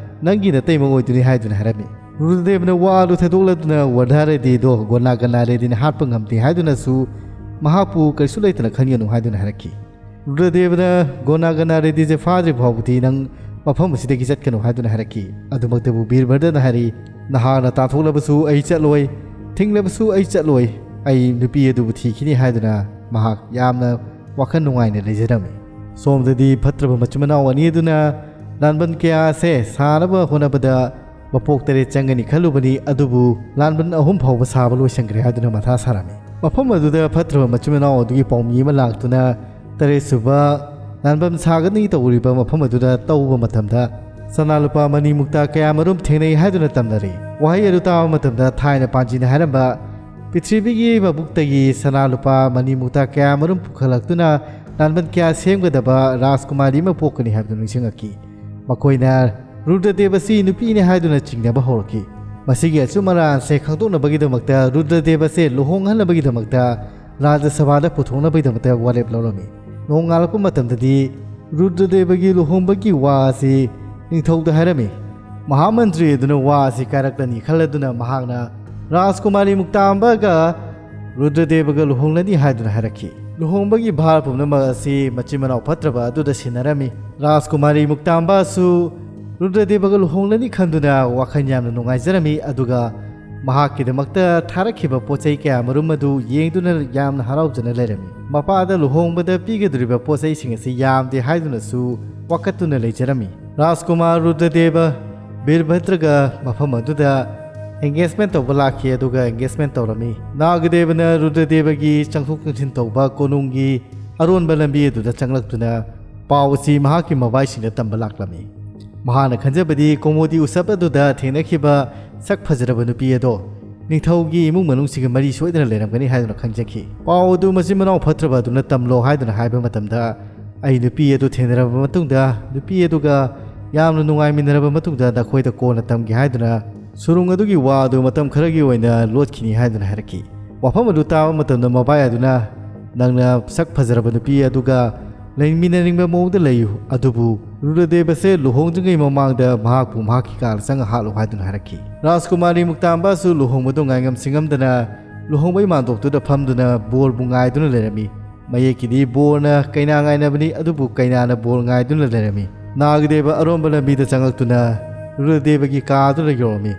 "ꯅꯪꯒꯤ ꯅꯇꯩꯃ ꯑꯣꯏꯗꯣꯏꯅꯤ" ꯍꯥꯏꯗꯨꯅ ꯍꯥꯏꯔꯝꯃꯤ꯫ ꯔꯨꯗ꯭ꯔꯗꯦꯕꯅ ꯋꯥ ꯑꯗꯨ ꯊꯥꯗꯣꯛꯂꯗꯨꯅ ꯋꯔꯙꯥ ꯔꯦꯗꯤꯗꯣ ꯒꯣꯅꯥꯒꯅꯥ ꯔꯦꯗꯤꯅ ꯍꯥꯠꯄ ꯉꯝꯗꯦ ꯍꯥꯏꯗꯨꯅꯁꯨ ꯃꯍꯥꯛꯄꯨ ꯀꯔꯤꯁꯨ ꯂꯩꯇꯅ ꯈꯟꯒꯅꯨ ꯍꯥꯏꯗꯨꯅ ꯍꯥꯏꯔꯛꯈꯤ꯫ ꯔꯨꯗ꯭ꯔꯗꯦꯕꯅ "ꯒꯣꯅꯥꯒꯅꯥ ꯔꯦꯗꯤꯁꯦ ꯐꯥꯗ꯭ꯔꯤ ꯐꯥꯎꯕꯗꯤ ꯅꯪ ꯃꯐꯝ ꯑꯁꯤꯗꯒꯤ ꯆꯠꯀꯅꯨ" ꯍꯥꯏꯗꯨꯅ ꯍꯥꯏꯔꯛꯈꯤ꯫ ꯑꯗꯨꯃꯛꯇꯕꯨ ꯕꯤꯔꯚꯗ꯭ꯔꯅ ꯍꯥꯏꯔꯤ, "ꯅꯍꯥꯛꯅ ꯇꯥꯟꯊꯣꯛꯂꯕꯁꯨ ꯑꯩ ꯆꯠꯂꯣꯏ, ꯊꯤꯡꯂꯕꯁꯨ ꯑꯩ ꯆꯠꯂꯣꯏ, ꯑꯩ ꯅꯨꯄꯤ ꯑꯗꯨꯕꯨ ꯊꯤꯈꯤꯅꯤ" ꯍꯥꯏꯗꯨꯅ ꯃꯍꯥꯛ ꯌꯥꯝꯅ ꯋꯥꯈꯜ ꯅꯨꯡꯉꯥꯏꯅ ꯂꯩꯖꯔꯝꯃꯤ꯫ ꯁꯣꯝꯗꯗꯤ ꯐꯠꯇ꯭ꯔꯕ ꯃꯆꯤꯟ ꯃꯅꯥꯎ ꯑꯅꯤ ꯑꯗꯨꯅ ꯂꯥꯟꯕꯟ ꯀꯌꯥ ꯑꯁꯦ ꯁꯥꯅꯕ ꯍꯣꯠꯅꯕꯗ ꯃꯄꯣꯛ ꯇꯔꯦꯠ ꯆꯪꯒꯅꯤ ꯈꯜꯂꯨꯕꯅꯤ, ꯑꯗꯨꯕꯨ ꯂꯥꯟꯕꯟ ꯑꯍꯨꯝ ꯐꯥꯎꯕ ꯁꯥꯕ ꯂꯣꯏꯁꯤꯟꯈ꯭ꯔꯦ ꯍꯥꯏꯗꯨꯅ ꯃꯊꯥ ꯁꯥꯔꯝꯃꯤ꯫ ꯃꯐꯝ ꯑꯗꯨꯗ ꯐꯠꯇ꯭ꯔꯕ ꯃꯆꯤꯟ ꯃꯅꯥꯎ ꯑꯗꯨꯒꯤ ꯄꯥꯎꯃꯤ ꯑꯃ ꯂꯥꯛꯇꯨꯅ ꯇꯔꯦꯠꯁꯨꯕ ꯂꯥꯟꯕꯟ ꯁꯥꯒꯅꯤ ꯇꯧꯔꯤꯕ ꯃꯐꯝ ꯑꯗꯨꯗ ꯇꯧꯕ ꯃꯇꯝꯗ ꯁꯅꯥ ꯂꯨꯄꯥ ꯃꯅꯤ ꯃꯨꯛꯇꯥ ꯀꯌꯥꯃꯔꯨꯝ ꯊꯦꯡꯅꯩ ꯍꯥꯏꯗꯨꯅ ꯇꯝꯅꯔꯤ꯫ ꯋꯥꯍꯩ ꯑꯗꯨ ꯇꯥꯕ ꯃꯇꯝꯗ ꯊꯥꯏꯅ ꯄꯥꯟꯖꯤꯅ ꯍꯥꯏꯔꯝꯕ ꯄ꯭ꯔꯤꯊꯤꯕꯤꯒꯤ ꯃꯕꯨꯛꯇꯒꯤ ꯁꯅꯥ ꯂꯨꯄꯥ ꯃꯅꯤ ꯃꯨꯛꯇꯥ ꯀꯌꯥꯃꯔꯨꯝ ꯄꯨꯈꯠꯂꯛꯇꯨꯅ ꯂꯥꯟꯕꯟ ꯀꯌꯥ ꯁꯦꯝꯒꯗꯕ ꯔꯥꯖꯀꯨꯃꯥꯔꯤ ꯑꯃ ꯄꯣꯛꯀꯅꯤ ꯍꯥꯏꯕꯗꯨ ꯅꯤꯡꯁꯤꯡꯂꯛꯈꯤ꯫ ꯃꯈꯣꯏꯅ ꯔꯨꯗ꯭ꯔꯗꯦꯕ ꯑꯁꯤ ꯅꯨꯄꯤꯅꯤ ꯍꯥꯏꯗꯨꯅ ꯆꯤꯡꯅꯕ ꯍꯧꯔꯛꯈꯤ꯫ ꯃꯁꯤꯒꯤ ꯑꯆꯨꯝ ꯑꯔꯥꯟꯁꯦ ꯈꯪꯗꯣꯛꯅꯕꯒꯤꯗꯃꯛꯇ ꯔꯨꯗ꯭ꯔꯗꯦꯕ ꯑꯁꯦ ꯂꯨꯍꯣꯡꯍꯟꯅꯕꯒꯤꯗꯃꯛꯇ ꯔꯥꯖ꯭ꯌ ꯁꯚꯥꯗ ꯄꯨꯊꯣꯛꯅꯕꯒꯤꯗꯃꯛꯇ ꯋꯥꯔꯦꯞ ꯂꯧꯔꯝꯃꯤ꯫ ꯅꯣꯡꯉꯥꯜꯂꯛꯄ ꯃꯇꯝꯗꯗꯤ ꯔꯨꯗ꯭ꯔꯗꯦꯕꯒꯤ ꯂꯨꯍꯣꯡꯕꯒꯤ ꯋꯥ ꯑꯁꯤ ꯅꯤꯡꯊꯧꯗ ꯍꯥꯏꯔꯝꯃꯤ꯫ ꯃꯍꯥꯃꯟꯇ꯭ꯔꯤ ꯑꯗꯨꯅ ꯋꯥ ꯑꯁꯤ ꯀꯥꯏꯔꯛꯂꯅꯤ ꯈꯜꯂꯗꯨꯅ ꯃꯍꯥꯛꯅ ꯔꯥꯖꯀꯨꯃꯥꯔꯤ ꯃꯨꯛꯇꯥꯝꯕꯒ ꯔꯨꯗ꯭ꯔꯗꯦꯕꯒ ꯂꯨꯍꯣꯡꯂꯅꯤ ꯍꯥꯏꯗꯨꯅ ꯍꯥꯏꯔꯛꯈꯤ꯫ ꯂꯨꯍꯣꯡꯕꯒꯤ ꯚꯥꯔ ꯄꯨꯝꯅꯃꯛ ꯑꯁꯤ ꯃꯆꯤꯟ ꯃꯅꯥꯎ ꯐꯠꯇ꯭ꯔꯕ ꯑꯗꯨꯗ ꯁꯤꯟꯅꯔꯝꯃꯤ꯫ ꯔꯥꯖꯀꯨꯃꯥꯔꯤ ꯃꯨꯛꯇꯥꯝꯕꯁꯨ ꯔꯨꯗ꯭ꯔꯗꯦꯕꯒ ꯂꯨꯍꯣꯡꯂꯅꯤ ꯈꯟꯗꯨꯅ ꯋꯥꯈꯜ ꯌꯥꯝꯅ ꯅꯨꯡꯉꯥꯏꯖꯔꯝꯃꯤ, ꯑꯗꯨꯒ ꯃꯍꯥꯛꯀꯤꯗꯃꯛꯇ ꯊꯥꯔꯛꯈꯤꯕ ꯄꯣꯠ ꯆꯩ ꯀꯌꯥ ꯃꯔꯨꯝ ꯑꯗꯨ ꯌꯦꯡꯗꯨꯅ ꯌꯥꯝꯅ ꯍꯔꯥꯎꯖꯅ ꯂꯩꯔꯝꯃꯤ꯫ ꯃꯄꯥꯗ ꯂꯨꯍꯣꯡꯕꯗ ꯄꯤꯒꯗꯧꯔꯤꯕ ꯄꯣꯠ ꯆꯩꯁꯤꯡ ꯑꯁꯤ ꯌꯥꯝꯗꯦ ꯍꯥꯏꯗꯨꯅꯁꯨ ꯋꯥꯀꯠꯇꯨꯅ ꯂꯩꯖꯔꯝꯃꯤ꯫ ꯔꯥꯖꯀꯨꯃꯥꯔ ꯔꯨꯗ꯭ꯔꯗꯦꯕ ꯕꯤꯔꯚꯗ꯭ꯔꯒ ꯃꯐꯝ ꯑꯗꯨꯗ ꯑꯦꯡꯒꯦꯖꯃꯦꯟ ꯇꯧꯕ ꯂꯥꯛꯈꯤ, ꯑꯗꯨꯒ ꯑꯦꯡꯒꯦꯖꯃꯦꯟ ꯇꯧꯔꯝꯃꯤ꯫ ꯅꯥꯒꯗꯦꯕꯅ ꯔꯨꯗ꯭ꯔꯗꯦꯕꯒꯤ ꯆꯪꯊꯣꯛ ꯆꯪꯁꯤꯟ ꯇꯧꯕ ꯀꯣꯅꯨꯡꯒꯤ ꯑꯔꯣꯟꯕ ꯂꯝꯕꯤ ꯑꯗꯨꯗ ꯆꯪꯂꯛꯇꯨꯅ ꯄꯥꯎ ꯑꯁꯤ ꯃꯍꯥꯛꯀꯤ ꯃꯕꯥꯏꯁꯤꯡꯗ ꯇꯝꯕ ꯂꯥꯛꯂꯝꯃꯤ꯫ ꯃꯍꯥꯛꯅ ꯈꯟꯖꯕꯗꯤ ꯀꯣꯃꯣꯗꯤ ꯎꯁꯕ ꯑꯗꯨꯗ ꯊꯦꯡꯅꯈꯤꯕ ꯁꯛ ꯐꯖꯔꯕ ꯅꯨꯄꯤ ꯑꯗꯣ ꯅꯤꯡꯊꯧꯒꯤ ꯏꯃꯨꯡ ꯃꯅꯨꯡꯁꯤꯡꯒ ꯃꯔꯤ ꯁꯣꯏꯗꯅ ꯂꯩꯔꯝꯒꯅꯤ ꯍꯥꯏꯗꯨꯅ ꯈꯪꯖꯈꯤ꯫ ꯄꯥꯎ ꯑꯗꯨ ꯃꯆꯤꯟ ꯃꯅꯥꯎ ꯐꯠꯇ꯭ꯔꯕ ꯑꯗꯨꯅ ꯇꯝꯂꯣ ꯍꯥꯏꯗꯨꯅ ꯍꯥꯏꯕ ꯃꯇꯝꯗ, ꯑꯩ ꯅꯨꯄꯤ ꯑꯗꯨ ꯊꯦꯡꯅꯔꯕ ꯃꯇꯨꯡꯗ ꯅꯨꯄꯤ ꯑꯗꯨꯒ ꯌꯥꯝꯅ ꯅꯨꯡꯉꯥꯏꯃꯤꯟꯅꯔꯕ ꯃꯇꯨꯡꯗ ꯅꯈꯣꯏꯗ ꯀꯣꯟꯅ ꯇꯝꯒꯦ ꯍꯥꯏꯗꯨꯅ ꯁꯨꯔꯨꯡ ꯑꯗꯨꯒꯤ ꯋꯥ ꯑꯗꯨ ꯃꯇꯝ ꯈꯔꯒꯤ ꯑꯣꯏꯅ ꯂꯣꯠꯈꯤꯅꯤ ꯍꯥꯏꯗꯨꯅ ꯍꯥꯏꯔꯛꯈꯤ꯫ ꯋꯥꯐꯝ ꯑꯗꯨ ꯇꯥꯕ ꯃꯇꯝꯗ ꯃꯕꯥꯏ ꯑꯗꯨꯅ, "ꯅꯪꯅ ꯁꯛ ꯐꯖꯔꯕ ꯅꯨꯄꯤ ꯑꯗꯨꯒ ꯂꯩꯃꯤꯟꯅꯅꯤꯡꯕ ꯃꯑꯣꯡꯗ ꯂꯩꯌꯨ, ꯑꯗꯨꯕꯨ ꯔꯨꯗ꯭ꯔꯗꯦꯕꯁꯦ ꯂꯨꯍꯣꯡꯗ꯭ꯔꯤꯉꯩ ꯃꯃꯥꯡꯗ ꯃꯍꯥꯛꯄꯨ ꯃꯍꯥꯛꯀꯤ ꯀꯥꯗ ꯆꯪꯉ ꯍꯥꯠꯂꯨ" ꯍꯥꯏꯗꯨꯅ ꯍꯥꯏꯔꯛꯈꯤ꯫ ꯔꯥꯖꯀꯨꯃꯥꯔꯤ ꯃꯨꯛꯇꯥꯝꯕꯁꯨ ꯂꯨꯍꯣꯡꯕꯗꯨ ꯉꯥꯏꯉꯝꯁꯤꯡꯉꯝꯗꯅ ꯂꯨꯍꯣꯡꯕꯩ ꯃꯥꯟꯗꯣꯞꯇꯨꯗ ꯐꯝꯗꯨꯅ ꯕꯣꯔꯕꯨ ꯉꯥꯏꯗꯨꯅ ꯂꯩꯔꯝꯃꯤ꯫ ꯃꯌꯦꯛꯀꯤꯗꯤ ꯕꯣꯔꯅ ꯀꯩꯅꯥ ꯉꯥꯏꯅꯕꯅꯤ, ꯑꯗꯨꯕꯨ ꯀꯩꯅꯥꯅ ꯕꯣꯔ ꯉꯥꯏꯗꯨꯅ ꯂꯩꯔꯝꯃꯤ꯫ ꯅꯥꯒꯗꯦꯕ ꯑꯔꯣꯟꯕ ꯂꯝꯕꯤꯗ ꯆꯪꯉꯛꯇꯨꯅ ꯔꯨꯗ꯭ꯔꯗꯦꯕꯒꯤ ꯀꯥ ꯑꯗꯨꯗ ꯌꯧꯔꯝꯃꯤ꯫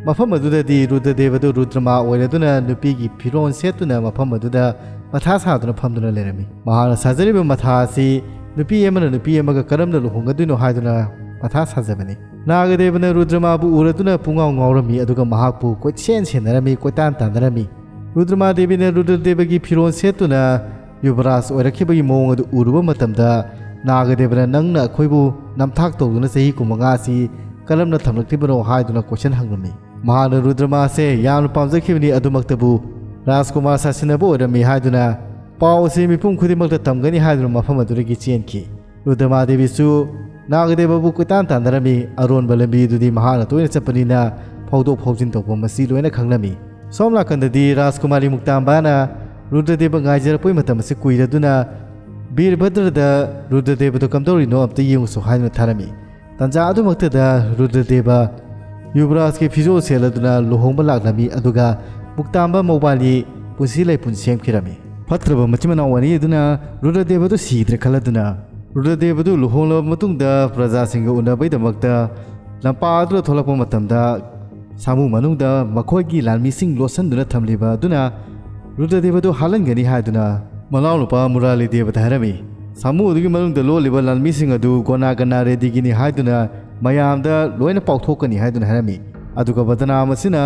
ꯃꯐꯝ ꯑꯗꯨꯗꯗꯤ ꯔꯨꯗ꯭ꯔꯗꯦꯕꯗꯨ ꯔꯨꯗ꯭ꯔꯃꯥ ꯑꯣꯏꯔꯗꯨꯅ ꯅꯨꯄꯤꯒꯤ ꯐꯤꯔꯣꯜ ꯁꯦꯠꯇꯨꯅ ꯃꯐꯝ ꯑꯗꯨꯗ ꯃꯊꯥ ꯁꯥꯗꯨꯅ ꯐꯝꯗꯨꯅ ꯂꯩꯔꯝꯃꯤ꯫ ꯃꯍꯥꯛꯅ ꯁꯥꯖꯔꯤꯕ ꯃꯊꯥ ꯑꯁꯤ ꯅꯨꯄꯤ ꯑꯃꯅ ꯅꯨꯄꯤ ꯑꯃꯒ ꯀꯔꯝꯅ ꯂꯨꯍꯣꯡꯒꯗꯣꯏꯅꯣ ꯍꯥꯏꯗꯨꯅ ꯃꯊꯥ ꯁꯥꯖꯕꯅꯤ꯫ ꯅꯥꯒꯗꯦꯕꯅ ꯔꯨꯗ꯭ꯔꯃꯥꯕꯨ ꯎꯔꯗꯨꯅ ꯄꯨꯡꯉꯥꯎ ꯉꯥꯎꯔꯝꯃꯤ, ꯑꯗꯨꯒ ꯃꯍꯥꯛꯄꯨ ꯀꯣꯏꯁꯦꯟ ꯁꯦꯟꯅꯔꯝꯃꯤ, ꯀꯣꯏꯇꯥꯟ ꯇꯥꯟꯅꯔꯝꯃꯤ꯫ ꯔꯨꯗ꯭ꯔꯃꯥ ꯗꯦꯕꯤꯅ ꯔꯨꯗ꯭ꯔꯗꯦꯕꯒꯤ ꯐꯤꯔꯣꯜ ꯁꯦꯠꯇꯨꯅ ꯌꯨꯕꯔꯥꯖ ꯑꯣꯏꯔꯛꯈꯤꯕꯒꯤ ꯃꯑꯣꯡ ꯑꯗꯨ ꯎꯔꯨꯕ ꯃꯇꯝꯗ, "ꯅꯥꯒꯗꯦꯕꯅ ꯅꯪꯅ ꯑꯩꯈꯣꯏꯕꯨ ꯅꯝꯊꯥꯛ ꯇꯧꯗꯨꯅ ꯆꯍꯤ ꯀꯨꯟꯃꯉꯥ ꯑꯁꯤ ꯀꯔꯝꯅ ꯊꯝꯂꯛꯂꯤꯕꯅꯣ?" ꯍꯥꯏꯗꯨꯅ ꯀꯣꯏꯁꯟ ꯍꯪꯂꯝꯃꯤ꯫ ꯃꯍꯥꯛꯅ ꯔꯨꯗ꯭ꯔꯃꯥꯁꯦ ꯌꯥꯝꯅ ꯄꯥꯝꯖꯈꯤꯕꯅꯤ, ꯑꯗꯨꯃꯛꯇꯕꯨ ꯔꯥꯖꯀꯨꯃꯥꯔ ꯁꯥꯁꯤꯟꯅꯕ ꯑꯣꯏꯔꯝꯃꯤ ꯍꯥꯏꯗꯨꯅ ꯄꯥꯎ ꯑꯁꯤ ꯃꯤꯄꯨꯝ ꯈꯨꯗꯤꯡꯃꯛꯇ ꯇꯝꯒꯅꯤ ꯍꯥꯏꯗꯨꯅ ꯃꯐꯝ ꯑꯗꯨꯗꯒꯤ ꯆꯦꯟꯈꯤ꯫ ꯔꯨꯗ꯭ꯔꯃꯥ ꯗꯦꯕꯤꯁꯨ ꯅꯥꯒꯗꯦꯕꯕꯨ ꯀꯣꯏꯇꯥꯟ ꯇꯥꯟꯅꯔꯝꯃꯤ꯫ ꯑꯔꯣꯟꯕ ꯂꯝꯕꯤꯗꯨꯗꯤ ꯃꯍꯥꯛꯅ ꯇꯣꯏꯅ ꯆꯠꯄꯅꯤꯅ ꯐꯥꯎꯗꯣꯛ ꯐꯥꯎꯖꯤꯟ ꯇꯧꯕ ꯃꯁꯤ ꯂꯣꯏꯅ ꯈꯪꯂꯝꯃꯤ꯫ ꯁꯣꯝ ꯅꯥꯀꯟꯗꯗꯤ ꯔꯥꯖꯀꯨꯃꯥꯔꯤ ꯃꯨꯛꯇꯥꯝꯕꯥꯅ ꯔꯨꯗ꯭ꯔꯗꯦꯕ ꯉꯥꯏꯖꯔꯛꯄꯒꯤ ꯃꯇꯝ ꯑꯁꯤ ꯀꯨꯏꯔꯗꯨꯅ ꯕꯤꯔꯚꯗ꯭ꯔꯗ ꯔꯨꯗ꯭ꯔꯗꯦꯕꯗꯨ ꯀꯝꯗꯧꯔꯤꯅꯣ ꯑꯝꯇ ꯌꯦꯡꯉꯨꯁꯨ ꯍꯥꯏꯗꯨꯅ ꯊꯥꯔꯝꯃꯤ꯫ ꯇꯟꯖꯥ ꯑꯗꯨꯃꯛꯇꯗ ꯔꯨꯗ꯭ꯔꯗꯦꯕ ꯌꯨꯕꯔꯥꯖꯀꯤ ꯐꯤꯖꯣꯜ ꯁꯦꯠꯂꯗꯨꯅ ꯂꯨꯍꯣꯡꯕ ꯂꯥꯛꯂꯝꯃꯤ, ꯑꯗꯨꯒ ꯃꯨꯛꯇꯥꯝꯕ ꯃꯧꯕꯥꯅꯤ ꯄꯨꯟꯁꯤ ꯂꯩꯄꯨꯟ ꯁꯦꯝꯈꯤꯔꯝꯃꯤ꯫ ꯐꯠꯇ꯭ꯔꯕ ꯃꯆꯤꯟ ꯃꯅꯥꯎ ꯑꯅꯤ ꯑꯗꯨꯅ ꯔꯨꯗ꯭ꯔꯗꯦꯕꯗꯨ ꯁꯤꯗ꯭ꯔꯦ ꯈꯜꯂꯗꯨꯅ, ꯔꯨꯗ꯭ꯔꯗꯦꯕꯗꯨ ꯂꯨꯍꯣꯡꯂꯕ ꯃꯇꯨꯡꯗ ꯄ꯭ꯔꯖꯥꯁꯤꯡꯒ ꯎꯅꯕꯒꯤꯗꯃꯛꯇ ꯂꯝꯄꯥꯛ ꯑꯗꯨꯗ ꯊꯣꯛꯂꯛꯄ ꯃꯇꯝꯗ, ꯁꯥꯃꯨ ꯃꯅꯨꯡꯗ ꯃꯈꯣꯏꯒꯤ ꯂꯥꯟꯃꯤꯁꯤꯡ ꯂꯣꯠꯁꯤꯟꯗꯨꯅ ꯊꯝꯂꯤꯕ ꯑꯗꯨꯅ ꯔꯨꯗ꯭ꯔꯗꯦꯕꯗꯨ ꯍꯥꯠꯍꯟꯒꯅꯤ ꯍꯥꯏꯗꯨꯅ ꯃꯅꯥꯎꯅꯨꯄꯥ ꯃꯨꯔꯥꯂꯤ ꯗꯦꯕꯗ ꯍꯥꯏꯔꯝꯃꯤ꯫ ꯁꯥꯃꯨ ꯑꯗꯨꯒꯤ ꯃꯅꯨꯡꯗ ꯂꯣꯠꯂꯤꯕ ꯂꯥꯟꯃꯤꯁꯤꯡ ꯑꯗꯨ ꯒꯣꯅꯥꯒꯅꯥ ꯔꯦꯗꯤꯒꯤꯅꯤ ꯍꯥꯏꯗꯨꯅ ꯃꯌꯥꯝꯗ ꯂꯣꯏꯅ ꯄꯥꯎꯊꯣꯛꯀꯅꯤ ꯍꯥꯏꯗꯨꯅ ꯍꯥꯏꯔꯝꯃꯤ꯫ ꯑꯗꯨꯒ ꯕꯗꯅꯥꯝ ꯑꯁꯤꯅ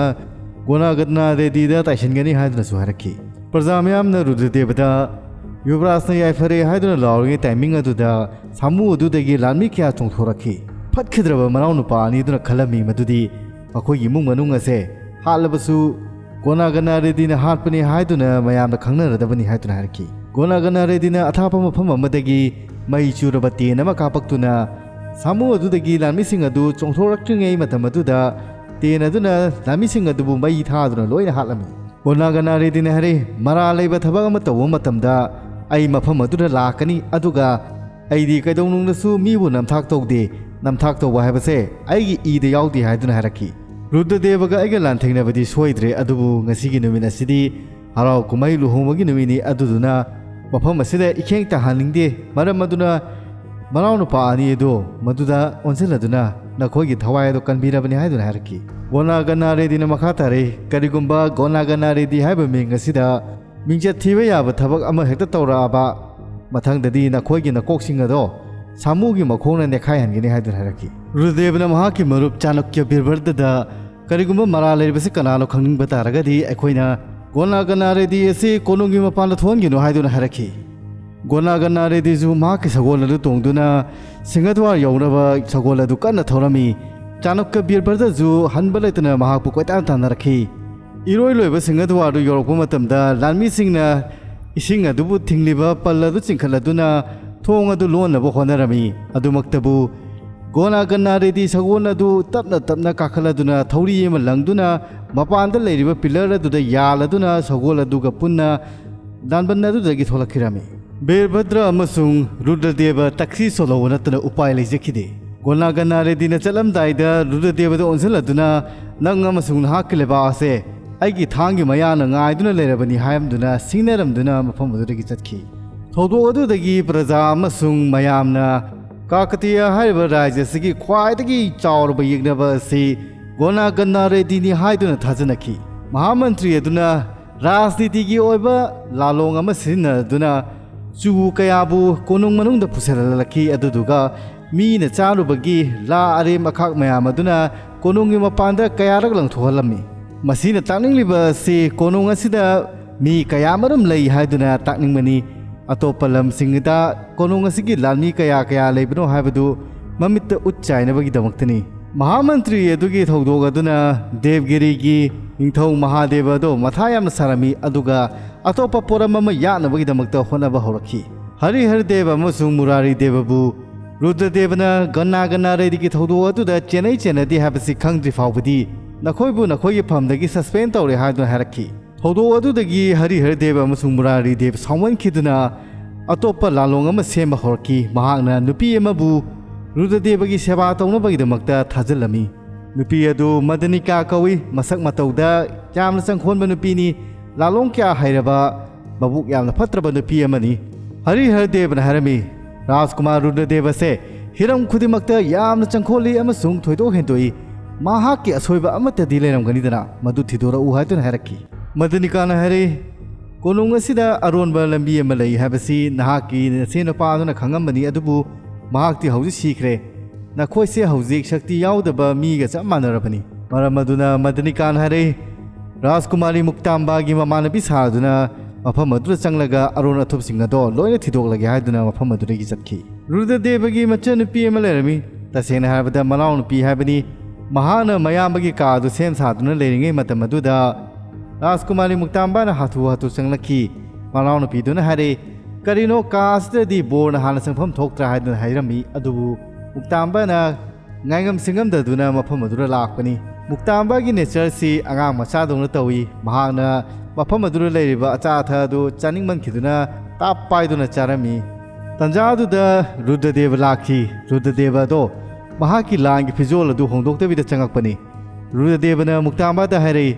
ꯒꯣꯅꯥꯒꯅꯥ ꯔꯦꯗꯤꯗ ꯇꯥꯏꯁꯤꯟꯒꯅꯤ ꯍꯥꯏꯗꯨꯅꯁꯨ ꯍꯥꯏꯔꯛꯈꯤ꯫ ꯄ꯭ꯔꯖꯥ ꯃꯌꯥꯝꯅ ꯔꯨꯗ꯭ꯔꯗꯦꯕꯗ ꯌꯨꯕꯔꯥꯖꯅ ꯌꯥꯏꯐꯔꯦ ꯍꯥꯏꯗꯨꯅ ꯂꯥꯎꯔꯤꯉꯩ ꯇꯥꯏꯃꯤꯡ ꯑꯗꯨꯗ ꯁꯥꯃꯨ ꯑꯗꯨꯗꯒꯤ ꯂꯥꯟꯃꯤ ꯀꯌꯥ ꯆꯣꯡꯊꯣꯔꯛꯈꯤ꯫ ꯐꯠꯈꯤꯗ꯭ꯔꯕ ꯃꯅꯥꯎꯅꯨꯄꯥ ꯑꯅꯤꯗꯨꯅ ꯈꯜꯂꯝꯃꯤ ꯃꯗꯨꯗꯤ ꯃꯈꯣꯏꯒꯤ ꯏꯃꯨꯡ ꯃꯅꯨꯡ ꯑꯁꯦ ꯍꯥꯠꯂꯕꯁꯨ ꯒꯣꯅꯥꯒꯅꯥ ꯔꯦꯗꯤꯅ ꯍꯥꯠꯄꯅꯤ ꯍꯥꯏꯗꯨꯅ ꯃꯌꯥꯝꯅ ꯈꯪꯅꯔꯗꯕꯅꯤ ꯍꯥꯏꯗꯨꯅ ꯍꯥꯏꯔꯛꯈꯤ꯫ ꯒꯣꯅꯥꯒꯅꯥ ꯔꯦꯗꯤꯅ ꯑꯊꯥꯞꯄ ꯃꯐꯝ ꯑꯃꯗꯒꯤ ꯃꯩ ꯆꯨꯔꯕ ꯇꯦꯟ ꯑꯃ ꯀꯥꯞꯄꯛꯇꯨꯅ ꯁꯥꯃꯨ ꯑꯗꯨꯗꯒꯤ ꯂꯥꯟꯃꯤꯁꯤꯡ ꯑꯗꯨ ꯆꯣꯡꯊꯣꯔꯛꯇ꯭ꯔꯤꯉꯩ ꯃꯇꯝ ꯑꯗꯨꯗ ꯇꯦꯟ ꯑꯗꯨꯅ ꯂꯥꯟꯃꯤꯁꯤꯡ ꯑꯗꯨꯕꯨ ꯃꯩ ꯊꯥꯗꯨꯅ ꯂꯣꯏꯅ ꯍꯥꯠꯂꯝꯃꯤ꯫ ꯒꯣꯅꯥꯒꯅꯥ ꯔꯦꯗꯤꯅ ꯍꯥꯏꯔꯛꯏ, "ꯃꯔꯥꯜ ꯂꯩꯕ ꯊꯕꯛ ꯑꯃ ꯇꯧꯕ ꯃꯇꯝꯗ ꯑꯩ ꯃꯐꯝ ꯑꯗꯨꯗ ꯂꯥꯛꯀꯅꯤ, ꯑꯗꯨꯒ ꯑꯩꯗꯤ ꯀꯩꯗꯧꯅꯨꯡꯗꯁꯨ ꯃꯤꯕꯨ ꯅꯝꯊꯥꯛ ꯇꯧꯗꯦ꯫ ꯅꯝꯊꯥꯛ ꯇꯧꯕ ꯍꯥꯏꯕꯁꯦ ꯑꯩꯒꯤ ꯏꯗ ꯌꯥꯎꯗꯦ" ꯍꯥꯏꯗꯨꯅ ꯍꯥꯏꯔꯛꯈꯤ꯫ ꯔꯨꯗ꯭ꯔꯗꯦꯕꯒ ꯑꯩꯒ ꯂꯥꯟꯊꯦꯡꯅꯕꯗꯤ ꯁꯣꯏꯗ꯭ꯔꯦ, ꯑꯗꯨꯕꯨ ꯉꯁꯤꯒꯤ ꯅꯨꯃꯤꯠ ꯑꯁꯤꯗꯤ ꯍꯔꯥꯎ ꯀꯨꯝꯍꯩ ꯂꯨꯍꯣꯡꯕꯒꯤ ꯅꯨꯃꯤꯠꯅꯤ, ꯑꯗꯨꯗꯨꯅ ꯃꯐꯝ ꯑꯁꯤꯗ ꯏꯈꯦꯡ ꯇꯥꯍꯟꯅꯤꯡꯗꯦ꯫ ꯃꯔꯝ ꯑꯗꯨꯅ ꯃꯅꯥꯎꯅꯨꯄꯥ ꯑꯅꯤ ꯑꯗꯨ ꯃꯗꯨꯗ ꯑꯣꯟꯁꯤꯜꯂꯗꯨꯅ ꯅꯈꯣꯏꯒꯤ ꯊꯋꯥꯏ ꯑꯗꯨ ꯀꯟꯕꯤꯔꯕꯅꯤ ꯍꯥꯏꯗꯨꯅ ꯍꯥꯏꯔꯛꯈꯤ꯫ ꯒꯣꯅꯥꯒꯅꯥ ꯔꯦꯗꯤꯅ ꯃꯈꯥ ꯇꯥꯔꯛꯏ, "ꯀꯔꯤꯒꯨꯝꯕ ꯒꯣꯅꯥꯒꯅꯥ ꯔꯦꯗꯤ ꯍꯥꯏꯕ ꯃꯤꯡ ꯑꯁꯤꯗ ꯃꯤꯡꯆꯠ ꯊꯤꯕ ꯌꯥꯕ ꯊꯕꯛ ꯑꯃ ꯍꯦꯛꯇ ꯇꯧꯔꯛꯑꯕ, ꯃꯊꯪꯗꯗꯤ ꯅꯈꯣꯏꯒꯤ ꯅꯀꯣꯛꯁꯤꯡ ꯑꯗꯣ ꯁꯥꯃꯨꯒꯤ ꯃꯈꯣꯡꯅ ꯅꯦꯠꯈꯥꯏꯍꯟꯒꯅꯤ" ꯍꯥꯏꯗꯨꯅ ꯍꯥꯏꯔꯛꯈꯤ꯫ ꯔꯨꯗ꯭ꯔꯗꯦꯕꯅ ꯃꯍꯥꯛꯀꯤ ꯃꯔꯨꯞ ꯆꯥꯅꯛꯌ ꯕꯤꯔꯕꯔꯗꯗ, "ꯀꯔꯤꯒꯨꯝꯕ ꯃꯔꯥꯜ ꯂꯩꯔꯤꯕꯁꯤ ꯀꯅꯥꯅꯣ ꯈꯪꯅꯤꯡꯕ ꯇꯥꯔꯒꯗꯤ ꯑꯩꯈꯣꯏꯅ ꯒꯣꯅꯥꯒꯅꯥ ꯔꯦꯗꯤ ꯑꯁꯤ ꯀꯣꯅꯨꯡꯒꯤ ꯃꯄꯥꯟꯗ ꯊꯣꯛꯍꯟꯒꯅꯨ" ꯍꯥꯏꯗꯨꯅ ꯍꯥꯏꯔꯛꯈꯤ꯫ ꯒꯣꯅꯥꯒꯅꯥ ꯔꯦꯗꯤꯁꯨ ꯃꯍꯥꯛꯀꯤ ꯁꯒꯣꯜ ꯑꯗꯨ ꯇꯣꯡꯗꯨꯅ ꯁꯤꯡꯍꯗ꯭ꯋꯥꯔ ꯌꯧꯅꯕ ꯁꯒꯣꯜ ꯑꯗꯨ ꯀꯟꯅ ꯊꯧꯔꯝꯃꯤ꯫ ꯆꯥꯅꯛꯌ ꯕꯤꯔꯕꯔꯗꯁꯨ ꯍꯟꯕ ꯂꯩꯇꯅ ꯃꯍꯥꯛꯄꯨ ꯀꯣꯏꯇꯥꯟ ꯇꯥꯟꯅꯔꯛꯈꯤ꯫ ꯏꯔꯣꯏ ꯂꯣꯏꯕ ꯁꯤꯡꯍꯗ꯭ꯋꯥꯔꯗꯨ ꯌꯧꯔꯛꯄ ꯃꯇꯝꯗ ꯂꯥꯟꯃꯤꯁꯤꯡꯅ ꯏꯁꯤꯡ ꯑꯗꯨꯕꯨ ꯊꯤꯡꯂꯤꯕ ꯄꯜ ꯑꯗꯨ ꯆꯤꯡꯈꯠꯂꯗꯨꯅ ꯊꯣꯡ ꯑꯗꯨ ꯂꯣꯟꯅꯕ ꯍꯣꯠꯅꯔꯝꯃꯤ꯫ ꯑꯗꯨꯃꯛꯇꯕꯨ ꯒꯣꯅꯥꯒꯅꯥ ꯔꯦꯗꯤ ꯁꯒꯣꯜ ꯑꯗꯨ ꯇꯞꯅ ꯇꯞꯅ ꯀꯥꯈꯠꯂꯗꯨꯅ ꯊꯧꯔꯤ ꯑꯃ ꯂꯪꯗꯨꯅ ꯃꯄꯥꯟꯗ ꯂꯩꯔꯤꯕ ꯄꯤꯂꯔ ꯑꯗꯨꯗ ꯌꯥꯜꯂꯗꯨꯅ ꯁꯒꯣꯜ ꯑꯗꯨꯒ ꯄꯨꯟꯅ ꯂꯥꯟꯕꯟ ꯑꯗꯨꯗꯒꯤ ꯊꯣꯛꯂꯛꯈꯤꯔꯝꯃꯤ꯫ ꯕꯤꯔꯕꯗ꯭ꯔ ꯑꯃꯁꯨꯡ ꯔꯨꯗ꯭ꯔꯗꯦꯕ ꯇꯛꯁꯤ ꯁꯣꯜꯍꯧꯕ ꯅꯠꯇꯅ ꯎꯄꯥꯏ ꯂꯩꯖꯈꯤꯗꯦ꯫ ꯒꯣꯅꯥꯒꯅꯥ ꯔꯦꯗꯤꯅ ꯆꯠꯂꯝꯗꯥꯏꯗ ꯔꯨꯗ꯭ꯔꯗꯦꯕꯗ ꯑꯣꯟꯁꯤꯜꯂꯗꯨꯅ, "ꯅꯪ ꯑꯃꯁꯨꯡ ꯅꯍꯥꯛꯀꯤ ꯂꯩꯕꯥꯛ ꯑꯁꯦ ꯑꯩꯒꯤ ꯊꯥꯡꯒꯤ ꯃꯌꯥꯅ ꯉꯥꯏꯗꯨꯅ ꯂꯩꯔꯕꯅꯤ" ꯍꯥꯏꯔꯝꯗꯨꯅ ꯁꯤꯡꯅꯔꯝꯗꯨꯅ ꯃꯐꯝ ꯑꯗꯨꯗꯒꯤ ꯆꯠꯈꯤ꯫ ꯊꯧꯗꯣꯛ ꯑꯗꯨꯗꯒꯤ ꯄ꯭ꯔꯖꯥ ꯑꯃꯁꯨꯡ ꯃꯌꯥꯝꯅ ꯀꯥꯀꯇꯤꯌꯥ ꯍꯥꯏꯔꯤꯕ ꯔꯥꯖ꯭ꯌ ꯑꯁꯤꯒꯤ ꯈ꯭ꯋꯥꯏꯗꯒꯤ ꯆꯥꯎꯔꯕ ꯌꯦꯛꯅꯕ ꯑꯁꯤ ꯒꯣꯅꯥꯒꯅꯥ ꯔꯦꯗꯤꯅꯤ ꯍꯥꯏꯗꯨꯅ ꯊꯥꯖꯅꯈꯤ꯫ ꯃꯍꯥꯃꯟꯇ꯭ꯔꯤ ꯑꯗꯨꯅ ꯔꯥꯖꯅꯤꯇꯤꯒꯤ ꯑꯣꯏꯕ ꯂꯥꯂꯣꯡ ꯑꯃ ꯁꯤꯖꯤꯟꯅꯗꯨꯅ ꯆꯨ ꯀꯌꯥꯕꯨ ꯀꯣꯅꯨꯡ ꯃꯅꯨꯡꯗ ꯄꯨꯁꯤꯜꯍꯜꯂꯛꯈꯤ, ꯑꯗꯨꯗꯨꯒ ꯃꯤꯅ ꯆꯥꯔꯨꯕꯒꯤ ꯂꯥ ꯑꯔꯦꯝ ꯑꯈꯥꯛ ꯃꯌꯥꯝ ꯑꯗꯨꯅ ꯀꯣꯅꯨꯡꯒꯤ ꯃꯄꯥꯟꯗ ꯀꯌꯥꯔꯛ ꯂꯪꯊꯣꯛꯍꯜꯂꯝꯃꯤ꯫ ꯃꯁꯤꯅ ꯇꯥꯛꯅꯤꯡꯂꯤꯕ ꯑꯁꯤ ꯀꯣꯅꯨꯡ ꯑꯁꯤꯗ ꯃꯤ ꯀꯌꯥꯃꯔꯨꯝ ꯂꯩ ꯍꯥꯏꯗꯨꯅ ꯇꯥꯛꯅꯤꯡꯕꯅꯤ꯫ ꯑꯇꯣꯞꯄ ꯂꯝꯁꯤꯡꯗ ꯀꯣꯅꯨꯡ ꯑꯁꯤꯒꯤ ꯂꯥꯟꯃꯤ ꯀꯌꯥ ꯀꯌꯥ ꯂꯩꯕꯅꯣ ꯍꯥꯏꯕꯗꯨ ꯃꯃꯤꯠꯇ ꯎꯠ ꯆꯥꯏꯅꯕꯒꯤꯗꯃꯛꯇꯅꯤ꯫ ꯃꯍꯥꯃꯟꯇ꯭ꯔꯤ ꯑꯗꯨꯒꯤ ꯊꯧꯗꯣꯛ ꯑꯗꯨꯅ ꯗꯦꯕꯒꯤꯔꯤꯒꯤ ꯅꯤꯡꯊꯧ ꯃꯍꯥꯗꯦꯕ ꯑꯗꯨ ꯃꯊꯥ ꯌꯥꯝꯅ ꯁꯥꯔꯝꯃꯤ, ꯑꯗꯨꯒ ꯑꯇꯣꯞꯄ ꯄꯣꯠ ꯑꯃ ꯌꯥꯠꯅꯕꯒꯤꯗꯃꯛꯇ ꯍꯣꯠꯅꯕ ꯍꯧꯔꯛꯈꯤ꯫ ꯍꯔꯤꯍꯔ ꯗꯦꯕ ꯑꯃꯁꯨꯡ ꯃꯨꯔꯥꯔꯤ ꯗꯦꯕꯕꯨ ꯔꯨꯗ꯭ꯔꯗꯦꯕꯅ ꯒꯟꯅꯥ ꯒꯟꯅꯥꯔꯩꯗꯒꯤ ꯊꯧꯗꯣꯛ ꯑꯗꯨꯗ ꯆꯦꯟꯅꯩ ꯆꯦꯟꯅꯗꯦ ꯍꯥꯏꯕꯁꯤ ꯈꯪꯗ꯭ꯔꯤ ꯐꯥꯎꯕꯗꯤ ꯅꯈꯣꯏꯕꯨ ꯅꯈꯣꯏꯒꯤ ꯐꯝꯗꯒꯤ suspend ꯇꯧꯔꯦ ꯍꯥꯏꯗꯨꯅ ꯍꯥꯏꯔꯛꯈꯤ꯫ ꯊꯧꯗꯣꯛ ꯑꯗꯨꯗꯒꯤ ꯍꯔꯤꯍꯔ ꯗꯦꯕ ꯑꯃꯁꯨꯡ ꯃꯨꯔꯥꯔꯤ ꯗꯦꯕ ꯁꯥꯎꯃꯟꯈꯤꯗꯨꯅ ꯑꯇꯣꯞꯄ ꯂꯥꯂꯣꯡ ꯑꯃ ꯁꯦꯝꯕ ꯍꯧꯔꯛꯈꯤ꯫ ꯃꯍꯥꯛꯅ ꯅꯨꯄꯤ ꯑꯃꯕꯨ ꯔꯨꯗ꯭ꯔꯗꯦꯕꯒꯤ ꯁꯦꯕꯥ ꯇꯧꯅꯕꯒꯤꯗꯃꯛꯇ ꯊꯥꯖꯤꯜꯂꯝꯃꯤ꯫ ꯅꯨꯄꯤ ꯑꯗꯨ ꯃꯗꯅꯤꯀꯥ ꯀꯧꯏ꯫ ꯃꯁꯛ ꯃꯇꯧꯗ ꯌꯥꯝꯅ ꯆꯪꯈꯣꯟꯕ ꯅꯨꯄꯤꯅꯤ꯫ ꯂꯥꯂꯣꯡ ꯀꯌꯥ ꯍꯩꯔꯕ, ꯃꯕꯨꯛ ꯌꯥꯝꯅ ꯐꯠꯇ꯭ꯔꯕ ꯅꯨꯄꯤ ꯑꯃꯅꯤ꯫ ꯍꯔꯤꯍꯔ ꯗꯦꯕꯅ ꯍꯥꯏꯔꯝꯃꯤ, "ꯔꯥꯖꯀꯨꯃꯥꯔ ꯔꯨꯗ꯭ꯔꯗꯦꯕ ꯑꯁꯦ ꯍꯤꯔꯝ ꯈꯨꯗꯤꯡꯃꯛꯇ ꯌꯥꯝꯅ ꯆꯪꯈꯣꯜꯂꯤ ꯑꯃꯁꯨꯡ ꯊꯣꯏꯗꯣꯛ ꯍꯦꯟꯗꯣꯛꯏ꯫ ꯃꯍꯥꯛꯀꯤ ꯑꯁꯣꯏꯕ ꯑꯃꯠꯇꯗꯤ ꯂꯩꯔꯝꯒꯅꯤꯗꯅ, ꯃꯗꯨ ꯊꯤꯗꯣꯔꯛꯎ" ꯍꯥꯏꯗꯨꯅ ꯍꯥꯏꯔꯛꯈꯤ꯫ ꯃꯗꯅꯤꯀꯥꯅ ꯍꯥꯏꯔꯛꯏ, "ꯀꯣꯅꯨꯡ ꯑꯁꯤꯗ ꯑꯔꯣꯟꯕ ꯂꯝꯕꯤ ꯑꯃ ꯂꯩ ꯍꯥꯏꯕꯁꯤ ꯅꯍꯥꯛꯀꯤ ꯅꯆꯦ ꯅꯨꯄꯥ ꯑꯗꯨꯅ ꯈꯪꯉꯝꯕꯅꯤ, ꯑꯗꯨꯕꯨ ꯃꯍꯥꯛꯇꯤ ꯍꯧꯖꯤꯛ ꯁꯤꯈ꯭ꯔꯦ꯫ ꯅꯈꯣꯏꯁꯦ ꯍꯧꯖꯤꯛ ꯁꯛꯇꯤ ꯌꯥꯎꯗꯕ ꯃꯤꯒ ꯆꯞ ꯃꯥꯟꯅꯔꯕꯅꯤ"꯫ ꯃꯔꯝ ꯑꯗꯨꯅ ꯃꯗꯅꯤꯀꯥꯅ ꯍꯥꯏꯔꯛꯏ, "ꯔꯥꯖꯀꯨꯃꯥꯔꯤ ꯃꯨꯛꯇꯥꯝꯕꯥꯒꯤ ꯃꯃꯥꯟꯅꯕꯤ ꯁꯥꯗꯨꯅ ꯃꯐꯝ ꯑꯗꯨꯗ ꯆꯪꯂꯒ ꯑꯔꯣꯟ ꯑꯊꯨꯞꯁꯤꯡ ꯑꯗꯣ ꯂꯣꯏꯅ ꯊꯤꯗꯣꯛꯂꯒꯦ" ꯍꯥꯏꯗꯨꯅ ꯃꯐꯝ ꯑꯗꯨꯗꯒꯤ ꯆꯠꯈꯤ꯫ ꯔꯨꯗ꯭ꯔꯗꯦꯕꯒꯤ ꯃꯆꯟꯅꯨꯄꯤ ꯑꯃ ꯂꯩꯔꯝꯃꯤ꯫ ꯇꯁꯦꯡꯅ ꯍꯥꯏꯔꯕꯗ, ꯃꯅꯥꯎꯅꯨꯄꯤ ꯍꯥꯏꯕꯅꯤ꯫ ꯃꯍꯥꯛꯅ ꯃꯌꯥꯝꯕꯒꯤ ꯀꯥ ꯑꯗꯨ ꯁꯦꯝ ꯁꯥꯗꯨꯅ ꯂꯩꯔꯤꯉꯩ ꯃꯇꯝ ꯑꯗꯨꯗ ꯔꯥꯖꯀꯨꯃꯥꯔꯤ ꯃꯨꯛꯇꯥꯝꯕꯥꯅ ꯍꯥꯊꯨ ꯍꯥꯊꯨ ꯆꯪꯂꯛꯈꯤ꯫ ꯃꯅꯥꯎꯅꯨꯄꯤꯗꯨꯅ ꯍꯥꯏꯔꯛꯏ, "ꯀꯔꯤꯅꯣ, ꯀꯥ ꯑꯁꯤꯗꯗꯤ ꯕꯣꯔꯅ ꯍꯥꯟꯅ ꯆꯪꯐꯝ ꯊꯣꯛꯇ꯭ꯔꯥ?" ꯍꯥꯏꯗꯨꯅ ꯍꯥꯏꯔꯝꯃꯤ꯫ ꯑꯗꯨꯕꯨ ꯃꯨꯛꯇꯥꯝꯕꯥꯅ ꯉꯥꯏꯉꯝ ꯁꯤꯡꯉꯝꯗꯗꯨꯅ ꯃꯐꯝ ꯑꯗꯨꯗ ꯂꯥꯛꯄꯅꯤ꯫ ꯃꯨꯛꯇꯥꯝꯕꯥꯒꯤ ꯅꯦꯆꯔꯁꯤ ꯑꯉꯥꯡ ꯃꯆꯥꯗꯧꯅ ꯇꯧꯏ꯫ ꯃꯍꯥꯛꯅ ꯃꯐꯝ ꯑꯗꯨꯗ ꯂꯩꯔꯤꯕ ꯑꯆꯥ ꯑꯊꯛ ꯑꯗꯨ ꯆꯥꯅꯤꯡꯃꯟꯈꯤꯗꯨꯅ ꯇꯥꯞ ꯄꯥꯏꯗꯨꯅ ꯆꯥꯔꯝꯃꯤ꯫ ꯇꯟꯖꯥ ꯑꯗꯨꯗ ꯔꯨꯗ꯭ꯔꯗꯦꯕ ꯂꯥꯛꯈꯤ꯫ ꯔꯨꯗ꯭ꯔꯗꯦꯕ ꯑꯗꯣ ꯃꯍꯥꯛꯀꯤ ꯂꯥꯟꯒꯤ ꯐꯤꯖꯣꯜ ꯑꯗꯨ ꯍꯣꯡꯗꯣꯛꯇꯕꯤꯗ ꯆꯪꯉꯛꯄꯅꯤ꯫ ꯔꯨꯗ꯭ꯔꯗꯦꯕꯅ ꯃꯨꯛꯇꯥꯝꯕꯥꯗ ꯍꯥꯏꯔꯛꯏ,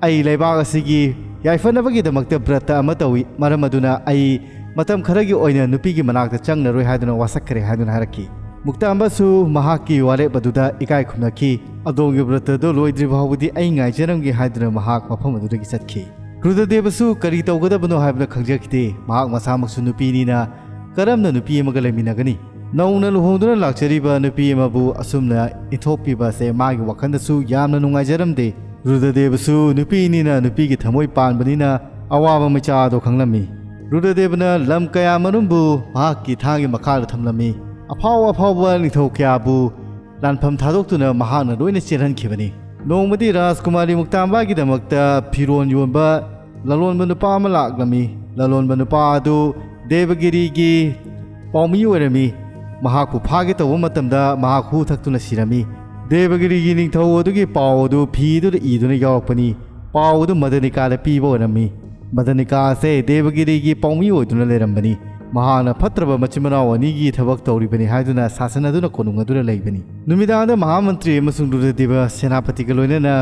"ꯑꯩ ꯂꯩꯕꯥꯛ ꯑꯁꯤꯒꯤ ꯌꯥꯏꯐꯅꯕꯒꯤꯗꯃꯛꯇ ꯕ꯭ꯔꯠꯇ ꯑꯃ ꯇꯧꯏ, ꯃꯔꯝ ꯑꯗꯨꯅ ꯑꯩ ꯃꯇꯝ ꯈꯔꯒꯤ ꯑꯣꯏꯅ ꯅꯨꯄꯤꯒꯤ ꯃꯅꯥꯛꯇ ꯆꯪꯂꯔꯣꯏ" ꯍꯥꯏꯗꯨꯅ ꯋꯥꯁꯛꯈ꯭ꯔꯦ ꯍꯥꯏꯗꯨꯅ ꯍꯥꯏꯔꯛꯈꯤ꯫ ꯃꯨꯛꯇꯥꯝꯕꯥꯁꯨ ꯃꯍꯥꯛꯀꯤ ꯋꯥꯔꯦꯞ ꯑꯗꯨꯗ ꯏꯀꯥꯏ ꯈꯨꯝꯅꯈꯤ꯫ "ꯑꯗꯣꯝꯒꯤ ꯕ꯭ꯔꯠꯇꯗꯣ ꯂꯣꯏꯗ꯭ꯔꯤ ꯐꯥꯎꯕꯗꯤ ꯑꯩ ꯉꯥꯏꯖꯔꯝꯒꯦ" ꯍꯥꯏꯗꯨꯅ ꯃꯍꯥꯛ ꯃꯐꯝ ꯑꯗꯨꯗꯒꯤ ꯆꯠꯈꯤ꯫ ꯔꯨꯗ꯭ꯔꯗꯦꯕꯁꯨ ꯀꯔꯤ ꯇꯧꯒꯗꯕꯅꯣ ꯍꯥꯏꯕꯗꯨ ꯈꯪꯖꯈꯤꯗꯦ꯫ ꯃꯍꯥꯛ ꯃꯁꯥꯃꯛꯁꯨ ꯅꯨꯄꯤꯅꯤꯅ ꯀꯔꯝꯅ ꯅꯨꯄꯤ ꯑꯃꯒ ꯂꯩꯃꯤꯟꯅꯒꯅꯤ? ꯅꯧꯅ ꯂꯨꯍꯣꯡꯗꯨꯅ ꯂꯥꯛꯆꯔꯤꯕ ꯅꯨꯄꯤ ꯑꯃꯕꯨ ꯑꯁꯨꯝꯅ ꯏꯟꯊꯣꯛꯄꯤꯕ ꯑꯁꯦ ꯃꯥꯒꯤ ꯋꯥꯈꯜꯗꯁꯨ ꯌꯥꯝꯅ ꯅꯨꯡꯉꯥꯏꯖꯔꯝꯗꯦ꯫ ꯔꯨꯗ꯭ꯔꯗꯦꯕꯁꯨ ꯅꯨꯄꯤꯅꯤꯅ ꯅꯨꯄꯤꯒꯤ ꯊꯃꯣꯏ ꯄꯥꯟꯕꯅꯤꯅ ꯑꯋꯥꯕ ꯃꯩꯆꯥ ꯑꯗꯨ ꯈꯪꯂꯝꯃꯤ꯫ ꯔꯨꯗ꯭ꯔꯗꯦꯕꯅ ꯂꯝ ꯀꯌꯥ ꯃꯔꯨꯝꯕꯨ ꯃꯍꯥꯛꯀꯤ ꯊꯥꯡꯒꯤ ꯃꯈꯥꯗ ꯊꯝꯂꯝꯃꯤ꯫ ꯑꯐꯥꯎ ꯑꯐꯥꯎꯕ ꯅꯤꯡꯊꯧ ꯀꯌꯥꯕꯨ ꯂꯥꯟꯐꯝ ꯊꯥꯗꯣꯛꯇꯨꯅ ꯃꯍꯥꯛꯅ ꯂꯣꯏꯅ ꯆꯦꯜꯍꯟꯈꯤꯕꯅꯤ꯫ ꯅꯣꯡꯃꯗꯤ ꯔꯥꯖꯀꯨꯃꯥꯔꯤ ꯃꯨꯛꯇꯥꯝꯕꯥꯒꯤꯗꯃꯛꯇ ꯐꯤꯔꯣꯟ ꯌꯣꯟꯕ ꯂꯂꯣꯟꯕ ꯅꯨꯄꯥ ꯑꯃ ꯂꯥꯛꯂꯝꯃꯤ꯫ ꯂꯂꯣꯟꯕ ꯅꯨꯄꯥ ꯑꯗꯨ ꯗꯦꯕꯒꯤꯔꯤꯒꯤ ꯄꯥꯎꯃꯤ ꯑꯣꯏꯔꯝꯃꯤ꯫ ꯃꯍꯥꯛꯄꯨ ꯐꯥꯒꯦ ꯇꯧꯕ ꯃꯇꯝꯗ ꯃꯍꯥꯛ ꯍꯨ ꯊꯛꯇꯨꯅ ꯁꯤꯔꯝꯃꯤ꯫ ꯗꯦꯕꯒꯤꯔꯤꯒꯤ ꯅꯤꯡꯊꯧ ꯑꯗꯨꯒꯤ ꯄꯥꯎ ꯑꯗꯨ ꯐꯤ ꯑꯗꯨꯗ ꯏꯗꯨꯅ ꯌꯥꯎꯔꯛꯄꯅꯤ꯫ ꯄꯥꯎ ꯑꯗꯨ ꯃꯗꯅꯤꯀꯥꯗ ꯄꯤꯕ ꯑꯣꯏꯔꯝꯃꯤ꯫ ꯃꯗꯅꯤꯀꯥ ꯑꯁꯦ ꯗꯦꯕꯒꯤꯔꯤꯒꯤ ꯄꯥꯎꯃꯤ ꯑꯣꯏꯗꯨꯅ ꯂꯩꯔꯝꯕꯅꯤ꯫ ꯃꯍꯥꯛꯅ ꯐꯠꯇ꯭ꯔꯕ ꯃꯆꯤꯟ ꯃꯅꯥꯎ ꯑꯅꯤꯒꯤ ꯊꯕꯛ ꯇꯧꯔꯤꯕꯅꯤ ꯍꯥꯏꯗꯨꯅ ꯁꯥꯁꯟ ꯑꯗꯨꯅ ꯀꯣꯅꯨꯡ ꯑꯗꯨꯗ ꯂꯩꯕꯅꯤ꯫ ꯅꯨꯃꯤꯗꯥꯡꯗ ꯃꯍꯥꯃꯟꯇ꯭ꯔꯤ ꯑꯃꯁꯨꯡ ꯔꯨꯗ꯭ꯔꯗꯦꯕ ꯁꯦꯅꯥꯄꯇꯤꯒ ꯂꯣꯏꯅꯅ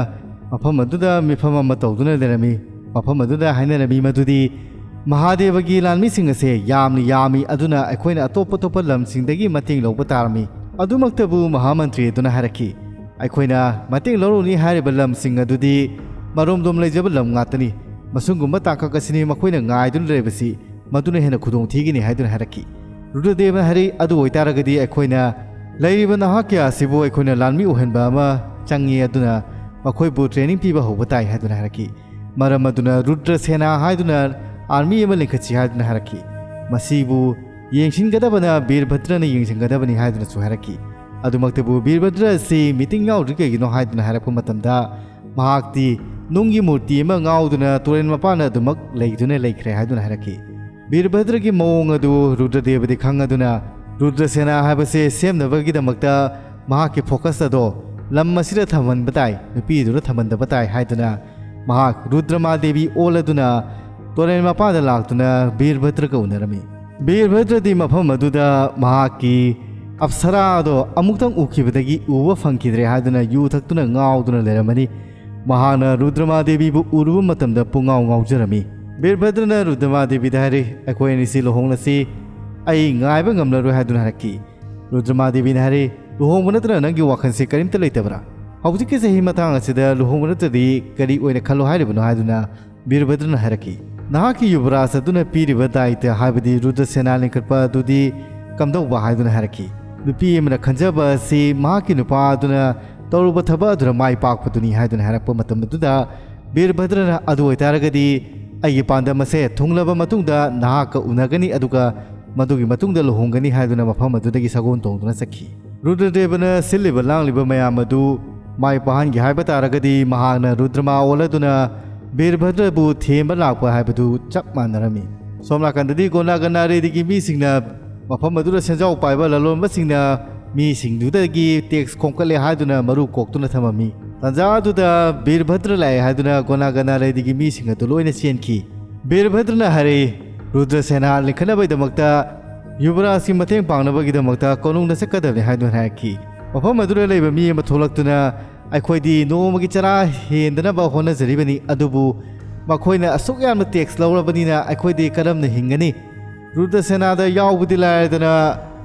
ꯃꯐꯝ ꯑꯗꯨꯗ ꯃꯤꯐꯝ ꯑꯃ ꯇꯧꯗꯨꯅ ꯂꯩꯔꯝꯃꯤ꯫ ꯃꯐꯝ ꯑꯗꯨꯗ ꯍꯥꯏꯅꯔꯝꯃꯤ ꯃꯗꯨꯗꯤ ꯃꯍꯥꯗꯦꯕꯒꯤ ꯂꯥꯟꯃꯤꯁꯤꯡ ꯑꯁꯦ ꯌꯥꯝꯅ ꯌꯥꯝꯃꯤ, ꯑꯗꯨꯅ ꯑꯩꯈꯣꯏꯅ ꯑꯇꯣꯞ ꯑꯇꯣꯞꯄ ꯂꯝꯁꯤꯡꯗꯒꯤ ꯃꯇꯦꯡ ꯂꯧꯕ ꯇꯥꯔꯝꯃꯤ꯫ ꯑꯗꯨꯃꯛꯇꯕꯨ ꯃꯍꯥꯃꯟꯇ꯭ꯔꯤ ꯑꯗꯨꯅ ꯍꯥꯏꯔꯛꯈꯤ, ꯑꯩꯈꯣꯏꯅ ꯃꯇꯦꯡ ꯂꯧꯔꯨꯅꯤ ꯍꯥꯏꯔꯤꯕ ꯂꯝꯁꯤꯡ ꯑꯗꯨꯗꯤ ꯃꯔꯣꯝꯗꯣꯝ ꯂꯩꯖꯕ ꯂꯝ ꯉꯥꯛꯇꯅꯤ꯫ ꯃꯁꯨꯝꯒꯨꯝꯕ ꯇꯥꯡꯀꯛ ꯑꯁꯤꯅꯤ ꯃꯈꯣꯏꯅ ꯉꯥꯏꯗꯨꯅ ꯂꯩꯔꯤꯕꯁꯤ, ꯃꯗꯨꯅ ꯍꯦꯟꯅ ꯈꯨꯗꯣꯡ ꯊꯤꯒꯅꯤ ꯍꯥꯏꯗꯨꯅ ꯍꯥꯏꯔꯛꯈꯤ꯫ ꯔꯨꯗ꯭ꯔꯗꯦꯕꯅ ꯍꯥꯏꯔꯛꯏ, ꯑꯗꯨ ꯑꯣꯏꯇꯥꯔꯒꯗꯤ ꯑꯩꯈꯣꯏꯅ ꯂꯩꯔꯤꯕ ꯅꯍꯥ ꯀꯌꯥ ꯑꯁꯤꯕꯨ ꯑꯩꯈꯣꯏꯅ ꯂꯥꯟꯃꯤ ꯑꯣꯏꯍꯟꯕ ꯑꯃ ꯆꯪꯉꯤ, ꯑꯗꯨꯅ ꯃꯈꯣꯏꯕꯨ ꯇ꯭ꯔꯦꯅꯤꯡ ꯄꯤꯕ ꯍꯧꯕ ꯇꯥꯏ ꯍꯥꯏꯗꯨꯅ ꯍꯥꯏꯔꯛꯈꯤ꯫ ꯃꯔꯝ ꯑꯗꯨꯅ ꯔꯨꯗ꯭ꯔ ꯁꯦꯅꯥ ꯍꯥꯏꯗꯨꯅ ꯑꯥꯔꯃꯤ ꯑꯃ ꯂꯤꯡꯈꯠꯁꯤ ꯍꯥꯏꯗꯨꯅ ꯍꯥꯏꯔꯛꯈꯤ꯫ ꯃꯁꯤꯕꯨ ꯌꯦꯡꯁꯤꯟꯒꯗꯕꯅ ꯕꯤꯔꯚꯗ꯭ꯔꯅ ꯌꯦꯡꯁꯤꯟꯒꯗꯕꯅꯤ ꯍꯥꯏꯗꯨꯅꯁꯨ ꯍꯥꯏꯔꯛꯈꯤ꯫ ꯑꯗꯨꯃꯛꯇꯕꯨ ꯕꯤꯔꯚꯗ꯭ꯔ ꯑꯁꯤ ꯃꯤꯇꯤꯡ ꯌꯥꯎꯗ꯭ꯔꯤ ꯀꯩꯒꯤꯅꯣ ꯍꯥꯏꯗꯨꯅ ꯍꯥꯏꯔꯛꯄ ꯃꯇꯝꯗ ꯃꯍꯥꯛꯇꯤ ꯅꯨꯡꯒꯤ ꯃꯨꯔꯇꯤ ꯑꯃ ꯉꯥꯎꯗꯨꯅ ꯇꯨꯔꯦꯜ ꯃꯄꯥꯟꯗ ꯑꯗꯨꯃꯛ ꯂꯩꯗꯨꯅ ꯂꯩꯈ꯭ꯔꯦ ꯍꯥꯏꯗꯨꯅ ꯍꯥꯏꯔꯛꯈꯤ꯫ ꯕꯤꯔꯚꯗ꯭ꯔꯒꯤ ꯃꯑꯣꯡ ꯑꯗꯨ ꯔꯨꯗ꯭ꯔꯗꯦꯕꯗꯤ ꯈꯪꯉꯗꯨꯅ ꯔꯨꯗ꯭ꯔꯁꯦꯅꯥ ꯍꯥꯏꯕꯁꯦ ꯁꯦꯝꯅꯕꯒꯤꯗꯃꯛꯇ ꯃꯍꯥꯛꯀꯤ ꯐꯣꯀꯁ ꯑꯗꯣ ꯂꯝ ꯑꯁꯤꯗ ꯊꯝꯍꯟꯕ ꯇꯥꯏ, ꯅꯨꯄꯤꯗꯨꯗ ꯊꯝꯍꯟꯗꯕ ꯇꯥꯏ ꯍꯥꯏꯗꯨꯅ ꯃꯍꯥꯛ ꯔꯨꯗ꯭ꯔꯃꯥꯗꯦꯕꯤ ꯑꯣꯜꯂꯗꯨꯅ ꯇꯨꯔꯦꯜ ꯃꯄꯥꯟꯗ ꯂꯥꯛꯇꯨꯅ ꯕꯤꯔꯚꯗ꯭ꯔꯒ ꯎꯅꯔꯝꯃꯤ꯫ ꯕꯤꯔꯚꯗ꯭ꯔꯗꯤ ꯃꯐꯝ ꯑꯗꯨꯗ ꯃꯍꯥꯛꯀꯤ ꯑꯞꯁꯔꯥ ꯑꯗꯣ ꯑꯃꯨꯛꯇꯪ ꯎꯈꯤꯕꯗꯒꯤ ꯎꯕ ꯐꯪꯈꯤꯗ꯭ꯔꯦ ꯍꯥꯏꯗꯨꯅ ꯌꯨ ꯊꯛꯇꯨꯅ ꯉꯥꯎꯗꯨꯅ ꯂꯩꯔꯝꯃꯅꯤ꯫ ꯃꯍꯥꯛꯅ ꯔꯨꯗ꯭ꯔꯃꯥꯗꯦꯕꯤꯕꯨ ꯎꯔꯨꯕ ꯃꯇꯝꯗ ꯄꯨꯡꯉꯥꯎ ꯉꯥꯎꯖꯔꯝꯃꯤ꯫ ꯕꯤꯔꯚꯗ꯭ꯔꯅ ꯔꯨꯗ꯭ꯔꯃꯥꯗꯦꯕꯤꯗ ꯍꯥꯏꯔꯤ, "ꯑꯩꯈꯣꯏ ꯑꯅꯤꯁꯤ ꯂꯨꯍꯣꯡꯂꯁꯤ, ꯑꯩ ꯉꯥꯏꯕ ꯉꯝꯂꯔꯣꯏ" ꯍꯥꯏꯗꯨꯅ ꯍꯥꯏꯔꯛꯈꯤ꯫ ꯔꯨꯗ꯭ꯔꯃꯥꯗꯦꯕꯤꯅ ꯍꯥꯏꯔꯤ, "ꯂꯨꯍꯣꯡꯕ ꯅꯠꯇꯅ ꯅꯪꯒꯤ ꯋꯥꯈꯜꯁꯦ ꯀꯔꯤꯝꯇ ꯂꯩꯇꯕ꯭ꯔꯥ? ꯍꯧꯖꯤꯛꯀꯤ ꯆꯍꯤ ꯃꯇꯥꯡ ꯑꯁꯤꯗ ꯂꯨꯍꯣꯡꯕ ꯅꯠꯇ꯭ꯔꯗꯤ ꯀꯔꯤ ꯑꯣꯏꯅ ꯈꯜꯂꯣ ꯍꯥꯏꯔꯤꯕꯅꯣ?" ꯍꯥꯏꯗꯨꯅ ꯕꯤꯔꯚꯗ꯭ꯔꯅ ꯍꯥꯏꯔꯛꯈꯤ꯫ ꯅꯍꯥꯛꯀꯤ ꯌꯨꯕꯔꯥꯖ ꯑꯗꯨꯅ ꯄꯤꯔꯤꯕ ꯗꯥꯏꯇ, ꯍꯥꯏꯕꯗꯤ ꯔꯨꯗ꯭ꯔꯁꯦꯅꯥ ꯂꯤꯡꯈꯠꯄ ꯑꯗꯨꯗꯤ ꯀꯝꯗꯧꯕ ꯍꯥꯏꯗꯨꯅ ꯍꯥꯏꯔꯛꯈꯤ꯫ ꯅꯨꯄꯤ ꯑꯃꯅ ꯈꯟꯖꯕ ꯑꯁꯤ ꯃꯍꯥꯛꯀꯤ ꯅꯨꯄꯥ ꯑꯗꯨꯅ ꯇꯧꯔꯨꯕ ꯊꯕꯛ ꯑꯗꯨꯗ ꯃꯥꯏ ꯄꯥꯛꯄꯗꯨꯅꯤ ꯍꯥꯏꯗꯨꯅ ꯍꯥꯏꯔꯛꯄ ꯃꯇꯝ ꯑꯗꯨꯗ ꯕꯤꯔꯚꯗ꯭ꯔꯅ, "ꯑꯗꯨ ꯑꯣꯏꯇꯥꯔꯒꯗꯤ ꯑꯩꯒꯤ ꯄꯥꯟꯗꯝ ꯑꯁꯦ ꯊꯨꯡꯂꯕ ꯃꯇꯨꯡꯗ ꯅꯍꯥꯛꯀ ꯎꯅꯒꯅꯤ, ꯑꯗꯨꯒ ꯃꯗꯨꯒꯤ ꯃꯇꯨꯡꯗ ꯂꯨꯍꯣꯡꯒꯅꯤ" ꯍꯥꯏꯗꯨꯅ ꯃꯐꯝ ꯑꯗꯨꯗꯒꯤ ꯁꯒꯣꯜ ꯇꯣꯡꯗꯨꯅ ꯆꯠꯈꯤ꯫ ꯔꯨꯗ꯭ꯔꯗꯦꯕꯅ ꯁꯤꯜꯂꯤꯕ ꯂꯥꯡꯂꯤꯕ ꯃꯌꯥꯝ ꯑꯗꯨ ꯃꯥꯏ ꯄꯥꯛꯍꯟꯒꯦ ꯍꯥꯏꯕ ꯇꯥꯔꯒꯗꯤ, ꯃꯍꯥꯛꯅ ꯔꯨꯗ꯭ꯔꯃꯥ ꯑꯣꯜꯂꯗꯨꯅ ꯕꯤꯔꯚꯗ꯭ꯔꯕꯨ ꯊꯦꯝꯕ ꯂꯥꯛꯄ ꯍꯥꯏꯕꯗꯨ ꯆꯞ ꯃꯥꯟꯅꯔꯝꯃꯤ꯫ ꯁꯣꯝ ꯅꯥꯀꯟꯗꯗꯤ ꯒꯣꯅꯥꯒꯅꯥ ꯔꯦꯗꯤꯒꯤ ꯃꯤꯁꯤꯡꯅ ꯃꯐꯝ ꯑꯗꯨꯗ ꯁꯦꯟꯖꯥꯎ ꯄꯥꯏꯕ ꯂꯂꯣꯟꯕꯁꯤꯡꯅ ꯃꯤꯁꯤꯡꯗꯨꯗꯒꯤ ꯇꯦꯛꯁ ꯈꯣꯝꯀꯠꯂꯦ ꯍꯥꯏꯗꯨꯅ ꯃꯔꯨ ꯀꯣꯛꯇꯨꯅ ꯊꯝꯃꯝꯃꯤ꯫ ꯇꯥꯟꯖꯥ ꯑꯗꯨꯗ ꯕꯤꯔꯚꯗ꯭ꯔ ꯂꯥꯛꯑꯦ ꯍꯥꯏꯗꯨꯅ ꯒꯣꯅꯥꯒꯅꯥ ꯔꯦꯗꯤꯒꯤ ꯃꯤꯁꯤꯡ ꯑꯗꯨ ꯂꯣꯏꯅ ꯆꯦꯟꯈꯤ꯫ ꯕꯤꯔꯚꯗ꯭ꯔꯅ ꯍꯥꯏꯔꯛꯏ, ꯔꯨꯗ꯭ꯔꯁꯦꯅꯥ ꯂꯤꯡꯈꯠꯅꯕꯒꯤꯗꯃꯛꯇ ꯌꯨꯕꯔꯥꯖꯀꯤ ꯃꯇꯦꯡ ꯄꯥꯡꯅꯕꯒꯤꯗꯃꯛꯇ ꯀꯣꯅꯨꯡꯗ ꯆꯠꯀꯗꯕꯅꯤ ꯍꯥꯏꯗꯨꯅ ꯍꯥꯏꯔꯛꯈꯤ꯫ ꯃꯐꯝ ꯑꯗꯨꯗ ꯂꯩꯕ ꯃꯤ ꯑꯃ ꯊꯣꯛꯂꯛꯇꯨꯅ, "ꯑꯩꯈꯣꯏꯗꯤ ꯅꯣꯡꯃꯒꯤ ꯆꯔꯥ ꯍꯦꯟꯗꯅꯕ ꯍꯣꯠꯅꯖꯔꯤꯕꯅꯤ, ꯑꯗꯨꯕꯨ ꯃꯈꯣꯏꯅ ꯑꯁꯨꯛ ꯌꯥꯝꯅ ꯇꯦꯛꯁ ꯂꯧꯔꯕꯅꯤꯅ ꯑꯩꯈꯣꯏꯗꯤ ꯀꯔꯝꯅ ꯍꯤꯡꯒꯅꯤ? ꯔꯨꯗ꯭ꯔꯁꯦꯅꯥꯗ ꯌꯥꯎꯕꯗꯤ ꯂꯥꯏꯔꯗꯅ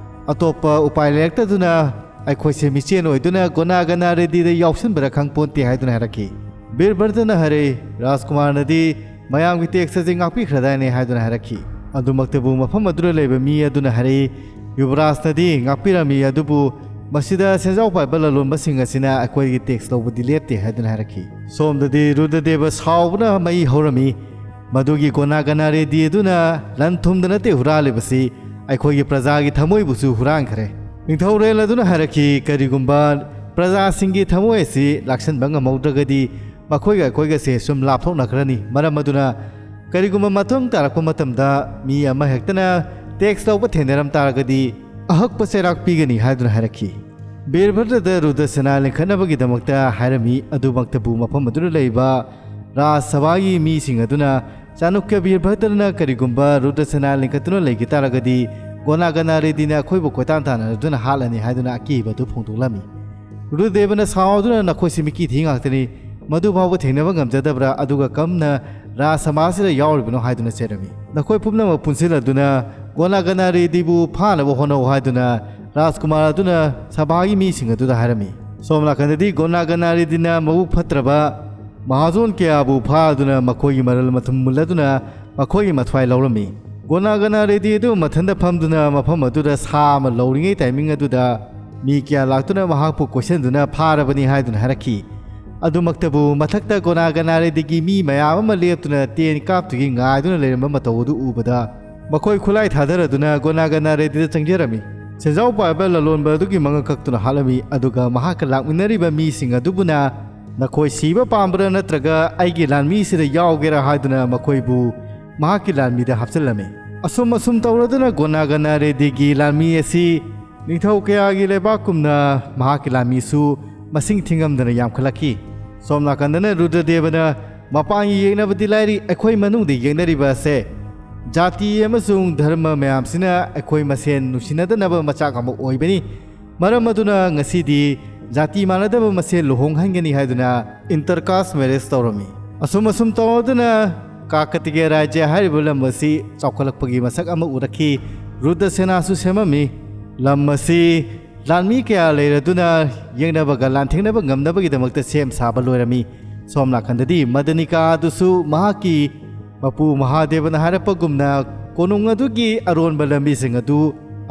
ꯑꯇꯣꯞꯄ ꯎꯄꯥꯏ ꯂꯩꯔꯛꯇꯗꯨꯅ ꯑꯩꯈꯣꯏꯁꯦ ꯃꯤꯆꯦꯟ ꯑꯣꯏꯗꯨꯅ ꯒꯣꯅꯥꯒꯅꯥ ꯔꯦꯗꯤꯗ ꯌꯥꯎꯁꯤꯟꯕꯔꯥ ꯈꯪꯄꯣꯟꯇꯦ" ꯍꯥꯏꯗꯨꯅ ꯍꯥꯏꯔꯛꯈꯤ꯫ ꯕꯤꯔꯚꯗ꯭ꯔꯅ ꯍꯥꯏꯔꯛꯏ, "ꯔꯥꯖꯀꯨꯃꯥꯔꯅꯗꯤ ꯃꯌꯥꯝꯒꯤ ꯇꯦꯛꯁ ꯑꯁꯤ ꯉꯥꯛꯄꯤꯈ꯭ꯔꯗꯥꯏꯅꯦ?" ꯍꯥꯏꯗꯨꯅ ꯍꯥꯏꯔꯛꯈꯤ꯫ ꯑꯗꯨꯃꯛꯇꯕꯨ ꯃꯐꯝ ꯑꯗꯨꯗ ꯂꯩꯕ ꯃꯤ ꯑꯗꯨꯅ ꯍꯥꯏꯔꯛꯏ, "ꯌꯨꯕꯔꯥꯖꯅꯗꯤ ꯉꯥꯛꯄꯤꯔꯝꯃꯤ, ꯑꯗꯨꯕꯨ ꯃꯁꯤꯗ ꯁꯦꯟꯖꯥꯎ ꯄꯥꯏꯕ ꯂꯂꯣꯟꯕꯁꯤꯡ ꯑꯁꯤꯅ ꯑꯩꯈꯣꯏꯒꯤ ꯇꯦꯛꯁ ꯂꯧꯕꯗꯤ ꯂꯦꯞꯇꯦ" ꯍꯥꯏꯗꯨꯅ ꯍꯥꯏꯔꯛꯈꯤ꯫ ꯁꯣꯝꯗꯗꯤ ꯔꯨꯗ꯭ꯔꯗꯦꯕ ꯁꯥꯎꯕꯅ ꯃꯩ ꯍꯧꯔꯝꯃꯤ꯫ ꯃꯗꯨꯒꯤ ꯒꯣꯅꯥꯒꯅꯥ ꯔꯦꯗꯤ ꯑꯗꯨꯅ ꯂꯟ ꯊꯨꯝꯗ ꯅꯠꯇꯦ ꯍꯨꯔꯥꯜꯂꯤꯕꯁꯤ, ꯑꯩꯈꯣꯏꯒꯤ ꯄ꯭ꯔꯖꯥꯒꯤ ꯊꯃꯣꯏꯕꯨꯁꯨ ꯍꯨꯔꯥꯟꯈ꯭ꯔꯦ꯫ ꯅꯤꯡꯊꯧꯔꯦꯜ ꯑꯗꯨꯅ ꯍꯥꯏꯔꯛꯈꯤ, "ꯀꯔꯤꯒꯨꯝꯕ ꯄ꯭ꯔꯖꯥꯁꯤꯡꯒꯤ ꯊꯃꯣꯏ ꯑꯁꯤ ꯂꯥꯛꯁꯟꯕ ꯉꯝꯍꯧꯗ꯭ꯔꯒꯗꯤ ꯃꯈꯣꯏꯒ ꯑꯩꯈꯣꯏꯒꯁꯦ ꯁꯨꯝ ꯂꯥꯞꯊꯣꯛꯅꯈ꯭ꯔꯅꯤ꯫ ꯃꯔꯝ ꯑꯗꯨꯅ ꯀꯔꯤꯒꯨꯝꯕ ꯃꯇꯨꯡ ꯇꯥꯔꯛꯄ ꯃꯇꯝꯗ ꯃꯤ ꯑꯃꯍꯦꯛꯇꯅ ꯇꯦꯛꯁ ꯂꯧꯕ ꯊꯦꯡꯅꯔꯝ ꯇꯥꯔꯒꯗꯤ ꯑꯍꯛꯄ ꯆꯩꯔꯥꯛ ꯄꯤꯒꯅꯤ" ꯍꯥꯏꯗꯨꯅ ꯍꯥꯏꯔꯛꯈꯤ꯫ ꯕꯤꯔꯚꯗ꯭ꯔꯗ ꯔꯨꯗ꯭ꯔꯁꯦꯅꯥ ꯂꯤꯡꯈꯠꯅꯕꯒꯤꯗꯃꯛꯇ ꯍꯥꯏꯔꯝꯃꯤ꯫ ꯑꯗꯨꯃꯛꯇꯕꯨ ꯃꯐꯝ ꯑꯗꯨꯗ ꯂꯩꯕ ꯔꯥꯖ ꯁꯚꯥꯒꯤ ꯃꯤꯁꯤꯡ ꯑꯗꯨꯅ ꯆꯥꯅꯨꯀ꯭ꯌ ꯕꯤꯔꯚꯗ꯭ꯔꯅ ꯀꯔꯤꯒꯨꯝꯕ ꯔꯨꯗ꯭ꯔꯁꯦꯅꯥ ꯂꯤꯡꯈꯠꯇꯨꯅ ꯂꯩꯈꯤ ꯇꯥꯔꯒꯗꯤ ꯒꯣꯅꯥꯒꯅꯥ ꯔꯦꯗꯤꯅ ꯑꯩꯈꯣꯏꯕꯨ ꯀꯣꯏꯇꯥꯟ ꯇꯥꯟꯅꯗꯨꯅ ꯍꯥꯠꯂꯅꯤ ꯍꯥꯏꯗꯨꯅ ꯑꯀꯤꯕ ꯑꯗꯨ ꯐꯣꯡꯗꯣꯛꯂꯝꯃꯤ꯫ ꯔꯨꯗ꯭ꯔꯗꯦꯕꯅ ꯁꯥꯎꯗꯨꯅ, "ꯅꯈꯣꯏꯁꯤ ꯃꯤꯀꯤ ꯊꯤ ꯉꯥꯛꯇꯅꯤ, ꯃꯗꯨ ꯐꯥꯎꯕ ꯊꯦꯡꯅꯕ ꯉꯝꯖꯗꯕ꯭ꯔꯥ? ꯑꯗꯨꯒ ꯀꯝꯅ ꯔꯥꯖ ꯁꯃꯥꯖꯁꯤꯗ ꯌꯥꯎꯔꯤꯕꯅꯣ?" ꯍꯥꯏꯗꯨꯅ ꯆꯩꯔꯝꯃꯤ꯫ "ꯅꯈꯣꯏ ꯄꯨꯝꯅꯃꯛ ꯄꯨꯟꯁꯤꯜꯂꯗꯨꯅ ꯒꯣꯅꯥꯒꯅꯥ ꯔꯦꯗꯤꯕꯨ ꯐꯥꯅꯕ ꯍꯣꯠꯅꯧ" ꯍꯥꯏꯗꯨꯅ ꯔꯥꯖꯀꯨꯃꯥꯔ ꯑꯗꯨꯅ ꯁꯚꯥꯒꯤ ꯃꯤꯁꯤꯡ ꯑꯗꯨꯗ ꯍꯥꯏꯔꯝꯃꯤ꯫ ꯁꯣꯝ ꯅꯥꯀꯟꯗꯗꯤ ꯒꯣꯅꯥꯒꯅꯥ ꯔꯦꯗꯤꯅ ꯃꯕꯨꯛ ꯐꯠꯇ꯭ꯔꯕ ꯃꯍꯥꯖꯣꯟ ꯀꯌꯥꯕꯨ ꯐꯥꯗꯨꯅ ꯃꯈꯣꯏꯒꯤ ꯃꯔꯜ ꯃꯊꯨꯝ ꯃꯨꯜꯂꯗꯨꯅ ꯃꯈꯣꯏꯒꯤ ꯃꯊ꯭ꯋꯥꯏ ꯂꯧꯔꯝꯃꯤ꯫ ꯒꯣꯅꯥꯒꯅꯥ ꯔꯦꯗꯤ ꯑꯗꯨ ꯃꯊꯟꯇ ꯐꯝꯗꯨꯅ ꯃꯐꯝ ꯑꯗꯨꯗ ꯁꯥ ꯑꯃ ꯂꯧꯔꯤꯉꯩ ꯇꯥꯏꯃꯤꯡ ꯑꯗꯨꯗ ꯃꯤ ꯀꯌꯥ ꯂꯥꯛꯇꯨꯅ ꯃꯍꯥꯛꯄꯨ ꯀꯣꯏꯁꯤꯟꯗꯨꯅ ꯐꯥꯔꯕꯅꯤ ꯍꯥꯏꯗꯨꯅ ꯍꯥꯏꯔꯛꯈꯤ꯫ ꯑꯗꯨꯃꯛꯇꯕꯨ ꯃꯊꯛꯇ ꯒꯣꯅꯥꯒꯅꯥ ꯔꯦꯗꯤꯒꯤ ꯃꯤ ꯃꯌꯥꯝ ꯑꯃ ꯂꯦꯞꯇꯨꯅ ꯇꯦꯟ ꯀꯥꯞꯇꯨꯒꯤ ꯉꯥꯏꯗꯨꯅ ꯂꯩꯔꯝꯕ ꯃꯇꯧ ꯑꯗꯨ ꯎꯕꯗ ꯃꯈꯣꯏ ꯈꯨꯠꯂꯥꯏ ꯊꯥꯗꯔꯗꯨꯅ ꯒꯣꯅꯥꯒꯅꯥ ꯔꯦꯗꯤꯗ ꯆꯪꯖꯔꯝꯃꯤ꯫ ꯁꯦꯟꯖꯥꯎ ꯄꯥꯏꯕ ꯂꯂꯣꯟꯕ ꯑꯗꯨꯒꯤ ꯃꯉꯛ ꯀꯛꯇꯨꯅ ꯍꯥꯠꯂꯝꯃꯤ꯫ ꯑꯗꯨꯒ ꯃꯍꯥꯛꯀ ꯂꯥꯛꯃꯤꯟꯅꯔꯤꯕ ꯃꯤꯁꯤꯡ ꯑꯗꯨꯕꯨꯅ "ꯅꯈꯣꯏ ꯁꯤꯕ ꯄꯥꯝꯕ꯭ꯔꯥ, ꯅꯠꯇ꯭ꯔꯒ ꯑꯩꯒꯤ ꯂꯥꯟꯃꯤꯁꯤꯗ ꯌꯥꯎꯒꯦꯔꯥ?" ꯍꯥꯏꯗꯨꯅ ꯃꯈꯣꯏꯕꯨ ꯃꯍꯥꯛꯀꯤ ꯂꯥꯟꯃꯤꯗ ꯍꯥꯞꯆꯤꯜꯂꯝꯃꯤ꯫ ꯑꯁꯨꯝ ꯑꯁꯨꯝ ꯇꯧꯔꯗꯨꯅ ꯒꯣꯅꯥꯒꯅꯥ ꯔꯦꯗꯤꯒꯤ ꯂꯥꯟꯃꯤ ꯑꯁꯤ ꯅꯤꯡꯊꯧ ꯀꯌꯥꯒꯤ ꯂꯩꯕꯥꯛꯀꯨꯝꯅ ꯃꯍꯥꯛꯀꯤ ꯂꯥꯟꯃꯤꯁꯨ ꯃꯁꯤꯡ ꯊꯤꯉꯝꯗꯅ ꯌꯥꯝꯈꯠꯂꯛꯈꯤ꯫ ꯁꯣꯝ ꯅꯥꯀꯟꯗꯅ ꯔꯨꯗ꯭ꯔꯗꯦꯕꯅ "ꯃꯄꯥꯟꯒꯤ ꯌꯦꯡꯅꯕꯗꯤ ꯂꯥꯏꯔꯤ, ꯑꯩꯈꯣꯏ ꯃꯅꯨꯡꯗ ꯌꯦꯡꯅꯔꯤꯕ ꯑꯁꯦ ꯖꯥꯇꯤ ꯑꯃꯁꯨꯡ ꯙꯔꯃ ꯃꯌꯥꯝꯁꯤꯅ ꯑꯩꯈꯣꯏ ꯃꯁꯦꯟ ꯅꯨꯡꯁꯤꯅꯗꯅꯕ ꯃꯆꯥꯛ ꯑꯃ ꯑꯣꯏꯕꯅꯤ꯫ ꯃꯔꯝ ꯑꯗꯨꯅ ꯉꯁꯤꯗꯤ ꯖꯥꯇꯤ ꯃꯥꯟꯅꯗꯕ ꯃꯁꯦꯟ ꯂꯨꯍꯣꯡꯍꯟꯒꯅꯤ" ꯍꯥꯏꯗꯨꯅ inter caste marriage ꯇꯧꯔꯝꯃꯤ꯫ ꯑꯁꯨꯝ ꯑꯁꯨꯝ ꯇꯧꯔꯗꯨꯅ ꯀꯥꯀꯇꯤꯒꯦ ꯔꯥꯖ꯭ꯌ ꯍꯥꯏꯔꯤꯕ ꯂꯝ ꯑꯁꯤ ꯆꯥꯎꯈꯠꯂꯛꯄꯒꯤ ꯃꯁꯛ ꯑꯃ ꯎꯔꯛꯈꯤ꯫ ꯔꯨꯗ꯭ꯔꯁꯦꯅꯥꯁꯨ ꯁꯦꯝꯃꯝꯃꯤ꯫ ꯂꯝ ꯑꯁꯤ ꯂꯥꯟꯃꯤ ꯀꯌꯥ ꯂꯩꯔꯗꯨꯅ ꯌꯦꯡꯅꯕꯒ ꯂꯥꯟꯊꯦꯡꯅꯕ ꯉꯝꯅꯕꯒꯤꯗꯃꯛꯇ ꯁꯦꯝ ꯁꯥꯕ ꯂꯣꯏꯔꯝꯃꯤ꯫ ꯁꯣꯝ ꯅꯥꯀꯟꯗꯗꯤ ꯃꯗꯅꯤꯀꯥ ꯑꯗꯨꯁꯨ ꯃꯍꯥꯛꯀꯤ ꯃꯄꯨ ꯃꯍꯥꯗꯦꯕꯅ ꯍꯥꯏꯔꯛꯄꯒꯨꯝꯅ ꯀꯣꯅꯨꯡ ꯑꯗꯨꯒꯤ ꯑꯔꯣꯟꯕ ꯂꯝꯕꯤꯁꯤꯡ ꯑꯗꯨ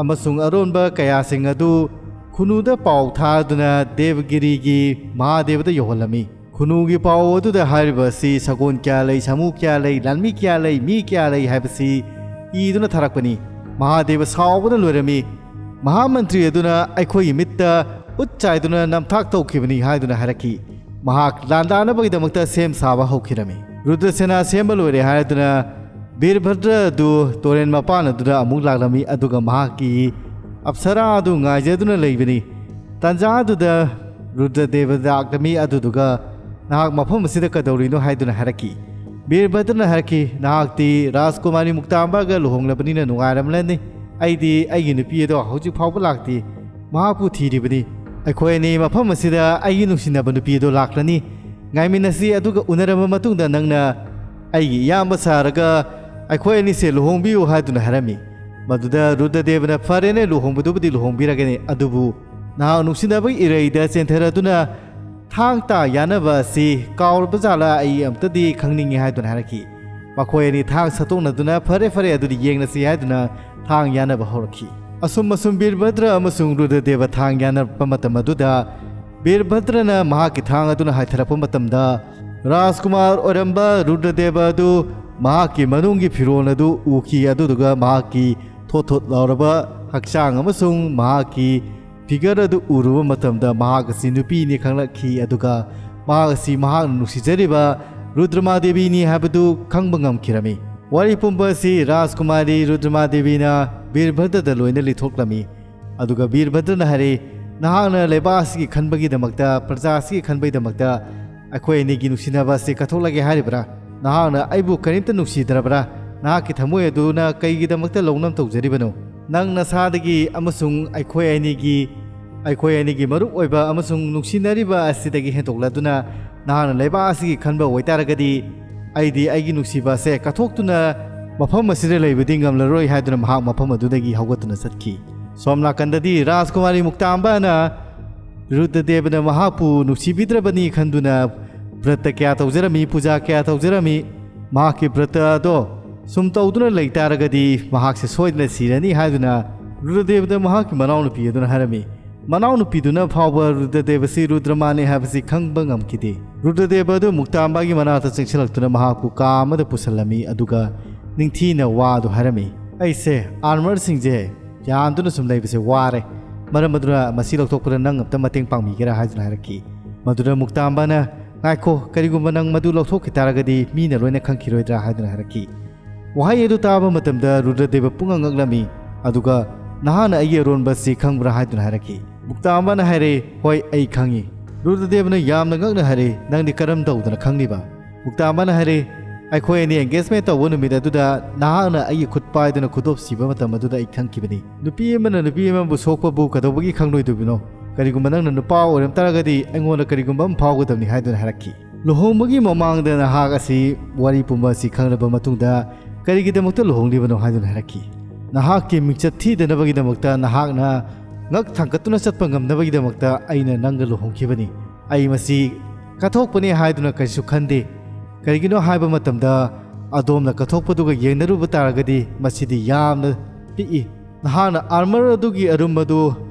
ꯑꯃꯁꯨꯡ ꯑꯔꯣꯟꯕ ꯀꯌꯥꯁꯤꯡ ꯑꯗꯨ ꯈꯨꯅꯨꯗ ꯄꯥꯎ ꯊꯥꯗꯨꯅ ꯗꯦꯕꯒꯤꯔꯤꯒꯤ ꯃꯍꯥꯗꯦꯕꯗ ꯌꯧꯍꯜꯂꯝꯃꯤ꯫ ꯈꯨꯅꯨꯒꯤ ꯄꯥꯎ ꯑꯗꯨꯗ ꯍꯥꯏꯔꯤꯕ ꯑꯁꯤ ꯁꯒꯣꯜ ꯀꯌꯥ ꯂꯩ, ꯁꯥꯃꯨ ꯀꯌꯥ ꯂꯩ, ꯂꯥꯟꯃꯤ ꯀꯌꯥ ꯂꯩ, ꯃꯤ ꯀꯌꯥ ꯂꯩ ꯍꯥꯏꯕꯁꯤ ꯏꯗꯨꯅ ꯊꯥꯔꯛꯄꯅꯤ꯫ ꯃꯍꯥꯗꯦꯕ ꯁꯥꯎꯕꯅ ꯂꯣꯏꯔꯝꯃꯤ꯫ ꯃꯍꯥꯃꯟꯇ꯭ꯔꯤ ꯑꯗꯨꯅ ꯑꯩꯈꯣꯏꯒꯤ ꯃꯤꯠꯇ ꯎꯠ ꯆꯥꯏꯗꯨꯅ ꯅꯝꯊꯥꯛ ꯇꯧꯈꯤꯕꯅꯤ ꯍꯥꯏꯗꯨꯅ ꯍꯥꯏꯔꯛꯈꯤ꯫ ꯃꯍꯥꯛ ꯂꯥꯟꯗꯥꯅꯕꯒꯤꯗꯃꯛꯇ ꯁꯦꯝ ꯁꯥꯕ ꯍꯧꯈꯤꯔꯝꯃꯤ꯫ ꯔꯨꯗ꯭ꯔꯁꯦꯅꯥ ꯁꯦꯝꯕ ꯂꯣꯏꯔꯦ ꯍꯥꯏꯗꯨꯅ ꯕꯤꯔꯚꯗ꯭ꯔ ꯑꯗꯨ ꯇꯨꯔꯦꯜ ꯃꯄꯥꯟ ꯑꯗꯨꯗ ꯑꯃꯨꯛ ꯂꯥꯛꯂꯝꯃꯤ, ꯑꯗꯨꯒ ꯃꯍꯥꯛꯀꯤ ꯑꯞꯁꯔꯥ ꯑꯗꯨ ꯉꯥꯏꯖꯗꯨꯅ ꯂꯩꯕꯅꯤ꯫ ꯇꯥꯟꯖꯥ ꯑꯗꯨꯗ ꯔꯨꯗ꯭ꯔꯗꯦꯕ ꯂꯥꯛꯂꯝꯃꯤ, ꯑꯗꯨꯗꯨꯒ "ꯅꯍꯥꯛ ꯃꯐꯝ ꯑꯁꯤꯗ ꯀꯩꯗꯧꯔꯤꯅꯣ?" ꯍꯥꯏꯗꯨꯅ ꯍꯥꯏꯔꯛꯈꯤ꯫ ꯕꯤꯔꯚꯗ꯭ꯔꯅ ꯍꯥꯏꯔꯛꯈꯤ, "ꯅꯍꯥꯛꯇꯤ ꯔꯥꯖꯀꯨꯃꯥꯔꯤ ꯃꯨꯛꯇꯥꯝꯕꯥꯒ ꯂꯨꯍꯣꯡꯂꯕꯅꯤꯅ ꯅꯨꯡꯉꯥꯏꯔꯝꯂꯅꯤ꯫ ꯑꯩꯗꯤ ꯑꯩꯒꯤ ꯅꯨꯄꯤ ꯑꯗꯣ ꯍꯧꯖꯤꯛ ꯐꯥꯎꯕ ꯂꯥꯛꯇꯦ꯫ ꯃꯍꯥꯛꯄꯨ ꯊꯤꯔꯤꯕꯅꯤ꯫ ꯑꯩꯈꯣꯏ ꯑꯅꯤ ꯃꯐꯝ ꯑꯁꯤꯗ ꯑꯩꯒꯤ ꯅꯨꯡꯁꯤꯅꯕ ꯅꯨꯄꯤ ꯑꯗꯣ ꯂꯥꯛꯂꯅꯤ꯫ ꯉꯥꯏꯃꯤꯟꯅꯁꯤ, ꯑꯗꯨꯒ ꯎꯅꯔꯕ ꯃꯇꯨꯡꯗ ꯅꯪꯅ ꯑꯩꯒꯤ ꯏꯌꯥꯝꯕ ꯁꯥꯔꯒ ꯑꯩꯈꯣꯏ ꯑꯅꯤꯁꯦ ꯂꯨꯍꯣꯡꯕꯤꯌꯨ" ꯍꯥꯏꯗꯨꯅ ꯍꯥꯏꯔꯝꯃꯤ꯫ ꯃꯗꯨꯗ ꯔꯨꯗ꯭ꯔꯗꯦꯕꯅ "ꯐꯔꯦꯅꯦ, ꯂꯨꯍꯣꯡꯕꯗꯨꯕꯨꯗꯤ ꯂꯨꯍꯣꯡꯕꯤꯔꯒꯦꯅꯦ, ꯑꯗꯨꯕꯨ ꯅꯍꯥꯛ ꯅꯨꯡꯁꯤꯅꯕꯒꯤ ꯏꯔꯩꯗ ꯆꯦꯟꯊꯔꯗꯨꯅ ꯊꯥꯡ ꯇꯥ ꯌꯥꯅꯕ ꯑꯁꯤ ꯀꯥꯎꯔꯕ ꯖꯥꯠꯂꯥ, ꯑꯩ ꯑꯝꯇꯗꯤ ꯈꯪꯅꯤꯡꯉꯤ" ꯍꯥꯏꯗꯨꯅ ꯍꯥꯏꯔꯛꯈꯤ꯫ ꯃꯈꯣꯏ ꯑꯅꯤ ꯊꯥꯡ ꯁꯠꯇꯣꯛꯅꯗꯨꯅ "ꯐꯔꯦ ꯐꯔꯦ, ꯑꯗꯨꯗꯤ ꯌꯦꯡꯂꯁꯤ" ꯍꯥꯏꯗꯨꯅ ꯊꯥꯡ ꯌꯥꯅꯕ ꯍꯧꯔꯛꯈꯤ꯫ ꯑꯁꯨꯝ ꯑꯁꯨꯝ ꯕꯤꯔꯚꯗ꯭ꯔ ꯑꯃꯁꯨꯡ ꯔꯨꯗ꯭ꯔꯗꯦꯕ ꯊꯥꯡ ꯌꯥꯅꯔꯛꯄ ꯃꯇꯝ ꯑꯗꯨꯗ ꯕꯤꯔꯚꯗ꯭ꯔꯅ ꯃꯍꯥꯛꯀꯤ ꯊꯥꯡ ꯑꯗꯨꯅ ꯍꯥꯏꯊꯔꯛꯄ ꯃꯇꯝꯗ ꯔꯥꯖꯀꯨꯃꯥꯔ ꯑꯣꯏꯔꯝꯕ ꯔꯨꯗ꯭ꯔꯗꯦꯕ ꯑꯗꯨ ꯃꯍꯥꯛꯀꯤ ꯃꯅꯨꯡꯒꯤ ꯐꯤꯔꯣꯜ ꯑꯗꯨ ꯎꯈꯤ, ꯑꯗꯨꯗꯨꯒ ꯃꯍꯥꯛꯀꯤ ꯊꯣꯠ ꯊꯣꯠ ꯂꯥꯎꯔꯕ ꯍꯛꯆꯥꯡ ꯑꯃꯁꯨꯡ ꯃꯍꯥꯛꯀꯤ ꯐꯤꯒꯔ ꯑꯗꯨ ꯎꯔꯨꯕ ꯃꯇꯝꯗ ꯃꯍꯥꯛ ꯑꯁꯤ ꯅꯨꯄꯤꯅꯤ ꯈꯪꯂꯛꯈꯤ, ꯑꯗꯨꯒ ꯃꯍꯥꯛ ꯑꯁꯤ ꯃꯍꯥꯛꯅ ꯅꯨꯡꯁꯤꯖꯔꯤꯕ ꯔꯨꯗ꯭ꯔꯃꯥ ꯗꯦꯕꯤꯅꯤ ꯍꯥꯏꯕꯗꯨ ꯈꯪꯕ ꯉꯝꯈꯤꯔꯝꯃꯤ꯫ ꯋꯥꯔꯤ ꯄꯨꯝꯕ ꯑꯁꯤ ꯔꯥꯖꯀꯨꯃꯥꯔꯤ ꯔꯨꯗ꯭ꯔꯃꯥ ꯗꯦꯕꯤꯅ ꯕꯤꯔꯚꯗ꯭ꯔꯗ ꯂꯣꯏꯅ ꯂꯤꯊꯣꯛꯂꯝꯃꯤ꯫ ꯑꯗꯨꯒ ꯕꯤꯔꯚꯗ꯭ꯔꯅ ꯍꯥꯏꯔꯛꯏ, "ꯅꯍꯥꯛꯅ ꯂꯩꯕꯥꯛ ꯑꯁꯤꯒꯤ ꯈꯟꯕꯒꯤꯗꯃꯛꯇ, ꯄ꯭ꯔꯖꯥ ꯑꯁꯤꯒꯤ ꯈꯟꯕꯒꯤꯗꯃꯛꯇ ꯑꯩꯈꯣꯏ ꯑꯅꯤꯒꯤ ꯅꯨꯡꯁꯤꯅꯕ ꯑꯁꯤ ꯀꯠꯊꯣꯛꯂꯒꯦ ꯍꯥꯏꯔꯤꯕ꯭ꯔꯥ? ꯅꯍꯥꯛꯅ ꯑꯩꯕꯨ ꯀꯔꯤꯝꯇ ꯅꯨꯡꯁꯤꯗ꯭ꯔꯕ꯭ꯔꯥ? ꯅꯍꯥꯛꯀꯤ ꯊꯃꯣꯏ ꯑꯗꯨꯅ ꯀꯩꯒꯤꯗꯃꯛꯇ ꯂꯧꯅꯝ ꯇꯧꯖꯔꯤꯕꯅꯣ? ꯅꯪ ꯅꯁꯥꯗꯒꯤ ꯑꯃꯁꯨꯡ ꯑꯩꯈꯣꯏ ꯑꯅꯤꯒꯤ, ꯑꯩꯈꯣꯏ ꯑꯅꯤꯒꯤ ꯃꯔꯨꯞ ꯑꯣꯏꯕ ꯑꯃꯁꯨꯡ ꯅꯨꯡꯁꯤꯅꯔꯤꯕ ꯑꯁꯤꯗꯒꯤ ꯍꯦꯟꯗꯣꯛꯂꯗꯨꯅ ꯅꯍꯥꯛꯅ ꯂꯩꯕꯥꯛ ꯑꯁꯤꯒꯤ ꯈꯟꯕ ꯑꯣꯏꯇꯥꯔꯒꯗꯤ, ꯑꯩꯗꯤ ꯑꯩꯒꯤ ꯅꯨꯡꯁꯤꯕ ꯑꯁꯦ ꯀꯠꯊꯣꯛꯇꯨꯅ ꯃꯐꯝ ꯑꯁꯤꯗ ꯂꯩꯕꯗꯤ ꯉꯝꯂꯔꯣꯏ" ꯍꯥꯏꯗꯨꯅ ꯃꯍꯥꯛ ꯃꯐꯝ ꯑꯗꯨꯗꯒꯤ ꯍꯧꯒꯠꯇꯨꯅ ꯆꯠꯈꯤ꯫ ꯁꯣꯝ ꯅꯥꯀꯟꯗꯗꯤ ꯔꯥꯖꯀꯨꯃꯥꯔꯤ ꯃꯨꯛꯇꯥꯝꯕꯅ ꯔꯨꯗ꯭ꯔꯗꯦꯕꯅ ꯃꯍꯥꯛꯄꯨ ꯅꯨꯡꯁꯤꯕꯤꯗ꯭ꯔꯕꯅꯤ ꯈꯟꯗꯨꯅ ꯕ꯭ꯔꯠꯇ ꯀꯌꯥ ꯇꯧꯖꯔꯝꯃꯤ, ꯄꯨꯖꯥ ꯀꯌꯥ ꯇꯧꯖꯔꯝꯃꯤ꯫ ꯃꯍꯥꯛꯀꯤ ꯕ꯭ꯔꯠꯇ ꯑꯗꯣ ꯁꯨꯝ ꯇꯧꯗꯨꯅ ꯂꯩ ꯇꯥꯔꯒꯗꯤ ꯃꯍꯥꯛꯁꯦ ꯁꯣꯏꯗꯅ ꯁꯤꯔꯅꯤ ꯍꯥꯏꯗꯨꯅ ꯔꯨꯗ꯭ꯔꯗꯦꯕꯗ ꯃꯍꯥꯛꯀꯤ ꯃꯅꯥꯎꯅꯨꯄꯤ ꯑꯗꯨꯅ ꯍꯥꯏꯔꯝꯃꯤ꯫ ꯃꯅꯥꯎꯅꯨꯄꯤꯗꯨꯅ ꯐꯥꯎꯕ ꯔꯨꯗ꯭ꯔꯗꯦꯕꯁꯤ ꯔꯨꯗ꯭ꯔꯃꯥꯅꯤ ꯍꯥꯏꯕꯁꯤ ꯈꯪꯕ ꯉꯝꯈꯤꯗꯦ꯫ ꯔꯨꯗ꯭ꯔꯗꯦꯕ ꯑꯗꯨ ꯃꯨꯛꯇꯥꯝꯕꯥꯒꯤ ꯃꯅꯥꯛꯇ ꯆꯪꯁꯤꯜꯂꯛꯇꯨꯅ ꯃꯍꯥꯛꯄꯨ ꯀꯥ ꯑꯃꯗ ꯄꯨꯁꯤꯜꯂꯝꯃꯤ, ꯑꯗꯨꯒ ꯅꯤꯡꯊꯤꯅ ꯋꯥꯗꯨ ꯍꯥꯏꯔꯝꯃꯤ꯫ "ꯑꯩꯁꯦ ꯑꯥꯔꯃꯔꯁꯤꯡꯁꯦ ꯌꯥꯟꯗꯨꯅ ꯁꯨꯝ ꯂꯩꯕꯁꯦ ꯋꯥꯔꯦ꯫ ꯃꯔꯝ ꯑꯗꯨꯅ ꯃꯁꯤ ꯂꯧꯊꯣꯛꯄꯗ ꯅꯪ ꯑꯝꯇ ꯃꯇꯦꯡ ꯄꯥꯡꯕꯤꯒꯦꯔꯥ?" ꯍꯥꯏꯗꯨꯅ ꯍꯥꯏꯔꯛꯈꯤ꯫ ꯃꯗꯨꯗ ꯃꯨꯛꯇꯥꯝꯕꯅ, "ꯉꯥꯏꯈꯣ, ꯀꯔꯤꯒꯨꯝꯕ ꯅꯪ ꯃꯗꯨ ꯂꯧꯊꯣꯛꯈꯤ ꯇꯥꯔꯒꯗꯤ ꯃꯤꯅ ꯂꯣꯏꯅ ꯈꯪꯈꯤꯔꯣꯏꯗ꯭ꯔꯥ?" ꯍꯥꯏꯗꯨꯅ ꯍꯥꯏꯔꯛꯈꯤ꯫ ꯋꯥꯍꯩ ꯑꯗꯨ ꯇꯥꯕ ꯃꯇꯝꯗ ꯔꯨꯗ꯭ꯔꯗꯦꯕ ꯄꯨꯡꯉꯛ ꯉꯛꯂꯝꯃꯤ, ꯑꯗꯨꯒ "ꯅꯍꯥꯛꯅ ꯑꯩꯒꯤ ꯑꯔꯣꯟꯕ ꯑꯁꯤ ꯈꯪꯕ꯭ꯔꯥ?" ꯍꯥꯏꯗꯨꯅ ꯍꯥꯏꯔꯛꯈꯤ꯫ ꯃꯨꯛꯇꯥꯝꯕꯅ ꯍꯥꯏꯔꯦ, "ꯍꯣꯏ, ꯑꯩ ꯈꯪꯉꯤ꯫" ꯔꯨꯗ꯭ꯔꯗꯦꯕꯅ ꯌꯥꯝꯅ ꯉꯛꯅ ꯍꯥꯏꯔꯦ, "ꯅꯪꯗꯤ ꯀꯔꯝ ꯇꯧꯗꯅ ꯈꯪꯂꯤꯕ?" ꯃꯨꯛꯇꯥꯝꯕꯅ ꯍꯥꯏꯔꯦ, "ꯑꯩꯈꯣꯏ ꯑꯅꯤ ꯑꯦꯡꯒꯦꯖꯃꯦꯟ ꯇꯧꯕ ꯅꯨꯃꯤꯠ ꯑꯗꯨꯗ ꯅꯍꯥꯛꯅ ꯑꯩꯒꯤ ꯈꯨꯠ ꯄꯥꯏꯗꯨꯅ ꯈꯨꯗꯣꯞ ꯁꯤꯕ ꯃꯇꯝ ꯑꯗꯨꯗ ꯑꯩ ꯈꯪꯈꯤꯕꯅꯤ꯫ ꯅꯨꯄꯤ ꯑꯃꯅ ꯅꯨꯄꯤ ꯑꯃꯕꯨ ꯁꯣꯛꯄꯕꯨ ꯀꯩꯗꯧꯕꯒꯤ ꯈꯪꯂꯣꯏꯗꯣꯏꯕꯅꯣ? ꯀꯔꯤꯒꯨꯝꯕ ꯅꯪꯅ ꯅꯨꯄꯥ ꯑꯣꯏꯔꯝ ꯇꯥꯔꯒꯗꯤ ꯑꯩꯉꯣꯟꯗ ꯀꯔꯤꯒꯨꯝꯕ ꯑꯃ ꯐꯥꯎꯒꯗꯕꯅꯤ" ꯍꯥꯏꯗꯨꯅ ꯍꯥꯏꯔꯛꯈꯤ꯫ ꯂꯨꯍꯣꯡꯕꯒꯤ ꯃꯃꯥꯡꯗ ꯅꯍꯥꯛ ꯑꯁꯤ ꯋꯥꯔꯤ ꯄꯨꯝꯕ ꯑꯁꯤ ꯈꯪꯂꯕ ꯃꯇꯨꯡꯗ ꯀꯔꯤꯒꯤꯗꯃꯛꯇ ꯂꯨꯍꯣꯡꯂꯤꯕꯅꯣ ꯍꯥꯏꯗꯨꯅ ꯍꯥꯏꯔꯛꯈꯤ꯫ "ꯅꯍꯥꯛꯀꯤ ꯃꯤꯡꯆꯠ ꯊꯤꯗꯅꯕꯒꯤꯗꯃꯛꯇ, ꯅꯍꯥꯛꯅ ꯉꯛ ꯊꯥꯡꯒꯠꯇꯨꯅ ꯆꯠꯄ ꯉꯝꯅꯕꯒꯤꯗꯃꯛꯇ ꯑꯩꯅ ꯅꯪꯒ ꯂꯨꯍꯣꯡꯈꯤꯕꯅꯤ꯫ ꯑꯩ ꯃꯁꯤ ꯀꯠꯊꯣꯛꯄꯅꯤ ꯍꯥꯏꯗꯨꯅ ꯀꯔꯤꯁꯨ ꯈꯟꯗꯦ꯫ ꯀꯔꯤꯒꯤꯅꯣ ꯍꯥꯏꯕ ꯃꯇꯝꯗ, ꯑꯗꯣꯝꯅ ꯀꯠꯊꯣꯛꯄꯗꯨꯒ ꯌꯦꯡꯅꯔꯨꯕ ꯇꯥꯔꯒꯗꯤ ꯃꯁꯤꯗꯤ ꯌꯥꯝꯅ ꯄꯤꯛꯏ꯫ ꯅꯍꯥꯛꯅ ꯑꯥꯔꯃꯔ ꯑꯗꯨꯒꯤ ꯑꯔꯨꯝꯕꯗꯨ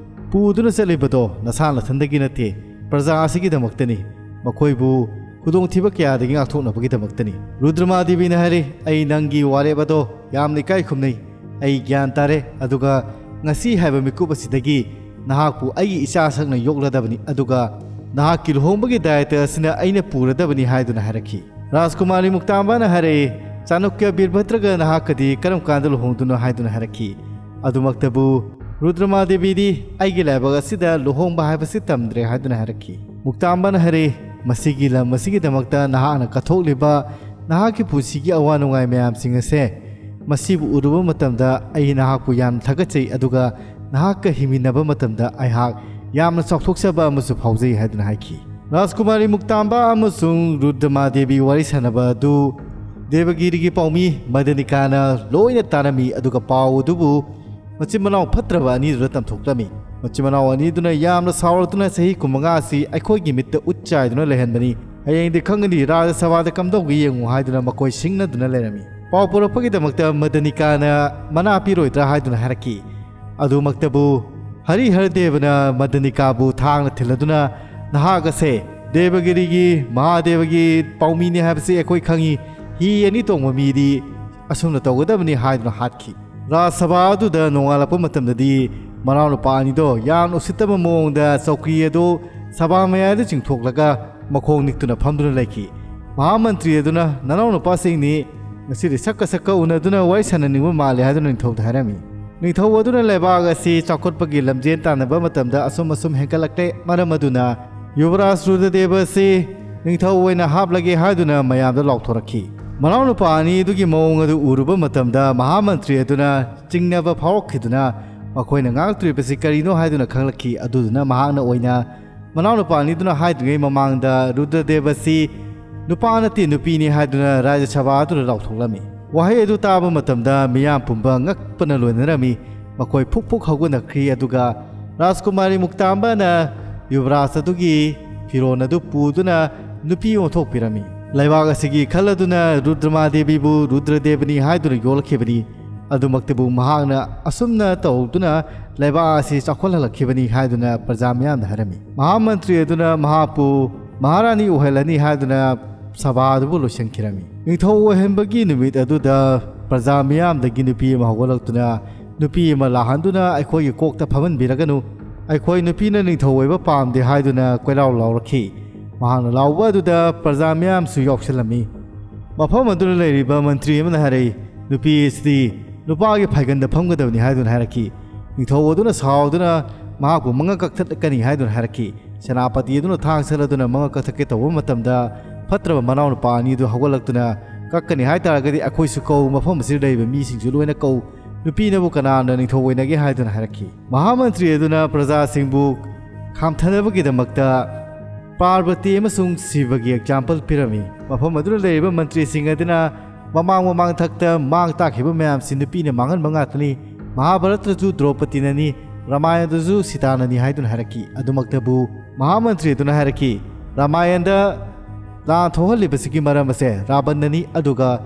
ꯄꯨꯗꯨꯅ ꯆꯠꯂꯤꯕꯗꯣ ꯅꯁꯥ ꯅꯊꯟꯗꯒꯤ ꯅꯠꯇꯦ, ꯄ꯭ꯔꯖꯥ ꯑꯁꯤꯒꯤꯗꯃꯛꯇꯅꯤ, ꯃꯈꯣꯏꯕꯨ ꯈꯨꯗꯣꯡꯊꯤꯕ ꯀꯌꯥꯗꯒꯤ ꯉꯥꯛꯊꯣꯛꯅꯕꯒꯤꯗꯃꯛꯇꯅꯤ꯫" ꯔꯨꯗ꯭ꯔꯃꯥ ꯗꯦꯕꯤꯅ ꯍꯥꯏꯔꯤ, "ꯑꯩ ꯅꯪꯒꯤ ꯋꯥꯔꯦꯞ ꯑꯗꯣ ꯌꯥꯝꯅ ꯏꯀꯥꯏ ꯈꯨꯝꯅꯩ꯫ ꯑꯩ ꯒ꯭ꯌꯥꯟ ꯇꯥꯔꯦ, ꯑꯗꯨꯒ ꯉꯁꯤ ꯍꯥꯏꯕ ꯃꯤꯀꯨꯞ ꯑꯁꯤꯗꯒꯤ ꯅꯍꯥꯛꯄꯨ ꯑꯩꯒꯤ ꯏꯆꯥꯁꯛꯅ ꯌꯣꯛꯂꯗꯕꯅꯤ, ꯑꯗꯨꯒ ꯅꯍꯥꯛꯀꯤ ꯂꯨꯍꯣꯡꯕꯒꯤ ꯗꯥꯌꯤꯇ꯭ꯋ ꯑꯁꯤꯅ ꯑꯩꯅ ꯄꯨꯔꯗꯕꯅꯤ" ꯍꯥꯏꯗꯨꯅ ꯍꯥꯏꯔꯛꯈꯤ꯫ ꯔꯥꯖꯀꯨꯃꯥꯔꯤ ꯃꯨꯛꯇꯥꯝꯕꯥꯅ ꯍꯥꯏꯔꯛꯏ, "ꯆꯥꯅꯨꯀ꯭ꯌ ꯕꯤꯔꯚꯗ꯭ꯔꯒ ꯅꯍꯥꯛꯀꯗꯤ ꯀꯔꯝ ꯀꯥꯟꯗ ꯂꯨꯍꯣꯡꯗꯣꯏꯅꯣ?" ꯍꯥꯏꯗꯨꯅ ꯍꯥꯏꯔꯛꯈꯤ꯫ ꯑꯗꯨꯃꯛꯇꯕꯨ ꯔꯨꯗ꯭ꯔꯃꯥ ꯗꯦꯕꯤꯗꯤ ꯑꯩꯒꯤ ꯂꯥꯏꯕꯛ ꯑꯁꯤꯗ ꯂꯨꯍꯣꯡꯕ ꯍꯥꯏꯕꯁꯤ ꯇꯝꯗ꯭ꯔꯦ ꯍꯥꯏꯗꯨꯅ ꯍꯥꯏꯔꯛꯈꯤ꯫ ꯃꯨꯛꯇꯥꯝꯕꯥꯅ ꯍꯥꯏꯔꯛꯏ, "ꯃꯁꯤꯒꯤ ꯂꯝ ꯑꯁꯤꯒꯤꯗꯃꯛꯇ ꯅꯍꯥꯛꯅ ꯀꯠꯊꯣꯛꯂꯤꯕ ꯅꯍꯥꯛꯀꯤ ꯄꯨꯟꯁꯤꯒꯤ ꯑꯋꯥ ꯅꯨꯡꯉꯥꯏ ꯃꯌꯥꯝꯁꯤꯡ ꯑꯁꯦ, ꯃꯁꯤꯕꯨ ꯎꯔꯨꯕ ꯃꯇꯝꯗ ꯑꯩ ꯅꯍꯥꯛꯄꯨ ꯌꯥꯝꯅ ꯊꯥꯒꯠꯆꯩ, ꯑꯗꯨꯒ ꯅꯍꯥꯛꯀ ꯍꯤꯡꯃꯤꯟꯅꯕ ꯃꯇꯝꯗ ꯑꯩꯍꯥꯛ ꯌꯥꯝꯅ ꯆꯥꯎꯊꯣꯛꯆꯕ ꯑꯃꯁꯨ ꯐꯥꯎꯖꯩ" ꯍꯥꯏꯗꯨꯅ ꯍꯥꯏꯈꯤ꯫ ꯔꯥꯖꯀꯨꯃꯥꯔꯤ ꯃꯨꯛꯇꯥꯝꯕꯥ ꯑꯃꯁꯨꯡ ꯔꯨꯗ꯭ꯔꯃꯥ ꯗꯦꯕꯤ ꯋꯥꯔꯤ ꯁꯥꯟꯅꯕ ꯑꯗꯨ ꯗꯦꯕꯒꯤꯔꯤꯒꯤ ꯄꯥꯎꯃꯤ ꯃꯗꯅꯤꯀꯥꯅ ꯂꯣꯏꯅ ꯇꯥꯔꯝꯃꯤ, ꯑꯗꯨꯒ ꯄꯥꯎ ꯑꯗꯨꯕꯨ ꯃꯆꯤꯟ ꯃꯅꯥꯎ ꯐꯠꯇ꯭ꯔꯕ ꯑꯅꯤꯗꯨꯗ ꯇꯝꯊꯣꯛꯂꯝꯃꯤ꯫ ꯃꯆꯤꯟ ꯃꯅꯥꯎ ꯑꯅꯤꯗꯨꯅ ꯌꯥꯝꯅ ꯁꯥꯎꯔꯗꯨꯅ, "ꯆꯍꯤ ꯀꯨꯟꯃꯉꯥ ꯑꯁꯤ ꯑꯩꯈꯣꯏꯒꯤ ꯃꯤꯠꯇ ꯎꯠ ꯆꯥꯏꯗꯨꯅ ꯂꯩꯍꯟꯕꯅꯤ, ꯍꯌꯦꯡꯗꯤ ꯈꯪꯒꯅꯤ ꯔꯥꯖ ꯁꯚꯥꯗ ꯀꯝꯗꯧꯒꯦ ꯌꯦꯡꯉꯨ" ꯍꯥꯏꯗꯨꯅ ꯃꯈꯣꯏ ꯁꯤꯡꯅꯗꯨꯅ ꯂꯩꯔꯝꯃꯤ꯫ ꯄꯥꯎ ꯄꯨꯔꯛꯄꯒꯤꯗꯃꯛꯇ ꯃꯗꯅꯤꯀꯥꯅ ꯃꯅꯥ ꯄꯤꯔꯣꯏꯗ꯭ꯔꯥ ꯍꯥꯏꯗꯨꯅ ꯍꯥꯏꯔꯛꯈꯤ꯫ ꯑꯗꯨꯃꯛꯇꯕꯨ ꯍꯔꯤꯍꯔ ꯗꯦꯕꯅ ꯃꯗꯅꯤꯀꯥꯕꯨ ꯊꯥꯡꯅ ꯊꯤꯜꯂꯗꯨꯅ, "ꯅꯍꯥꯛ ꯑꯁꯦ ꯗꯦꯕꯒꯤꯔꯤꯒꯤ ꯃꯍꯥꯗꯦꯕꯒꯤ ꯄꯥꯎꯃꯤꯅꯤ ꯍꯥꯏꯕꯁꯤ ꯑꯩꯈꯣꯏ ꯈꯪꯏ, ꯍꯤ ꯑꯅꯤ ꯇꯣꯡꯕ ꯃꯤꯗꯤ ꯑꯁꯨꯝꯅ ꯇꯧꯒꯗꯕꯅꯤ" ꯍꯥꯏꯗꯨꯅ ꯍꯥꯠꯈꯤ꯫ ꯔꯥꯖ ꯁꯚꯥ ꯑꯗꯨꯗ ꯅꯣꯡꯉꯥꯜꯂꯛꯄ ꯃꯇꯝꯗꯗꯤ ꯃꯅꯥꯎꯅꯨꯄꯥ ꯑꯅꯤꯗꯣ ꯌꯥꯝꯅ ꯎꯁꯤꯠꯇꯕ ꯃꯑꯣꯡꯗ ꯆꯧꯀ꯭ꯔꯤ ꯑꯗꯨ ꯁꯚꯥ ꯃꯌꯥꯏꯗ ꯆꯤꯡꯊꯣꯛꯂꯒ ꯃꯈꯣꯡ ꯅꯤꯛꯇꯨꯅ ꯐꯝꯗꯨꯅ ꯂꯩꯈꯤ꯫ ꯃꯍꯥꯃꯟꯇ꯭ꯔꯤ ꯑꯗꯨꯅ, "ꯅꯅꯥꯎꯅꯨꯄꯥꯁꯤꯡꯅꯤ ꯉꯁꯤꯗꯤ ꯁꯛꯀ ꯁꯛꯀ ꯎꯅꯗꯨꯅ ꯋꯥꯔꯤ ꯁꯥꯟꯅꯅꯤꯡꯕ ꯃꯥꯜꯂꯦ" ꯍꯥꯏꯗꯨꯅ ꯅꯤꯡꯊꯧꯗ ꯍꯥꯏꯔꯝꯃꯤ꯫ ꯅꯤꯡꯊꯧ ꯑꯗꯨꯅ ꯂꯩꯕꯥꯛ ꯑꯁꯤ ꯆꯥꯎꯈꯠꯄꯒꯤ ꯂꯝꯖꯦꯜ ꯇꯥꯟꯅꯕ ꯃꯇꯝꯗ ꯑꯁꯨꯝ ꯑꯁꯨꯝ ꯍꯦꯟꯒꯠꯂꯛꯂꯦ, ꯃꯔꯝ ꯑꯗꯨꯅ ꯌꯨꯕꯔꯥꯖ ꯔꯨꯗ꯭ꯔꯗꯦꯕ ꯑꯁꯤ ꯅꯤꯡꯊꯧ ꯑꯣꯏꯅ ꯍꯥꯞꯂꯒꯦ ꯍꯥꯏꯗꯨꯅ ꯃꯌꯥꯝꯗ ꯂꯥꯎꯊꯣꯔꯛꯈꯤ꯫ ꯃꯅꯥꯎꯅꯨꯄꯥ ꯑꯅꯤ ꯑꯗꯨꯒꯤ ꯃꯑꯣꯡ ꯑꯗꯨ ꯎꯔꯨꯕ ꯃꯇꯝꯗ ꯃꯍꯥꯃꯟꯇ꯭ꯔꯤ ꯑꯗꯨꯅ ꯆꯤꯡꯅꯕ ꯐꯥꯎꯔꯛꯈꯤꯗꯨꯅ ꯃꯈꯣꯏꯅ ꯉꯥꯡꯂꯛꯇ꯭ꯔꯤꯕꯁꯤ ꯀꯔꯤꯅꯣ ꯍꯥꯏꯗꯨꯅ ꯈꯪꯂꯛꯈꯤ꯫ ꯑꯗꯨꯗꯨꯅ ꯃꯍꯥꯛꯅ ꯑꯣꯏꯅ ꯃꯅꯥꯎꯅꯨꯄꯥ ꯑꯅꯤꯗꯨꯅ ꯍꯥꯏꯗ꯭ꯔꯤꯉꯩ ꯃꯃꯥꯡꯗ ꯔꯨꯗ꯭ꯔꯗꯦꯕ ꯑꯁꯤ ꯅꯨꯄꯥ ꯅꯠꯇꯦ, ꯅꯨꯄꯤꯅꯤ ꯍꯥꯏꯗꯨꯅ ꯔꯥꯖ꯭ꯌ ꯁꯚꯥ ꯑꯗꯨꯗ ꯂꯥꯎꯊꯣꯛꯂꯝꯃꯤ꯫ ꯋꯥꯍꯩ ꯑꯗꯨ ꯇꯥꯕ ꯃꯇꯝꯗ ꯃꯤꯌꯥꯝ ꯄꯨꯝꯕ ꯉꯛꯄꯅ ꯂꯣꯏꯅꯔꯝꯃꯤ꯫ ꯃꯈꯣꯏ ꯐꯨꯛ ꯐꯨꯛ ꯍꯧꯒꯠꯅꯈ꯭ꯔꯤ, ꯑꯗꯨꯒ ꯔꯥꯖꯀꯨꯃꯥꯔꯤ ꯃꯨꯛꯇꯥꯝꯕꯅ ꯌꯨꯕꯔꯥꯖ ꯑꯗꯨꯒꯤ ꯐꯤꯔꯣꯜ ꯑꯗꯨ ꯄꯨꯗꯨꯅ ꯅꯨꯄꯤ ꯑꯣꯟꯊꯣꯛꯄꯤꯔꯝꯃꯤ꯫ ꯂꯩꯕꯥꯛ ꯑꯁꯤꯒꯤ ꯈꯜ ꯑꯗꯨꯅ ꯔꯨꯗ꯭ꯔꯃꯥ ꯗꯦꯕꯤꯕꯨ ꯔꯨꯗ꯭ꯔꯗꯦꯕꯅꯤ ꯍꯥꯏꯗꯨꯅ ꯌꯣꯜꯂꯛꯈꯤꯕꯅꯤ꯫ ꯑꯗꯨꯃꯛꯇꯕꯨ ꯃꯍꯥꯛꯅ ꯑꯁꯨꯝꯅ ꯇꯧꯗꯨꯅ ꯂꯩꯕꯥꯛ ꯑꯁꯤ ꯆꯥꯎꯈꯠꯍꯜꯂꯛꯈꯤꯕꯅꯤ ꯍꯥꯏꯗꯨꯅ ꯄ꯭ꯔꯖꯥ ꯃꯤꯌꯥꯝꯗ ꯍꯥꯏꯔꯝꯃꯤ꯫ ꯃꯍꯥꯃꯟꯇ꯭ꯔꯤ ꯑꯗꯨꯅ ꯃꯍꯥꯛꯄꯨ ꯃꯍꯥꯔꯥꯅꯤ ꯑꯣꯏꯍꯜꯂꯅꯤ ꯍꯥꯏꯗꯨꯅ ꯁꯚꯥ ꯑꯗꯨꯕꯨ ꯂꯣꯏꯁꯤꯟꯈꯤꯔꯝꯃꯤ꯫ ꯅꯤꯡꯊꯧ ꯑꯣꯏꯍꯟꯕꯒꯤ ꯅꯨꯃꯤꯠ ꯑꯗꯨꯗ ꯄ꯭ꯔꯖꯥ ꯃꯤꯌꯥꯝꯗꯒꯤ ꯅꯨꯄꯤ ꯑꯃ ꯍꯧꯒꯠꯂꯛꯇꯨꯅ ꯅꯨꯄꯤ ꯑꯃ ꯂꯥꯛꯍꯟꯗꯨꯅ ꯑꯩꯈꯣꯏꯒꯤ ꯀꯣꯛꯇ ꯐꯝꯍꯟꯕꯤꯔꯒꯅꯨ, ꯑꯩꯈꯣꯏ ꯅꯨꯄꯤꯅ ꯅꯤꯡꯊꯧ ꯑꯣꯏꯕ ꯄꯥꯝꯗꯦ ꯍꯥꯏꯗꯨꯅ ꯀꯣꯏꯂꯥꯎ ꯂꯥꯎꯔꯛꯈꯤ꯫ ꯃꯍꯥꯛꯅ ꯂꯥꯎꯕ ꯑꯗꯨꯗ ꯄ꯭ꯔꯖꯥ ꯃꯤꯌꯥꯝꯁꯨ ꯌꯥꯎꯁꯤꯜꯂꯝꯃꯤ꯫ ꯃꯐꯝ ꯑꯗꯨꯗ ꯂꯩꯔꯤꯕ ꯃꯟꯇ꯭ꯔꯤ ꯑꯃꯅ ꯍꯥꯏꯔꯛꯏ, "ꯅꯨꯄꯤ ꯑꯁꯤꯗꯤ ꯅꯨꯄꯥꯒꯤ ꯐꯥꯏꯒꯟꯗ ꯐꯝꯒꯗꯕꯅꯤ" ꯍꯥꯏꯗꯨꯅ ꯍꯥꯏꯔꯛꯈꯤ꯫ ꯅꯤꯡꯊꯧ ꯑꯗꯨꯅ ꯁꯥꯎꯗꯨꯅ ꯃꯍꯥꯛꯄꯨ ꯃꯉꯛ ꯀꯛꯊꯠꯀꯅꯤ ꯍꯥꯏꯗꯨꯅ ꯍꯥꯏꯔꯛꯈꯤ꯫ ꯁꯦꯅꯥꯄꯇꯤ ꯑꯗꯨꯅ ꯊꯥꯡ ꯁꯠꯂꯗꯨꯅ ꯃꯉꯛ ꯀꯛꯊꯠꯀꯦ ꯇꯧꯕ ꯃꯇꯝꯗ, ꯐꯠꯇ꯭ꯔꯕ ꯃꯅꯥꯎꯅꯨꯄꯥ ꯑꯅꯤꯗꯨ ꯍꯧꯒꯠꯂꯛꯇꯨꯅ, "ꯀꯛꯀꯅꯤ ꯍꯥꯏ ꯇꯥꯔꯒꯗꯤ ꯑꯩꯈꯣꯏꯁꯨ ꯀꯧ, ꯃꯐꯝ ꯑꯁꯤꯗ ꯂꯩꯔꯤꯕ ꯃꯤꯁꯤꯡꯁꯨ ꯂꯣꯏꯅ ꯀꯧ, ꯅꯨꯄꯤꯅꯕꯨ ꯀꯅꯥꯅ ꯅꯤꯡꯊꯧ ꯑꯣꯏꯅꯒꯦ?" ꯍꯥꯏꯗꯨꯅ ꯍꯥꯏꯔꯛꯈꯤ꯫ ꯃꯍꯥꯃꯟꯇ꯭ꯔꯤ ꯑꯗꯨꯅ ꯄ꯭ꯔꯖꯥꯁꯤꯡꯕꯨ ꯈꯥꯝꯊꯅꯕꯒꯤꯗꯃꯛꯇ ꯄꯥꯔꯕꯇꯤ ꯑꯃꯁꯨꯡ ꯁꯤꯕꯒꯤ ꯑꯦꯛꯖꯥꯝꯄꯜ ꯄꯤꯔꯝꯃꯤ꯫ ꯃꯐꯝ ꯑꯗꯨꯗ ꯂꯩꯔꯤꯕ ꯃꯟꯇ꯭ꯔꯤꯁꯤꯡ ꯑꯗꯨꯅ ꯃꯃꯥꯡ ꯃꯃꯥꯡ ꯊꯛꯇ ꯃꯥꯡ ꯇꯥꯛꯈꯤꯕ ꯃꯌꯥꯝꯁꯤ ꯅꯨꯄꯤꯅ ꯃꯥꯡꯍꯟꯕ ꯉꯥꯛꯇꯅꯤ꯫ ꯃꯍꯥꯚꯥꯔꯠꯇꯁꯨ ꯗ꯭ꯔꯧꯄꯗꯤꯅꯅꯤ, ꯔꯥꯃꯥꯌꯟꯗꯁꯨ ꯁꯤꯇꯥꯅꯅꯤ ꯍꯥꯏꯗꯨꯅ ꯍꯥꯏꯔꯛꯈꯤ꯫ ꯑꯗꯨꯃꯛꯇꯕꯨ ꯃꯍꯥꯃꯟꯇ꯭ꯔꯤ ꯑꯗꯨꯅ ꯍꯥꯏꯔꯛꯈꯤ, "ꯔꯥꯃꯥꯌꯟꯗ ꯂꯥꯟ ꯊꯣꯛꯍꯜꯂꯤꯕꯁꯤꯒꯤ ꯃꯔꯝ ꯑꯁꯦ ꯔꯥꯕꯟꯅꯅꯤ, ꯑꯗꯨꯒ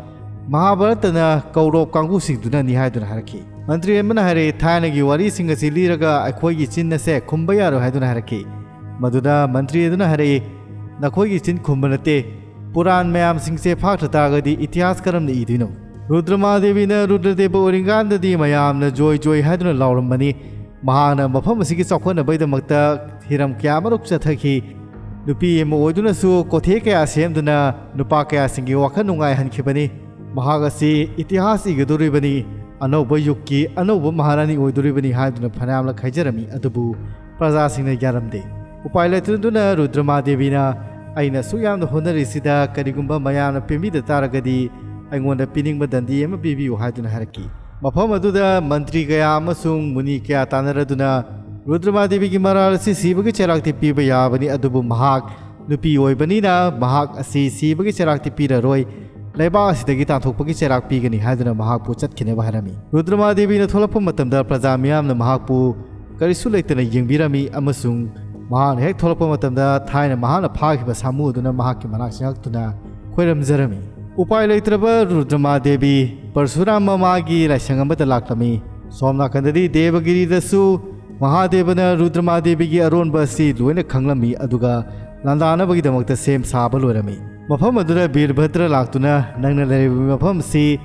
ꯃꯍꯥꯚꯥꯔꯠꯇꯅ ꯀꯧꯔꯣꯞ ꯀꯥꯡꯕꯨꯁꯤꯡꯗꯨꯅꯅꯤ" ꯍꯥꯏꯗꯨꯅ ꯍꯥꯏꯔꯛꯈꯤ꯫ ꯃꯟꯇ꯭ꯔꯤ ꯑꯃꯅ ꯍꯥꯏꯔꯛꯏ, "ꯊꯥꯏꯅꯒꯤ ꯋꯥꯔꯤꯁꯤꯡ ꯑꯁꯤ ꯂꯤꯔꯒ ꯑꯩꯈꯣꯏꯒꯤ ꯆꯤꯟ ꯑꯁꯦ ꯈꯨꯝꯕ ꯌꯥꯔꯣꯏ" ꯍꯥꯏꯗꯨꯅ ꯍꯥꯏꯔꯛꯈꯤ꯫ ꯃꯗꯨꯗ ꯃꯟꯇ꯭ꯔꯤ ꯑꯗꯨꯅ ꯍꯥꯏꯔꯛꯏ, "ꯅꯈꯣꯏꯒꯤ ꯆꯤꯟ ꯈꯨꯝꯕ ꯅꯠꯇꯦ, ꯄꯨꯔꯥꯟ ꯃꯌꯥꯝꯁꯤꯡꯁꯦ ꯐꯥꯛꯇ ꯇꯥꯔꯒꯗꯤ ꯏꯇꯤꯍꯥꯁ ꯀꯔꯝꯅ ꯏꯗꯣꯏꯅꯣ?" ꯔꯨꯗ꯭ꯔꯃꯥꯗꯦꯕꯤꯅ ꯔꯨꯗ꯭ꯔꯗꯦꯕ ꯑꯣꯏꯔꯤꯀꯥꯟꯗꯗꯤ ꯃꯌꯥꯝꯅ ꯖꯣꯏ ꯖꯣꯏ ꯍꯥꯏꯗꯨꯅ ꯂꯥꯎꯔꯝꯕꯅꯤ꯫ ꯃꯍꯥꯛꯅ ꯃꯐꯝ ꯑꯁꯤꯒꯤ ꯆꯥꯎꯈꯠꯅꯕꯒꯤꯗꯃꯛꯇ ꯍꯤꯔꯝ ꯀꯌꯥ ꯑꯃꯔꯣꯝ ꯆꯠꯊꯈꯤ꯫ ꯅꯨꯄꯤ ꯑꯃ ꯑꯣꯏꯗꯨꯅꯁꯨ ꯀꯣꯊꯦ ꯀꯌꯥ ꯁꯦꯝꯗꯨꯅ ꯅꯨꯄꯥ ꯀꯌꯥꯁꯤꯡꯒꯤ ꯋꯥꯈꯜ ꯅꯨꯡꯉꯥꯏꯍꯟꯈꯤꯕꯅꯤ꯫ ꯃꯍꯥꯛ ꯑꯁꯤ ꯏꯇꯤꯍꯥꯁ ꯏꯒꯗꯧꯔꯤꯕꯅꯤ, ꯑꯅꯧꯕ ꯌꯨꯒꯀꯤ ꯑꯅꯧꯕ ꯃꯍꯥꯔꯥꯅꯤ ꯑꯣꯏꯗꯧꯔꯤꯕꯅꯤ ꯍꯥꯏꯗꯨꯅ ꯐꯅꯌꯥꯝꯅ ꯈꯥꯏꯖꯔꯝꯃꯤ, ꯑꯗꯨꯕꯨ ꯄ꯭ꯔꯖꯥꯁꯤꯡꯅ ꯌꯥꯔꯝꯗꯦ꯫ ꯎꯄꯥꯏ ꯂꯩꯇꯗꯨꯅ ꯔꯨꯗ꯭ꯔꯃꯥꯗꯦꯕꯤꯅ, "ꯑꯩꯅ ꯑꯁꯨꯛ ꯌꯥꯝꯅ ꯍꯣꯠꯅꯔꯤꯁꯤꯗ ꯀꯔꯤꯒꯨꯝꯕ ꯃꯌꯥꯝꯅ ꯄꯦꯟꯕꯤꯗ ꯇꯥꯔꯒꯗꯤ ꯑꯩꯉꯣꯟꯗ ꯄꯤꯅꯤꯡꯕ ꯗꯟꯗꯤ ꯑꯃ ꯄꯤꯕꯤꯌꯨ" ꯍꯥꯏꯗꯨꯅ ꯍꯥꯏꯔꯛꯈꯤ꯫ ꯃꯐꯝ ꯑꯗꯨꯗ ꯃꯟꯇ꯭ꯔꯤ ꯀꯌꯥ ꯑꯃꯁꯨꯡ ꯃꯨꯅꯤ ꯀꯌꯥ ꯇꯥꯟꯅꯔꯗꯨꯅ ꯔꯨꯗ꯭ꯔꯃꯥꯗꯦꯕꯤꯒꯤ ꯃꯔꯥꯜ ꯑꯁꯤ ꯁꯤꯕꯒꯤ ꯆꯩꯔꯥꯛꯇꯤ ꯄꯤꯕ ꯌꯥꯕꯅꯤ, ꯑꯗꯨꯕꯨ ꯃꯍꯥꯛ ꯅꯨꯄꯤ ꯑꯣꯏꯕꯅꯤꯅ ꯃꯍꯥꯛ ꯑꯁꯤ ꯁꯤꯕꯒꯤ ꯆꯩꯔꯥꯛꯇꯤ ꯄꯤꯔꯔꯣꯏ, ꯂꯩꯕꯥꯛ ꯑꯁꯤꯗꯒꯤ ꯇꯥꯟꯊꯣꯛꯄꯒꯤ ꯆꯩꯔꯥꯛ ꯄꯤꯒꯅꯤ ꯍꯥꯏꯗꯨꯅ ꯃꯍꯥꯛꯄꯨ ꯆꯠꯈꯤꯅꯕ ꯍꯥꯏꯔꯝꯃꯤ꯫ ꯔꯨꯗ꯭ꯔꯃꯥꯗꯦꯕꯤꯅ ꯊꯣꯛꯂꯛꯄ ꯃꯇꯝꯗ ꯄ꯭ꯔꯖꯥ ꯃꯤꯌꯥꯝꯅ ꯃꯍꯥꯛꯄꯨ ꯀꯔꯤꯁꯨ ꯂꯩꯇꯅ ꯌꯦꯡꯕꯤꯔꯝꯃꯤ ꯑꯃꯁꯨꯡ ꯃꯍꯥꯛꯅ ꯍꯦꯛ ꯊꯣꯛꯂꯛꯄ ꯃꯇꯝꯗ ꯊꯥꯏꯅ ꯃꯍꯥꯛꯅ ꯐꯥꯈꯤꯕ ꯁꯥꯃꯨ ꯑꯗꯨꯅ ꯃꯍꯥꯛꯀꯤ ꯃꯅꯥꯛ ꯆꯪꯉꯛꯇꯨꯅ ꯈꯣꯏꯔꯝꯖꯔꯝꯃꯤ꯫ ꯎꯄꯥꯏ ꯂꯩꯇ꯭ꯔꯕ ꯔꯨꯗ꯭ꯔꯃꯥꯗꯦꯕꯤ ꯄꯔꯁꯨꯔꯥꯝ ꯃꯃꯥꯒꯤ ꯂꯥꯏꯁꯪ ꯑꯃꯗ ꯂꯥꯛꯂꯝꯃꯤ꯫ ꯁꯣꯝ ꯅꯥꯀꯟꯗꯗꯤ ꯗꯦꯕꯒꯤꯔꯤꯗꯁꯨ ꯃꯍꯥꯗꯦꯕꯅ ꯔꯨꯗ꯭ꯔꯃꯥꯗꯦꯕꯤꯒꯤ ꯑꯔꯣꯟꯕ ꯑꯁꯤ ꯂꯣꯏꯅ ꯈꯪꯂꯝꯃꯤ, ꯑꯗꯨꯒ ꯂꯥꯟꯗꯥꯅꯕꯒꯤꯗꯃꯛꯇ ꯁꯦꯝ ꯁꯥꯕ ꯂꯣꯏꯔꯝꯃꯤ꯫ ꯃꯐꯝ ꯑꯗꯨꯗ ꯕꯤꯔꯚꯗ꯭ꯔ ꯂꯥꯛꯇꯨꯅ, "ꯅꯪꯅ ꯂꯩꯔꯤꯕ ꯃꯐꯝ ꯑꯁꯤ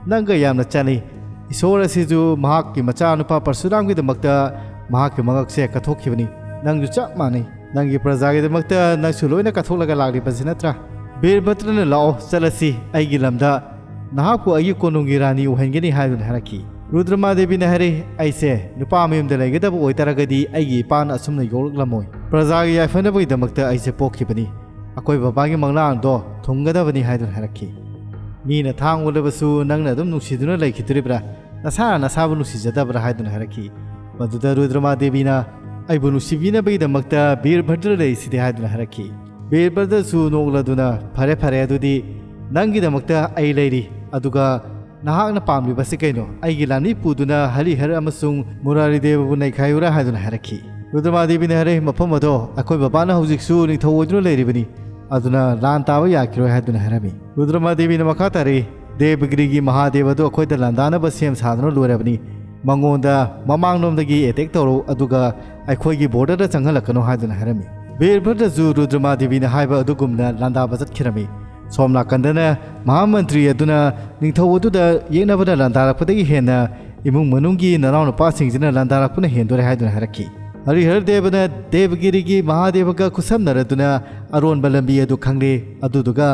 ꯅꯪꯒ ꯌꯥꯝꯅ ꯆꯥꯅꯩ꯫ ꯏꯁꯣꯔ ꯑꯁꯤꯁꯨ ꯃꯍꯥꯛꯀꯤ ꯃꯆꯥꯅꯨꯄꯥ ꯄꯔꯁꯨꯔꯥꯝꯒꯤꯗꯃꯛꯇ ꯃꯍꯥꯛꯀꯤ ꯃꯉꯛꯁꯦ ꯀꯠꯊꯣꯛꯈꯤꯕꯅꯤ꯫ ꯅꯪꯁꯨ ꯆꯞ ꯃꯥꯟꯅꯩ꯫ ꯅꯪꯒꯤ ꯄ꯭ꯔꯖꯥꯒꯤꯗꯃꯛꯇ ꯅꯪꯁꯨ ꯂꯣꯏꯅ ꯀꯠꯊꯣꯛꯂꯒ ꯂꯥꯛꯂꯤꯕꯁꯤ ꯅꯠꯇ꯭ꯔꯥ? ꯕꯤꯔꯚꯗ꯭ꯔꯅ, "ꯂꯥꯛꯑꯣ, ꯆꯠꯂꯁꯤ꯫ ꯑꯩꯒꯤ ꯂꯝꯗ ꯅꯍꯥꯛꯄꯨ ꯑꯩꯒꯤ ꯀꯣꯅꯨꯡꯒꯤ ꯔꯥꯅꯤ ꯑꯣꯏꯍꯟꯒꯅꯤ" ꯍꯥꯏꯗꯨꯅ ꯍꯥꯏꯔꯛꯈꯤ꯫ ꯔꯨꯗ꯭ꯔꯃꯥꯗꯦꯕꯤꯅ ꯍꯥꯏꯔꯛꯏ, "ꯑꯩꯁꯦ ꯅꯨꯄꯥ ꯃꯌꯨꯝꯗ ꯂꯩꯒꯗꯕ ꯑꯣꯏꯇꯥꯔꯒꯗꯤ ꯑꯩꯒꯤ ꯏꯄꯥꯅ ꯑꯁꯨꯝꯅ ꯌꯣꯛꯂꯛꯂꯝꯃꯣꯏ꯫ ꯄ꯭ꯔꯖꯥꯒꯤ ꯌꯥꯏꯐꯅꯕꯒꯤꯗꯃꯛꯇ ꯑꯩꯁꯦ ꯄꯣꯛꯈꯤꯕꯅꯤ꯫ ꯑꯩꯈꯣꯏ ꯕꯕꯥꯒꯤ ꯃꯪꯂꯥꯟꯗꯣ ꯊꯨꯡꯒꯗꯕꯅꯤ" ꯍꯥꯏꯗꯨꯅ ꯍꯥꯏꯔꯛꯈꯤ꯫ "ꯃꯤꯅ ꯊꯥꯡ ꯑꯣꯜꯂꯕꯁꯨ ꯅꯪꯅ ꯑꯗꯨꯝ ꯅꯨꯡꯁꯤꯗꯨꯅ ꯂꯩꯈꯤꯗꯣꯔꯤꯕ꯭ꯔꯥ? ꯅꯁꯥꯅ ꯅꯁꯥꯕꯨ ꯅꯨꯡꯁꯤꯖꯗꯕ꯭ꯔꯥ?" ꯍꯥꯏꯗꯨꯅ ꯍꯥꯏꯔꯛꯈꯤ꯫ ꯃꯗꯨꯗ ꯔꯨꯗ꯭ꯔꯃꯥꯗꯦꯕꯤꯅ, "ꯑꯩꯕꯨ ꯅꯨꯡꯁꯤꯕꯤꯅꯕꯒꯤꯗꯃꯛꯇ ꯕꯤꯔꯚꯗ꯭ꯔ ꯂꯩꯔꯤꯁꯤꯗꯤ" ꯍꯥꯏꯗꯨꯅ ꯍꯥꯏꯔꯛꯈꯤ꯫ ꯕꯤꯔꯚꯗ꯭ꯔꯁꯨ ꯅꯣꯛꯂꯗꯨꯅ, "ꯐꯔꯦ, ꯐꯔꯦ, ꯑꯗꯨꯗꯤ ꯅꯪꯒꯤꯗꯃꯛꯇ ꯑꯩ ꯂꯩꯔꯤ꯫ ꯑꯗꯨꯒ ꯅꯍꯥꯛꯅ ꯄꯥꯝꯂꯤꯕꯁꯤ ꯀꯩꯅꯣ? ꯑꯩꯒꯤ ꯂꯥꯟꯃꯤ ꯄꯨꯗꯨꯅ ꯍꯔꯤꯍꯔ ꯑꯃꯁꯨꯡ ꯃꯨꯔꯥꯔꯤꯗꯦꯕꯕꯨ ꯅꯩꯈꯥꯏꯌꯨꯔꯥ?" ꯍꯥꯏꯗꯨꯅ ꯍꯥꯏꯔꯛꯈꯤ꯫ ꯔꯨꯗ꯭ꯔꯃꯥꯗꯦꯕꯤꯅ ꯍꯥꯏꯔꯛꯏ, "ꯃꯐꯝ ꯑꯗꯣ ꯑꯩꯈꯣꯏ ꯕꯕꯥꯅ ꯍꯧꯖꯤꯛꯁꯨ ꯅꯤꯡꯊꯧ ꯑꯣꯏꯗꯨꯅ ꯂꯩꯔꯤꯕꯅꯤ, ꯑꯗꯨꯅ ꯂꯥꯟ ꯇꯥꯕ ꯌꯥꯈꯤꯔꯣꯏ" ꯍꯥꯏꯗꯨꯅ ꯍꯥꯏꯔꯝꯃꯤ꯫ ꯔꯨꯗ꯭ꯔꯃꯥꯗꯦꯕꯤꯅ ꯃꯈꯥ ꯇꯥꯔꯛꯏ, "ꯗꯦꯕꯒꯤꯔꯤꯒꯤ ꯃꯍꯥꯗꯦꯕ ꯑꯗꯨ ꯑꯩꯈꯣꯏꯗ ꯂꯥꯟꯗꯥꯅꯕ ꯁꯦꯝ ꯁꯥꯗꯨꯅ ꯂꯣꯏꯔꯕꯅꯤ꯫ ꯃꯉꯣꯟꯗ ꯃꯃꯥꯡꯂꯣꯝꯗꯒꯤ ꯑꯦꯇꯦꯛ ꯇꯧꯔꯣ, ꯑꯗꯨꯒ ꯑꯩꯈꯣꯏꯒꯤ ꯕꯣꯔꯗꯔꯗ ꯆꯪꯍꯜꯂꯛꯀꯅꯨ" ꯍꯥꯏꯗꯨꯅ ꯍꯥꯏꯔꯝꯃꯤ꯫ ꯕꯤꯔꯚꯗ꯭ꯔꯁꯨ ꯔꯨꯗ꯭ꯔꯃꯥꯗꯦꯕꯤꯅ ꯍꯥꯏꯕ ꯑꯗꯨꯒꯨꯝꯅ ꯂꯥꯟꯗꯥꯕ ꯆꯠꯈꯤꯔꯝꯃꯤ꯫ ꯁꯣꯝ ꯅꯥꯀꯟꯗꯅ ꯃꯍꯥꯃꯟꯇ꯭ꯔꯤ ꯑꯗꯨꯅ ꯅꯤꯡꯊꯧ ꯑꯗꯨꯗ ꯌꯦꯛꯅꯕꯅ ꯂꯥꯟꯗꯥꯔꯛꯄꯗꯒꯤ ꯍꯦꯟꯅ ꯏꯃꯨꯡ ꯃꯅꯨꯡꯒꯤ ꯅꯅꯥꯎꯅꯨꯄꯥꯁꯤꯡꯁꯤꯅ ꯂꯥꯟꯗꯥꯔꯛꯄꯅ ꯍꯦꯟꯗꯣꯔꯦ ꯍꯥꯏꯗꯨꯅ ꯍꯥꯏꯔꯛꯈꯤ꯫ ꯍꯔꯤꯍꯔ ꯗꯦꯕꯅ ꯗꯦꯕꯒꯤꯔꯤꯒꯤ ꯃꯍꯥꯗꯦꯕꯒ ꯈꯨꯠꯁꯝꯅꯔꯗꯨꯅ ꯑꯔꯣꯟꯕ ꯂꯝꯕꯤ ꯑꯗꯨ ꯈꯪꯂꯦ꯫ ꯑꯗꯨꯗꯨꯒ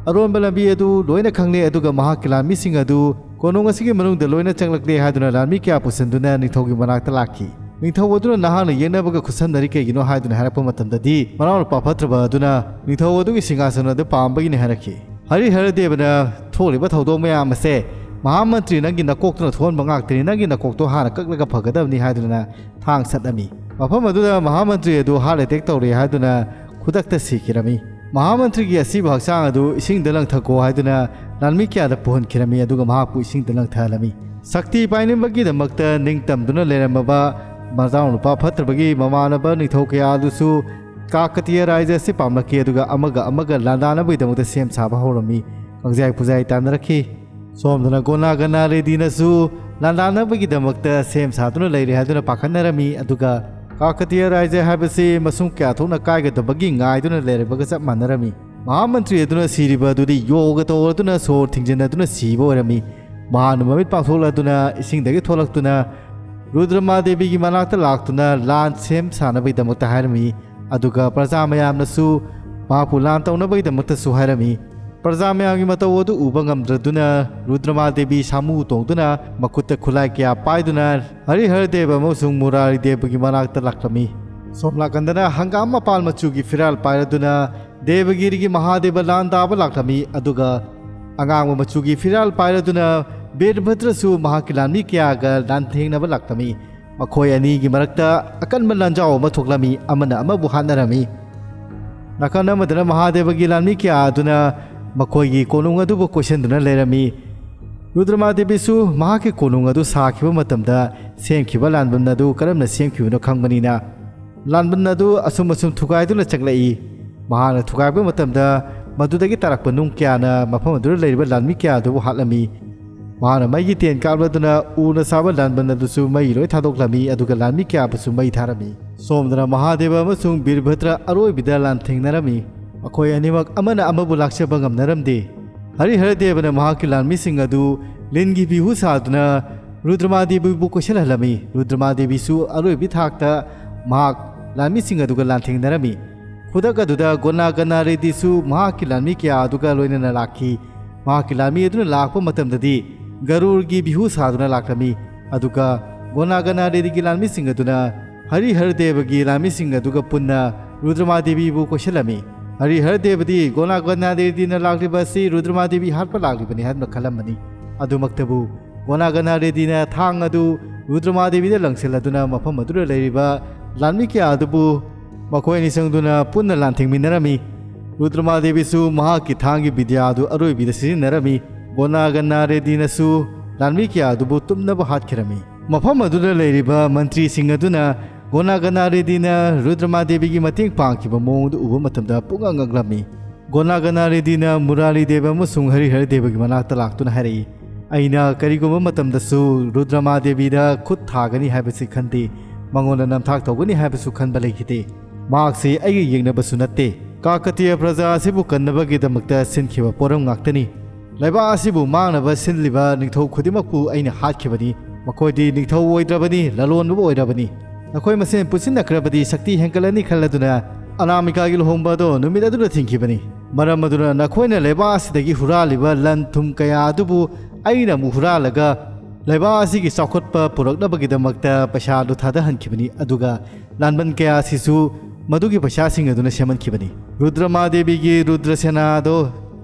ꯑꯔꯣꯟꯕ ꯂꯝꯕꯤ ꯑꯗꯨ ꯂꯣꯏꯅ ꯈꯪꯂꯦ, ꯑꯗꯨꯒ ꯃꯍꯥꯛꯀꯤ ꯂꯥꯟꯃꯤꯁꯤꯡ ꯑꯗꯨ ꯀꯣꯅꯨꯡ ꯑꯁꯤꯒꯤ ꯃꯅꯨꯡꯗ ꯂꯣꯏꯅ ꯆꯪꯂꯛꯂꯦ ꯍꯥꯏꯗꯨꯅ ꯂꯥꯟꯃꯤ ꯀꯌꯥ ꯄꯨꯁꯤꯟꯗꯨꯅ ꯅꯤꯡꯊꯧꯒꯤ ꯃꯅꯥꯛꯇ ꯂꯥꯛꯈꯤ꯫ ꯅꯤꯡꯊꯧ ꯑꯗꯨꯅ ꯅꯍꯥꯛꯅ ꯌꯦꯛꯅꯕꯒ ꯈꯨꯠꯁꯝꯅꯔꯤ ꯀꯩꯒꯤꯅꯣ ꯍꯥꯏꯗꯨꯅ ꯍꯥꯏꯔꯛꯄ ꯃꯇꯝꯗꯗꯤ, ꯃꯅꯥꯎꯅꯨꯄꯥ ꯐꯠꯇ꯭ꯔꯕ ꯑꯗꯨꯅ ꯅꯤꯡꯊꯧ ꯑꯗꯨꯒꯤ ꯁꯤꯡꯍꯥꯁꯟ ꯑꯗꯨ ꯄꯥꯝꯕꯒꯤꯅꯤ ꯍꯥꯏꯔꯛꯈꯤ꯫ ꯍꯔꯤꯍꯔ ꯗꯦꯕꯅ, "ꯊꯣꯛꯂꯤꯕ ꯊꯧꯗꯣꯛ ꯃꯌꯥꯝ ꯑꯁꯦ ꯃꯍꯥꯃꯟꯇ꯭ꯔꯤ ꯅꯪꯒꯤ ꯅꯀꯣꯛꯇꯨꯅ ꯊꯣꯛꯍꯟꯕ ꯉꯥꯛꯇꯅꯤ, ꯅꯪꯒꯤ ꯅꯀꯣꯛꯇꯣ ꯍꯥꯟꯅ ꯀꯛꯂꯒ ꯐꯒꯗꯕꯅꯤ" ꯍꯥꯏꯗꯨꯅ ꯊꯥꯡ ꯁꯠꯂꯝꯃꯤ꯫ ꯃꯐꯝ ꯑꯗꯨꯗ ꯃꯍꯥꯃꯟꯇ꯭ꯔꯤ ꯑꯗꯨ ꯍꯥꯔꯠ ꯑꯦꯇꯦꯛ ꯇꯧꯔꯦ ꯍꯥꯏꯗꯨꯅ ꯈꯨꯗꯛꯇ ꯁꯤꯈꯤꯔꯝꯃꯤ꯫ ꯃꯍꯥꯃꯟꯇ꯭ꯔꯤꯒꯤ ꯑꯁꯤꯕ ꯍꯛꯆꯥꯡ ꯑꯗꯨ ꯏꯁꯤꯡꯗ ꯂꯪꯊꯈꯣ ꯍꯥꯏꯗꯨꯅ ꯂꯥꯟꯃꯤ ꯀꯌꯥꯗ ꯄꯨꯍꯟꯈꯤꯔꯝꯃꯤ, ꯑꯗꯨꯒ ꯃꯍꯥꯛꯄꯨ ꯏꯁꯤꯡꯗ ꯂꯪꯊꯍꯜꯂꯝꯃꯤ꯫ ꯁꯛꯇꯤ ꯄꯥꯏꯅꯤꯡꯕꯒꯤꯗꯃꯛꯇ ꯅꯤꯡꯇꯝꯗꯨꯅ ꯂꯩꯔꯝꯃꯕ ꯃꯆꯥꯅꯨꯄꯥ ꯐꯠꯇ꯭ꯔꯕꯒꯤ ꯃꯃꯥꯟꯅꯕ ꯅꯤꯡꯊꯧ ꯀꯌꯥ ꯑꯗꯨꯁꯨ ꯀꯥꯀꯇꯤꯌ ꯔꯥꯖ꯭ꯌ ꯑꯁꯤ ꯄꯥꯝꯂꯛꯈꯤ, ꯑꯗꯨꯒ ꯑꯃꯒ ꯑꯃꯒ ꯂꯥꯟꯗꯥꯅꯕꯒꯤꯗꯃꯛꯇ ꯁꯦꯝ ꯁꯥꯕ ꯍꯧꯔꯝꯃꯤ꯫ ꯀꯪꯖꯥꯏ ꯄꯨꯖꯥꯏ ꯇꯥꯟꯅꯔꯛꯈꯤ꯫ ꯁꯣꯝꯗꯅ ꯒꯣꯅꯥꯒꯅꯥ ꯔꯦꯗꯤꯅꯁꯨ ꯂꯥꯟꯗꯥꯅꯕꯒꯤꯗꯃꯛꯇ ꯁꯦꯝ ꯁꯥꯗꯨꯅ ꯂꯩꯔꯦ ꯍꯥꯏꯗꯨꯅ ꯄꯥꯈꯠꯅꯔꯝꯃꯤ, ꯑꯗꯨꯒ ꯀꯥꯀꯇꯤꯌ ꯔꯥꯖ꯭ꯌ ꯍꯥꯏꯕꯁꯤ ꯃꯁꯨꯡ ꯀꯌꯥ ꯊꯣꯛꯅ ꯀꯥꯏꯒꯗꯕꯒꯤ ꯉꯥꯏꯗꯨꯅ ꯂꯩꯔꯕꯒ ꯆꯞ ꯃꯥꯟꯅꯔꯝꯃꯤ꯫ ꯃꯍꯥꯃꯟꯇ꯭ꯔꯤ ꯑꯗꯨꯅ ꯁꯤꯔꯤꯕ ꯑꯗꯨꯗꯤ ꯌꯣꯒ ꯇꯧꯔꯗꯨꯅ ꯁꯣꯔ ꯊꯤꯡꯖꯤꯟꯅꯗꯨꯅ ꯁꯤꯕ ꯑꯣꯏꯔꯝꯃꯤ꯫ ꯃꯍꯥꯛꯅ ꯃꯃꯤꯠ ꯄꯥꯡꯊꯣꯛꯂꯗꯨꯅ ꯏꯁꯤꯡꯗꯒꯤ ꯊꯣꯛꯂꯛꯇꯨꯅ ꯔꯨꯗ꯭ꯔꯃꯥ ꯗꯦꯕꯤꯒꯤ ꯃꯅꯥꯛꯇ ꯂꯥꯛꯇꯨꯅ ꯂꯥꯟ ꯁꯦꯝ ꯁꯥꯅꯕꯒꯤꯗꯃꯛꯇ ꯍꯥꯏꯔꯝꯃꯤ꯫ ꯑꯗꯨꯒ ꯄ꯭ꯔꯖꯥ ꯃꯌꯥꯝꯅꯁꯨ ꯃꯍꯥꯛꯄꯨ ꯂꯥꯟ ꯇꯧꯅꯕꯒꯤꯗꯃꯛꯇꯁꯨ ꯍꯥꯏꯔꯝꯃꯤ꯫ ꯄ꯭ꯔꯖꯥ ꯃꯌꯥꯝꯒꯤ ꯃꯇꯧ ꯑꯗꯨ ꯎꯕ ꯉꯝꯗ꯭ꯔꯗꯨꯅ ꯔꯨꯗ꯭ꯔꯃꯥ ꯗꯦꯕꯤ ꯁꯥꯃꯨ ꯇꯣꯡꯗꯨꯅ ꯃꯈꯨꯠꯇ ꯈꯨꯠꯂꯥꯏ ꯀꯌꯥ ꯄꯥꯏꯗꯨꯅ ꯍꯔꯤꯍꯔ ꯗꯦꯕ ꯑꯃꯁꯨꯡ ꯃꯨꯔꯥꯔꯤ ꯗꯦꯕꯒꯤ ꯃꯅꯥꯛꯇ ꯂꯥꯛꯂꯝꯃꯤ꯫ ꯁꯣꯝ ꯅꯥꯀꯟꯗꯅ ꯍꯪꯒꯥꯝ ꯃꯄꯥꯜ ꯃꯆꯨꯒꯤ ꯐꯤꯔꯥꯜ ꯄꯥꯏꯔꯗꯨꯅ ꯗꯦꯕꯒꯤꯔꯤꯒꯤ ꯃꯍꯥꯗꯦꯕ ꯂꯥꯟ ꯗꯥꯕ ꯂꯥꯛꯂꯝꯃꯤ꯫ ꯑꯗꯨꯒ ꯑꯉꯥꯡꯕ ꯃꯆꯨꯒꯤ ꯐꯤꯔꯥꯜ ꯄꯥꯏꯔꯗꯨꯅ ꯕꯤꯔꯚꯗ꯭ꯔꯁꯨ ꯃꯍꯥꯛꯀꯤ ꯂꯥꯟꯃꯤ ꯀꯌꯥꯒ ꯂꯥꯟꯊꯦꯡꯅꯕ ꯂꯥꯛꯂꯝꯃꯤ꯫ ꯃꯈꯣꯏ ꯑꯅꯤꯒꯤ ꯃꯔꯛꯇ ꯑꯀꯟꯕ ꯂꯥꯟꯖꯥꯎ ꯑꯃ ꯊꯣꯛꯂꯝꯃꯤ, ꯑꯃꯅ ꯑꯃꯕꯨ ꯍꯥꯠꯅꯔꯝꯃꯤ꯫ ꯅꯥꯀꯟ ꯑꯃꯗꯅ ꯃꯍꯥꯗꯦꯕꯒꯤ ꯂꯥꯟꯃꯤ ꯀꯌꯥ ꯑꯗꯨꯅ ꯃꯈꯣꯏꯒꯤ ꯀꯣꯅꯨꯡ ꯑꯗꯨꯕꯨ ꯀꯣꯏꯁꯤꯟꯗꯨꯅ ꯂꯩꯔꯝꯃꯤ꯫ ꯔꯨꯗ꯭ꯔꯃꯥ ꯗꯦꯕꯤꯁꯨ ꯃꯍꯥꯛꯀꯤ ꯀꯣꯅꯨꯡ ꯑꯗꯨ ꯁꯥꯈꯤꯕ ꯃꯇꯝꯗ ꯁꯦꯝꯈꯤꯕ ꯂꯥꯟꯕꯟ ꯑꯗꯨ ꯀꯔꯝꯅ ꯁꯦꯝꯈꯤꯕꯅꯣ ꯈꯪꯕꯅꯤꯅ, ꯂꯥꯟꯕꯟ ꯑꯗꯨ ꯑꯁꯨꯝ ꯑꯁꯨꯝ ꯊꯨꯒꯥꯏꯗꯨꯅ ꯆꯠꯂꯛꯏ꯫ ꯃꯍꯥꯛꯅ ꯊꯨꯒꯥꯏꯕ ꯃꯇꯝꯗ ꯃꯗꯨꯗꯒꯤ ꯇꯥꯔꯛꯄ ꯅꯨꯡ ꯀꯌꯥꯅ ꯃꯐꯝ ꯑꯗꯨꯗ ꯂꯩꯔꯤꯕ ꯂꯥꯟꯃꯤ ꯀꯌꯥ ꯑꯗꯨꯕꯨ ꯍꯥꯠꯂꯝꯃꯤ꯫ ꯃꯍꯥꯛꯅ ꯃꯩꯒꯤ ꯇꯦꯟ ꯀꯥꯞꯂꯗꯨꯅ ꯎꯅ ꯁꯥꯕ ꯂꯥꯟꯕꯟ ꯑꯗꯨꯁꯨ ꯃꯩ ꯂꯣꯏ ꯊꯥꯗꯣꯛꯂꯝꯃꯤ, ꯑꯗꯨꯒ ꯂꯥꯟꯃꯤ ꯀꯌꯥꯕꯨꯁꯨ ꯃꯩ ꯊꯥꯔꯝꯃꯤ꯫ ꯁꯣꯝꯗꯅ ꯃꯍꯥꯗꯦꯕ ꯑꯃꯁꯨꯡ ꯕꯤꯔꯚꯗ꯭ꯔ ꯑꯔꯣꯏꯕꯤꯗ ꯂꯥꯟꯊꯦꯡꯅꯔꯝꯃꯤ꯫ ꯃꯈꯣꯏ ꯑꯅꯤꯃꯛ ꯑꯃꯅ ꯑꯃꯕꯨ ꯂꯥꯛꯆꯕ ꯉꯝꯅꯔꯝꯗꯦ꯫ ꯍꯔꯤꯍꯔ ꯗꯦꯕꯅ ꯃꯍꯥꯛꯀꯤ ꯂꯥꯟꯃꯤꯁꯤꯡ ꯑꯗꯨ ꯂꯤꯟꯒꯤ ꯕꯤꯍꯨ ꯁꯥꯗꯨꯅ ꯔꯨꯗ꯭ꯔꯃꯥ ꯗꯦꯕꯤꯕꯨ ꯀꯣꯏꯁꯤꯜꯍꯜꯂꯝꯃꯤ꯫ ꯔꯨꯗ꯭ꯔꯃꯥ ꯗꯦꯕꯤꯁꯨ ꯑꯔꯣꯏꯕꯤ ꯊꯥꯛꯇ ꯃꯍꯥꯛ ꯂꯥꯟꯃꯤꯁꯤꯡ ꯑꯗꯨꯒ ꯂꯥꯟꯊꯦꯡꯅꯔꯝꯃꯤ꯫ ꯈꯨꯗꯛ ꯑꯗꯨꯗ ꯒꯣꯅꯥꯒꯅꯥ ꯔꯦꯗꯤꯁꯨ ꯃꯍꯥꯛꯀꯤ ꯂꯥꯟꯃꯤ ꯀꯌꯥ ꯑꯗꯨꯒ ꯂꯣꯏꯅꯅ ꯂꯥꯛꯈꯤ꯫ ꯃꯍꯥꯛꯀꯤ ꯂꯥꯟꯃꯤ ꯑꯗꯨꯅ ꯂꯥꯛꯄ ꯃꯇꯝꯗꯗꯤ ꯒꯔꯨꯔꯒꯤ ꯕꯤꯍꯨ ꯁꯥꯗꯨꯅ ꯂꯥꯛꯂꯝꯃꯤ꯫ ꯑꯗꯨꯒ ꯒꯣꯅꯥꯒꯅꯥ ꯔꯦꯗꯤꯒꯤ ꯂꯥꯟꯃꯤꯁꯤꯡ ꯑꯗꯨꯅ ꯍꯔꯤꯍꯔ ꯗꯦꯕꯒꯤ ꯂꯥꯟꯃꯤꯁꯤꯡ ꯑꯗꯨꯒ ꯄꯨꯟꯅ ꯔꯨꯗ꯭ꯔꯃꯥ ꯗꯦꯕꯤꯕꯨ ꯀꯣꯏꯁꯤꯜꯂꯝꯃꯤ꯫ ꯍꯔꯤꯍꯔ ꯗꯦꯕꯗꯤ ꯒꯣꯅꯥꯒꯅꯥ ꯔꯦꯗꯤꯅ ꯂꯥꯛꯂꯤꯕ ꯑꯁꯤ ꯔꯨꯗ꯭ꯔꯃꯥ ꯗꯦꯕꯤ ꯍꯥꯠꯄ ꯂꯥꯛꯂꯤꯕꯅꯤ ꯍꯥꯏꯗꯨꯅ ꯈꯜꯂꯝꯕꯅꯤ꯫ ꯑꯗꯨꯃꯛꯇꯕꯨ ꯒꯣꯅꯥꯒꯅꯥ ꯔꯦꯗꯤꯅ ꯊꯥꯡ ꯑꯗꯨ ꯔꯨꯗ꯭ꯔꯃꯥ ꯗꯦꯕꯤꯗ ꯂꯪꯁꯤꯜꯂꯗꯨꯅ ꯃꯐꯝ ꯑꯗꯨꯗ ꯂꯩꯔꯤꯕ ꯂꯥꯟꯃꯤ ꯀꯌꯥ ꯑꯗꯨꯕꯨ ꯃꯈꯣꯏ ꯑꯅꯤ ꯆꯪꯗꯨꯅ ꯄꯨꯟꯅ ꯂꯥꯟꯊꯦꯡꯃꯤꯟꯅꯔꯝꯃꯤ꯫ ꯔꯨꯗ꯭ꯔꯃꯥ ꯗꯦꯕꯤꯁꯨ ꯃꯍꯥꯛꯀꯤ ꯊꯥꯡꯒꯤ ꯕꯤꯗ꯭ꯌꯥ ꯑꯗꯨ ꯑꯔꯣꯏꯕꯤꯗ ꯁꯤꯖꯤꯟꯅꯔꯝꯃꯤ꯫ ꯒꯣꯅꯥꯒꯅꯥ ꯔꯦꯗꯤꯅꯁꯨ ꯂꯥꯟꯃꯤ ꯀꯌꯥ ꯑꯗꯨꯕꯨ ꯇꯨꯝꯅꯕ ꯍꯥꯠꯈꯤꯔꯝꯃꯤ꯫ ꯃꯐꯝ ꯑꯗꯨꯗ ꯂꯩꯔꯤꯕ ꯃꯟꯇ꯭ꯔꯤꯁꯤꯡ ꯑꯗꯨꯅ ꯒꯣꯅꯥꯒꯅꯥ ꯔꯦꯗꯤꯅ ꯔꯨꯗ꯭ꯔꯃꯥ ꯗꯦꯕꯤꯒꯤ ꯃꯇꯦꯡ ꯄꯥꯡꯈꯤꯕ ꯃꯑꯣꯡꯗꯨ ꯎꯕ ꯃꯇꯝꯗ ꯄꯨꯡꯉꯛ ꯉꯛꯂꯝꯃꯤ꯫ ꯒꯣꯅꯥꯒꯅꯥ ꯔꯦꯗꯤꯅ ꯃꯨꯔꯥꯔꯤ ꯗꯦꯕ ꯑꯃꯁꯨꯡ ꯍꯔꯤꯍꯔ ꯗꯦꯕꯒꯤ ꯃꯅꯥꯛꯇ ꯂꯥꯛꯇꯨꯅ ꯍꯥꯏꯔꯛꯏ, "ꯑꯩꯅ ꯀꯔꯤꯒꯨꯝꯕ ꯃꯇꯝꯗꯁꯨ ꯔꯨꯗ꯭ꯔꯃꯥ ꯗꯦꯕꯤꯗ ꯈꯨꯠ ꯊꯥꯒꯅꯤ ꯍꯥꯏꯕꯁꯤ ꯈꯟꯗꯦ꯫ ꯃꯉꯣꯟꯗ ꯅꯝꯊꯥꯛ ꯇꯧꯒꯅꯤ ꯍꯥꯏꯕꯁꯨ ꯈꯟꯕ ꯂꯩꯈꯤꯗꯦ꯫ ꯃꯍꯥꯛꯁꯤ ꯑꯩꯒ ꯌꯦꯡꯅꯕꯁꯨ ꯅꯠꯇꯦ꯫ ꯀꯥꯀꯇꯤꯌꯥ ꯄ꯭ꯔꯖꯥ ꯑꯁꯤꯕꯨ ꯀꯟꯅꯕꯒꯤꯗꯃꯛꯇ ꯁꯤꯟꯈꯤꯕ ꯄꯣꯔꯝ ꯉꯥꯛꯇꯅꯤ꯫ ꯂꯩꯕꯥꯛ ꯑꯁꯤꯕꯨ ꯃꯥꯡꯅꯕ ꯁꯤꯜꯂꯤꯕ ꯅꯤꯡꯊꯧ ꯈꯨꯗꯤꯡꯃꯛꯄꯨ ꯑꯩꯅ ꯍꯥꯠꯈꯤꯕꯅꯤ꯫ ꯃꯈꯣꯏꯗꯤ ꯅꯤꯡꯊꯧ ꯑꯣꯏꯗ꯭ꯔꯕꯅꯤ, ꯂꯂꯣꯟꯕ ꯑꯣꯏꯔꯕꯅꯤ꯫ ꯅꯈꯣꯏ ꯃꯁꯦꯟ ꯄꯨꯟꯁꯤꯟꯅꯈ꯭ꯔꯕꯗꯤ ꯁꯛꯇꯤ ꯍꯦꯟꯒꯠꯂꯅꯤ ꯈꯜꯂꯗꯨꯅ ꯑꯅꯥꯃꯤꯀꯥꯒꯤ ꯂꯨꯍꯣꯡꯕ ꯑꯗꯣ ꯅꯨꯃꯤꯠ ꯑꯗꯨꯗ ꯊꯤꯡꯈꯤꯕꯅꯤ꯫ ꯃꯔꯝ ꯑꯗꯨꯅ ꯅꯈꯣꯏꯅ ꯂꯩꯕꯥꯛ ꯑꯁꯤꯗꯒꯤ ꯍꯨꯔꯥꯜꯂꯤꯕ ꯂꯟ ꯊꯨꯝ ꯀꯌꯥ ꯑꯗꯨꯕꯨ ꯑꯩꯅ ꯑꯃꯨꯛ ꯍꯨꯔꯥꯜꯂꯒ ꯂꯩꯕꯥꯛ ꯑꯁꯤꯒꯤ ꯆꯥꯎꯈꯠꯄ ꯄꯨꯔꯛꯅꯕꯒꯤꯗꯃꯛꯇ ꯄꯩꯁꯥ ꯑꯗꯨ ꯊꯥꯗꯍꯟꯈꯤꯕꯅꯤ꯫ ꯑꯗꯨꯒ ꯂꯥꯟꯕꯟ ꯀꯌꯥ ꯑꯁꯤꯁꯨ ꯃꯗꯨꯒꯤ ꯄꯩꯁꯥꯁꯤꯡ ꯑꯗꯨꯅ ꯁꯦꯝꯍꯟꯈꯤꯕꯅꯤ꯫ ꯔꯨꯗ꯭ꯔꯃꯥ ꯗꯦꯕꯤꯒꯤ ꯔꯨꯗ꯭ꯔꯁꯦꯅꯥ ꯑꯗꯣ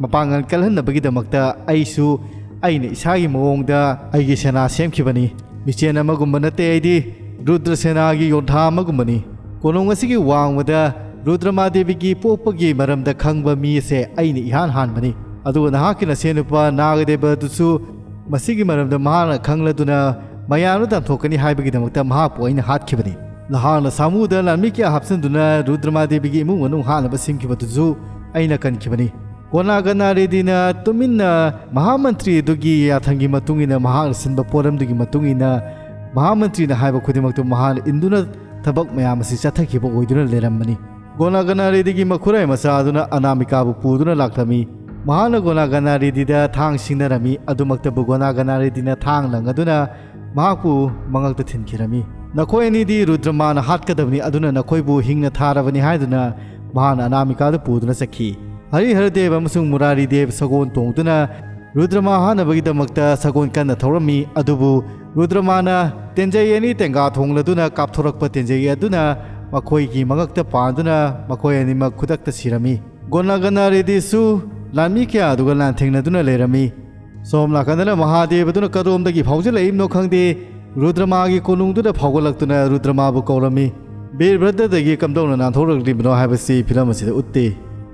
ꯃꯄꯥꯡꯒꯜ ꯀꯜꯍꯟꯅꯕꯒꯤꯗꯃꯛꯇ ꯑꯩꯁꯨ ꯑꯩꯅ ꯏꯁꯥꯒꯤ ꯃꯑꯣꯡꯗ ꯑꯩꯒꯤ ꯁꯦꯅꯥ ꯁꯦꯝꯈꯤꯕꯅꯤ꯫ ꯃꯤꯆꯦꯟ ꯑꯃꯒꯨꯝꯕ ꯅꯠꯇꯦ, ꯑꯩꯗꯤ ꯔꯨꯗ꯭ꯔꯁꯦꯅꯥꯒꯤ ꯌꯣꯙꯥ ꯑꯃꯒꯨꯝꯕꯅꯤ꯫ ꯀꯣꯅꯨꯡ ꯑꯁꯤꯒꯤ ꯋꯥꯡꯃꯗ ꯔꯨꯗ꯭ꯔꯃꯥ ꯗꯦꯕꯤꯒꯤ ꯄꯣꯛꯄꯒꯤ ꯃꯔꯝꯗ ꯈꯪꯕ ꯃꯤ ꯑꯁꯦ ꯑꯩꯅ ꯏꯍꯥꯟ ꯍꯥꯟꯕꯅꯤ꯫ ꯑꯗꯨꯒ ꯅꯍꯥꯛꯀꯤ ꯅꯁꯦꯟꯅꯨꯄꯥ ꯅꯥꯒꯗꯦꯕ ꯑꯗꯨꯁꯨ ꯃꯁꯤꯒꯤ ꯃꯔꯝꯗ ꯃꯍꯥꯛꯅ ꯈꯪꯂꯗꯨꯅ ꯃꯌꯥꯝꯅ ꯇꯥꯟꯊꯣꯛꯀꯅꯤ ꯍꯥꯏꯕꯒꯤꯗꯃꯛꯇ ꯃꯍꯥꯛꯄꯨ ꯑꯩꯅ ꯍꯥꯠꯈꯤꯕꯅꯤ꯫ ꯅꯍꯥꯛꯅ ꯁꯥꯃꯨꯗ ꯂꯥꯟꯃꯤ ꯀꯌꯥ ꯍꯥꯞꯆꯤꯟꯗꯨꯅ ꯔꯨꯗ꯭ꯔꯃꯥ ꯗꯦꯕꯤꯒꯤ ꯏꯃꯨꯡ ꯃꯅꯨꯡ ꯍꯥꯠꯅꯕ ꯁꯤꯟꯈꯤꯕꯗꯨꯁꯨ ꯑꯩꯅ ꯀꯟꯈꯤꯕꯅꯤ꯫ ꯒꯣꯅꯥꯒꯅꯥ ꯔꯦꯗꯤꯅ ꯇꯨꯃꯤꯟꯅ ꯃꯍꯥꯃꯟꯇ꯭ꯔꯤ ꯑꯗꯨꯒꯤ ꯌꯥꯊꯪꯒꯤ ꯃꯇꯨꯡ ꯏꯟꯅ, ꯃꯍꯥꯛꯅ ꯁꯤꯟꯕ ꯄꯣꯠꯂꯝꯗꯨꯒꯤ ꯃꯇꯨꯡ ꯏꯟꯅ, ꯃꯍꯥꯃꯟꯇ꯭ꯔꯤꯅ ꯍꯥꯏꯕ ꯈꯨꯗꯤꯡꯃꯛꯇꯨ ꯃꯍꯥꯛꯅ ꯏꯟꯗꯨꯅ ꯊꯕꯛ ꯃꯌꯥꯝ ꯑꯁꯤ ꯆꯠꯊꯈꯤꯕ ꯑꯣꯏꯗꯨꯅ ꯂꯩꯔꯝꯕꯅꯤ꯫ ꯒꯣꯅꯥꯒꯅꯥ ꯔꯦꯗꯤꯒꯤ ꯃꯈꯨꯔꯥꯏ ꯃꯆꯥ ꯑꯗꯨꯅ ꯑꯅꯥꯃꯤꯀꯥꯕꯨ ꯄꯨꯗꯨꯅ ꯂꯥꯛꯂꯝꯃꯤ꯫ ꯃꯍꯥꯛꯅ ꯒꯣꯅꯥꯒꯅꯥ ꯔꯦꯗꯤꯗ ꯊꯥꯡ ꯁꯤꯡꯅꯔꯝꯃꯤ꯫ ꯑꯗꯨꯃꯛꯇꯕꯨ ꯒꯣꯅꯥꯒꯅꯥ ꯔꯦꯗꯤꯅ ꯊꯥꯡ ꯂꯪ ꯑꯗꯨꯅ ꯃꯍꯥꯛꯄꯨ ꯃꯉꯛꯇ ꯊꯤꯟꯈꯤꯔꯝꯃꯤ꯫ "ꯅꯈꯣꯏ ꯑꯅꯤꯗꯤ ꯔꯨꯗ꯭ꯔꯃꯥꯅ ꯍꯥꯠꯀꯗꯕꯅꯤ, ꯑꯗꯨꯅ ꯅꯈꯣꯏꯕꯨ ꯍꯤꯡꯅ ꯊꯥꯔꯕꯅꯤ" ꯍꯥꯏꯗꯨꯅ ꯃꯍꯥꯛꯅ ꯑꯅꯥꯃꯤꯀꯥꯗ ꯄꯨꯗꯨꯅ ꯆꯠꯈꯤ꯫ ꯍꯔꯤꯍꯔꯗꯦꯕ ꯑꯃꯁꯨꯡ ꯃꯨꯔꯥꯔꯤꯗꯦꯕ ꯁꯒꯣꯜ ꯇꯣꯡꯗꯨꯅ ꯔꯨꯗ꯭ꯔꯃꯥ ꯍꯥꯠꯅꯕꯒꯤꯗꯃꯛꯇ ꯁꯒꯣꯜ ꯀꯟꯅ ꯊꯧꯔꯝꯃꯤ꯫ ꯑꯗꯨꯕꯨ ꯔꯨꯗ꯭ꯔꯃꯥꯅ ꯇꯦꯟꯖꯩ ꯑꯅꯤ ꯇꯦꯡꯒꯥ ꯊꯣꯡꯂꯗꯨꯅ ꯀꯥꯞꯊꯣꯔꯛꯄ ꯇꯦꯟꯖꯩ ꯑꯗꯨꯅ ꯃꯈꯣꯏꯒꯤ ꯃꯉꯛꯇ ꯄꯥꯟꯗꯨꯅ ꯃꯈꯣꯏ ꯑꯅꯤꯃꯛ ꯈꯨꯗꯛꯇ ꯁꯤꯔꯝꯃꯤ꯫ ꯒꯣꯅꯥꯒꯅꯥ ꯔꯦꯗꯤꯁꯨ ꯂꯥꯟꯃꯤ ꯀꯌꯥ ꯑꯗꯨꯒ ꯂꯥꯟꯊꯦꯡꯅꯗꯨꯅ ꯂꯩꯔꯝꯃꯤ꯫ ꯁꯣꯝ ꯅꯥꯀꯟꯗꯅ ꯃꯍꯥꯗꯦꯕꯗꯨꯅ ꯀꯗꯣꯝꯗꯒꯤ ꯐꯥꯎꯖꯤꯜꯂꯛꯏꯕꯅꯣ ꯈꯪꯗꯦ, ꯔꯨꯗ꯭ꯔꯃꯥꯒꯤ ꯀꯣꯅꯨꯡꯗꯨꯗ ꯐꯥꯎꯒꯠꯂꯛꯇꯨꯅ ꯔꯨꯗ꯭ꯔꯃꯥꯕꯨ ꯀꯧꯔꯝꯃꯤ꯫ ꯕꯤꯔꯚꯗ꯭ꯔꯗꯒꯤ ꯀꯝꯗꯧꯅ ꯅꯥꯟꯊꯣꯛꯂꯛꯂꯤꯕꯅꯣ ꯍꯥꯏꯕꯁꯤ ꯐꯤꯂꯝ ꯑꯁꯤꯗ ꯎꯠꯇꯦ꯫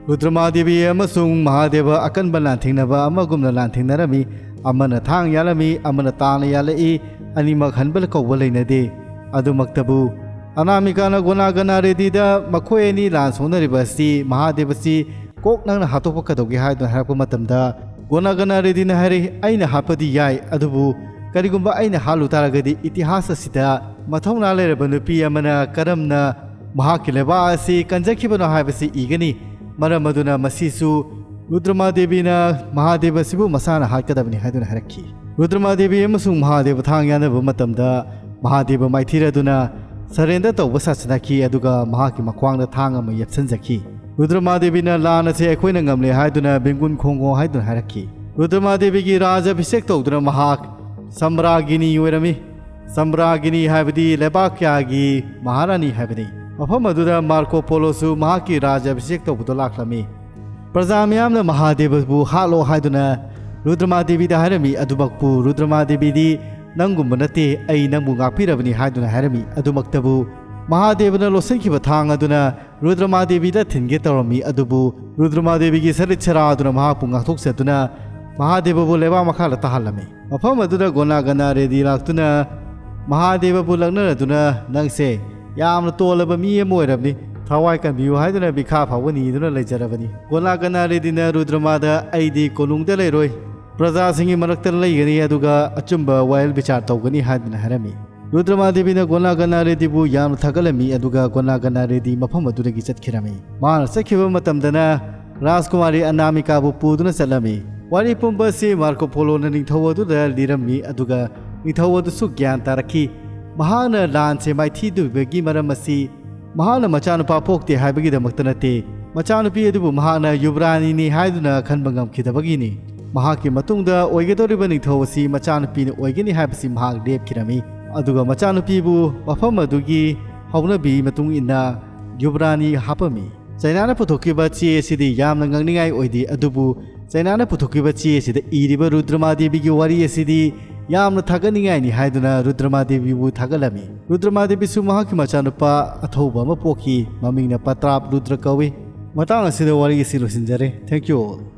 ꯔꯨꯗ꯭ꯔꯃꯥ ꯗꯦꯕꯤ ꯑꯃꯁꯨꯡ ꯃꯍꯥꯗꯦꯕ ꯑꯀꯟꯕ ꯂꯥꯟꯊꯦꯡꯅꯕ ꯑꯃꯒꯨꯝꯅ ꯂꯥꯟꯊꯦꯡꯅꯔꯝꯃꯤ꯫ ꯑꯃꯅ ꯊꯥꯡ ꯌꯥꯜꯂꯝꯃꯤ, ꯑꯃꯅ ꯇꯥꯅ ꯌꯥꯜꯂꯛꯏ꯫ ꯑꯅꯤꯃꯛ ꯍꯟꯕ ꯀꯧꯕ ꯂꯩꯅꯗꯦ꯫ ꯑꯗꯨꯃꯛꯇꯕꯨ, ꯑꯅꯥꯃꯤꯀꯥꯅ ꯒꯣꯅꯥꯒꯅꯥ ꯔꯦꯗꯤꯗ ꯃꯈꯣꯏ ꯑꯅꯤ ꯂꯥꯟ ꯁꯣꯛꯅꯔꯤꯕ ꯑꯁꯤ ꯃꯍꯥꯗꯦꯕꯁꯤ ꯀꯣꯛ ꯅꯪꯅ ꯍꯥꯠꯇꯣꯛꯄ ꯀꯩꯗꯧꯒꯦ ꯍꯥꯏꯗꯨꯅ ꯍꯥꯏꯔꯛꯄ ꯃꯇꯝꯗ, ꯒꯣꯅꯥꯒꯅꯥ ꯔꯦꯗꯤꯅ ꯍꯥꯏꯔꯛꯏ, "ꯑꯩꯅ ꯍꯥꯠꯄꯗꯤ ꯌꯥꯏ, ꯑꯗꯨꯕꯨ ꯀꯔꯤꯒꯨꯝꯕ ꯑꯩꯅ ꯍꯥꯠꯂꯨ ꯇꯥꯔꯒꯗꯤ ꯏꯇꯤꯍꯥꯁ ꯑꯁꯤꯗ ꯃꯊꯧꯅꯥ ꯂꯩꯔꯕ ꯅꯨꯄꯤ ꯑꯃꯅ ꯀꯔꯝꯅ ꯃꯍꯥꯛꯀꯤ ꯂꯩꯕꯥꯛ ꯑꯁꯤ ꯀꯟꯖꯈꯤꯕꯅꯣ ꯍꯥꯏꯕꯁꯤ ꯏꯒꯅꯤ꯫ ꯃꯔꯝ ꯑꯗꯨꯅ ꯃꯁꯤꯁꯨ ꯔꯨꯗ꯭ꯔꯃꯥ ꯗꯦꯕꯤꯅ ꯃꯍꯥꯗꯦꯕ ꯑꯁꯤꯕꯨ ꯃꯁꯥꯅ ꯍꯥꯠꯀꯗꯕꯅꯤ ꯍꯥꯏꯗꯨꯅ ꯍꯥꯏꯔꯛꯈꯤ꯫ ꯔꯨꯗ꯭ꯔꯃꯥ ꯗꯦꯕꯤ ꯑꯃꯁꯨꯡ ꯃꯍꯥꯗꯦꯕ ꯊꯥꯡ ꯌꯥꯅꯕ ꯃꯇꯝꯗ ꯃꯍꯥꯗꯦꯕ ꯃꯥꯏꯊꯤꯔꯗꯨꯅ surrender ꯇꯧꯕ ꯁꯥꯁꯤꯟꯅꯈꯤ, ꯑꯗꯨꯒ ꯃꯍꯥꯛꯀꯤ ꯃꯈ꯭ꯋꯥꯡꯗ ꯊꯥꯡ ꯑꯃ ꯌꯦꯞꯁꯤꯟꯖꯈꯤ꯫ ꯔꯨꯗ꯭ꯔꯃꯥ ꯗꯦꯕꯤꯅ ꯂꯥꯟ ꯑꯁꯤ ꯑꯩꯈꯣꯏꯅ ꯉꯝꯂꯦ ꯍꯥꯏꯗꯨꯅ ꯕꯤꯡꯒꯨꯟ ꯈꯣꯡꯉꯣ ꯍꯥꯏꯗꯨꯅ ꯍꯥꯏꯔꯛꯈꯤ꯫ ꯔꯨꯗ꯭ꯔꯃꯥ ꯗꯦꯕꯤꯒꯤ ꯔꯥꯖ ꯑꯚꯤꯁꯦꯛ ꯇꯧꯗꯨꯅ ꯃꯍꯥꯛ ꯁꯝꯕ꯭ꯔꯥꯒꯤꯅꯤ ꯑꯣꯏꯔꯝꯃꯤ꯫ ꯁꯝꯕ꯭ꯔꯥꯒꯤꯅꯤ ꯍꯥꯏꯕꯗꯤ ꯂꯩꯕꯥꯛ ꯀꯌꯥꯒꯤ ꯃꯍꯥꯔꯥꯅꯤ ꯍꯥꯏꯕꯅꯤ꯫ ꯃꯐꯝ ꯑꯗꯨꯗ ꯃꯥꯔꯀꯣ ꯄꯣꯂꯣꯁꯨ ꯃꯍꯥꯛꯀꯤ ꯔꯥꯖ ꯑꯚꯤꯁꯦꯛ ꯇꯧꯕꯗꯣ ꯂꯥꯛꯂꯝꯃꯤ꯫ ꯄ꯭ꯔꯖꯥ ꯃꯤꯌꯥꯝꯅ ꯃꯍꯥꯗꯦꯕꯕꯨ ꯍꯥꯠꯂꯣ ꯍꯥꯏꯗꯨꯅ ꯔꯨꯗ꯭ꯔꯃꯥ ꯗꯦꯕꯤꯗ ꯍꯥꯏꯔꯝꯃꯤ꯫ ꯑꯗꯨꯃꯛꯄꯨ ꯔꯨꯗ꯭ꯔꯃꯥ ꯗꯦꯕꯤꯗꯤ "ꯅꯪꯒꯨꯝꯕ ꯅꯠꯇꯦ, ꯑꯩ ꯅꯪꯕꯨ ꯉꯥꯛꯄꯤꯔꯕꯅꯤ" ꯍꯥꯏꯗꯨꯅ ꯍꯥꯏꯔꯝꯃꯤ꯫ ꯑꯗꯨꯃꯛꯇꯕꯨ ꯃꯍꯥꯗꯦꯕꯅ ꯂꯣꯠꯁꯤꯟꯈꯤꯕ ꯊꯥꯡ ꯑꯗꯨꯅ ꯔꯨꯗ꯭ꯔꯃꯥ ꯗꯦꯕꯤꯗ ꯊꯤꯟꯒꯦ ꯇꯧꯔꯝꯃꯤ꯫ ꯑꯗꯨꯕꯨ ꯔꯨꯗ꯭ꯔꯃꯥ ꯗꯦꯕꯤꯒꯤ ꯁꯔꯤꯠ ꯁꯦꯔꯥ ꯑꯗꯨꯅ ꯃꯍꯥꯛꯄꯨ ꯉꯥꯛꯊꯣꯛꯆꯗꯨꯅ ꯃꯍꯥꯗꯦꯕꯕꯨ ꯂꯩꯕꯥꯛ ꯃꯈꯥꯗ ꯇꯥꯍꯜꯂꯝꯃꯤ꯫ ꯃꯐꯝ ꯑꯗꯨꯗ ꯒꯣꯅꯥꯒꯅꯥ ꯔꯦꯗꯤ ꯂꯥꯛꯇꯨꯅ ꯃꯍꯥꯗꯦꯕꯕꯨ ꯂꯛꯅꯔꯗꯨꯅ, "ꯅꯪꯁꯦ ꯌꯥꯝꯅ ꯇꯣꯜꯂꯕ ꯃꯤ ꯑꯃ ꯑꯣꯏꯔꯕꯅꯤ, ꯊꯋꯥꯏ ꯀꯟꯕꯤꯌꯨ" ꯍꯥꯏꯗꯨꯅ ꯕꯤꯈꯥ ꯐꯥꯎꯕ ꯅꯤꯗꯨꯅ ꯂꯩꯖꯔꯕꯅꯤ꯫ ꯒꯣꯅꯥꯒꯅꯥ ꯔꯦꯗꯤꯅ ꯔꯨꯗ꯭ꯔꯃꯥꯗ, "ꯑꯩꯗꯤ ꯀꯣꯅꯨꯡꯗ ꯂꯩꯔꯣꯏ, ꯄ꯭ꯔꯖꯥꯁꯤꯡꯒꯤ ꯃꯔꯛꯇ ꯂꯩꯒꯅꯤ, ꯑꯗꯨꯒ ꯑꯆꯨꯝꯕ ꯋꯥꯌꯦꯜ ꯕꯤꯆꯥꯔ ꯇꯧꯒꯅꯤ" ꯍꯥꯏꯗꯨꯅ ꯍꯥꯏꯔꯝꯃꯤ꯫ ꯔꯨꯗ꯭ꯔꯃꯥ ꯗꯦꯕꯤꯅ ꯒꯣꯅꯥꯒꯅꯥ ꯔꯦꯗꯤꯕꯨ ꯌꯥꯝꯅ ꯊꯥꯒꯠꯂꯝꯃꯤ, ꯑꯗꯨꯒ ꯒꯣꯅꯥꯒꯅꯥ ꯔꯦꯗꯤ ꯃꯐꯝ ꯑꯗꯨꯗꯒꯤ ꯆꯠꯈꯤꯔꯝꯃꯤ꯫ ꯃꯥꯅ ꯆꯠꯈꯤꯕ ꯃꯇꯝꯗꯅ ꯔꯥꯖꯀꯨꯃꯥꯔꯤ ꯑꯅꯥꯃꯤꯀꯥꯕꯨ ꯄꯨꯗꯨꯅ ꯆꯠꯂꯝꯃꯤ꯫ ꯋꯥꯔꯤ ꯄꯨꯝꯕ ꯑꯁꯤ ꯃꯥꯔꯀꯣ ꯄꯣꯂꯣꯅ ꯅꯤꯡꯊꯧ ꯑꯗꯨꯗ ꯂꯤꯔꯝꯃꯤ, ꯑꯗꯨꯒ ꯅꯤꯡꯊꯧ ꯑꯗꯨꯁꯨ ꯒ꯭ꯌꯥꯟ ꯇꯥꯔꯛꯈꯤ꯫ ꯃꯍꯥꯛꯅ ꯂꯥꯟꯁꯦ ꯃꯥꯏꯊꯤꯗꯣꯏꯕꯒꯤ ꯃꯔꯝ ꯑꯁꯤ ꯃꯍꯥꯛꯅ ꯃꯆꯥꯅꯨꯄꯥ ꯄꯣꯛꯇꯦ ꯍꯥꯏꯕꯒꯤꯗꯃꯛꯇ ꯅꯠꯇꯦ, ꯃꯆꯥꯅꯨꯄꯤ ꯑꯗꯨꯕꯨ ꯃꯍꯥꯛꯅ ꯌꯨꯕ꯭ꯔꯥꯅꯤꯅꯤ ꯍꯥꯏꯗꯨꯅ ꯈꯟꯕ ꯉꯝꯈꯤꯗꯕꯒꯤꯅꯤ꯫ ꯃꯍꯥꯛꯀꯤ ꯃꯇꯨꯡꯗ ꯑꯣꯏꯒꯗꯧꯔꯤꯕ ꯅꯤꯡꯊꯧ ꯑꯁꯤ ꯃꯆꯥꯅꯨꯄꯤꯅ ꯑꯣꯏꯒꯅꯤ ꯍꯥꯏꯕꯁꯤ ꯃꯍꯥꯛ ꯂꯦꯞꯈꯤꯔꯝꯃꯤ, ꯑꯗꯨꯒ ꯃꯆꯥꯅꯨꯄꯤꯕꯨ ꯃꯐꯝ ꯑꯗꯨꯒꯤ ꯍꯧꯅꯕꯤ ꯃꯇꯨꯡ ꯏꯟꯅ ꯌꯨꯕ꯭ꯔꯥꯅꯤ ꯍꯥꯞꯄꯝꯃꯤ꯫ ꯆꯩꯅꯥꯅ ꯄꯨꯊꯣꯛꯈꯤꯕ ꯆꯦ ꯑꯁꯤꯗꯤ ꯌꯥꯝꯅ ꯉꯛꯅꯤꯡꯉꯥꯏ ꯑꯣꯏꯗꯦ, ꯑꯗꯨꯕꯨ ꯆꯩꯅꯥꯅ ꯄꯨꯊꯣꯛꯈꯤꯕ ꯆꯦ ꯑꯁꯤꯗ ꯏꯔꯤꯕ ꯔꯨꯗ꯭ꯔꯃꯥ ꯗꯦꯕꯤꯒꯤ ꯋꯥꯔꯤ ꯑꯁꯤꯗꯤ ꯌꯥꯝꯅ ꯊꯥꯒꯠꯅꯤꯡꯉꯥꯏꯅꯤ ꯍꯥꯏꯗꯨꯅ ꯔꯨꯗ꯭ꯔꯃꯥ ꯗꯦꯕꯤꯕꯨ ꯊꯥꯒꯠꯂꯝꯃꯤ꯫ ꯔꯨꯗ꯭ꯔꯃꯥ ꯗꯦꯕꯤꯁꯨ ꯃꯍꯥꯛꯀꯤ ꯃꯆꯥꯅꯨꯄꯥ ꯑꯊꯧꯕ ꯑꯃ ꯄꯣꯛꯈꯤ, ꯃꯃꯤꯡꯅ ꯄꯇ꯭ꯔꯥꯞ ꯔꯨꯗ꯭ꯔ ꯀꯧꯏ꯫ ꯃꯇꯥꯡ ꯑꯁꯤꯗ ꯋꯥꯔꯤ ꯑꯁꯤ ꯂꯣꯏꯁꯤꯟꯖꯔꯦ꯫ Thank you all.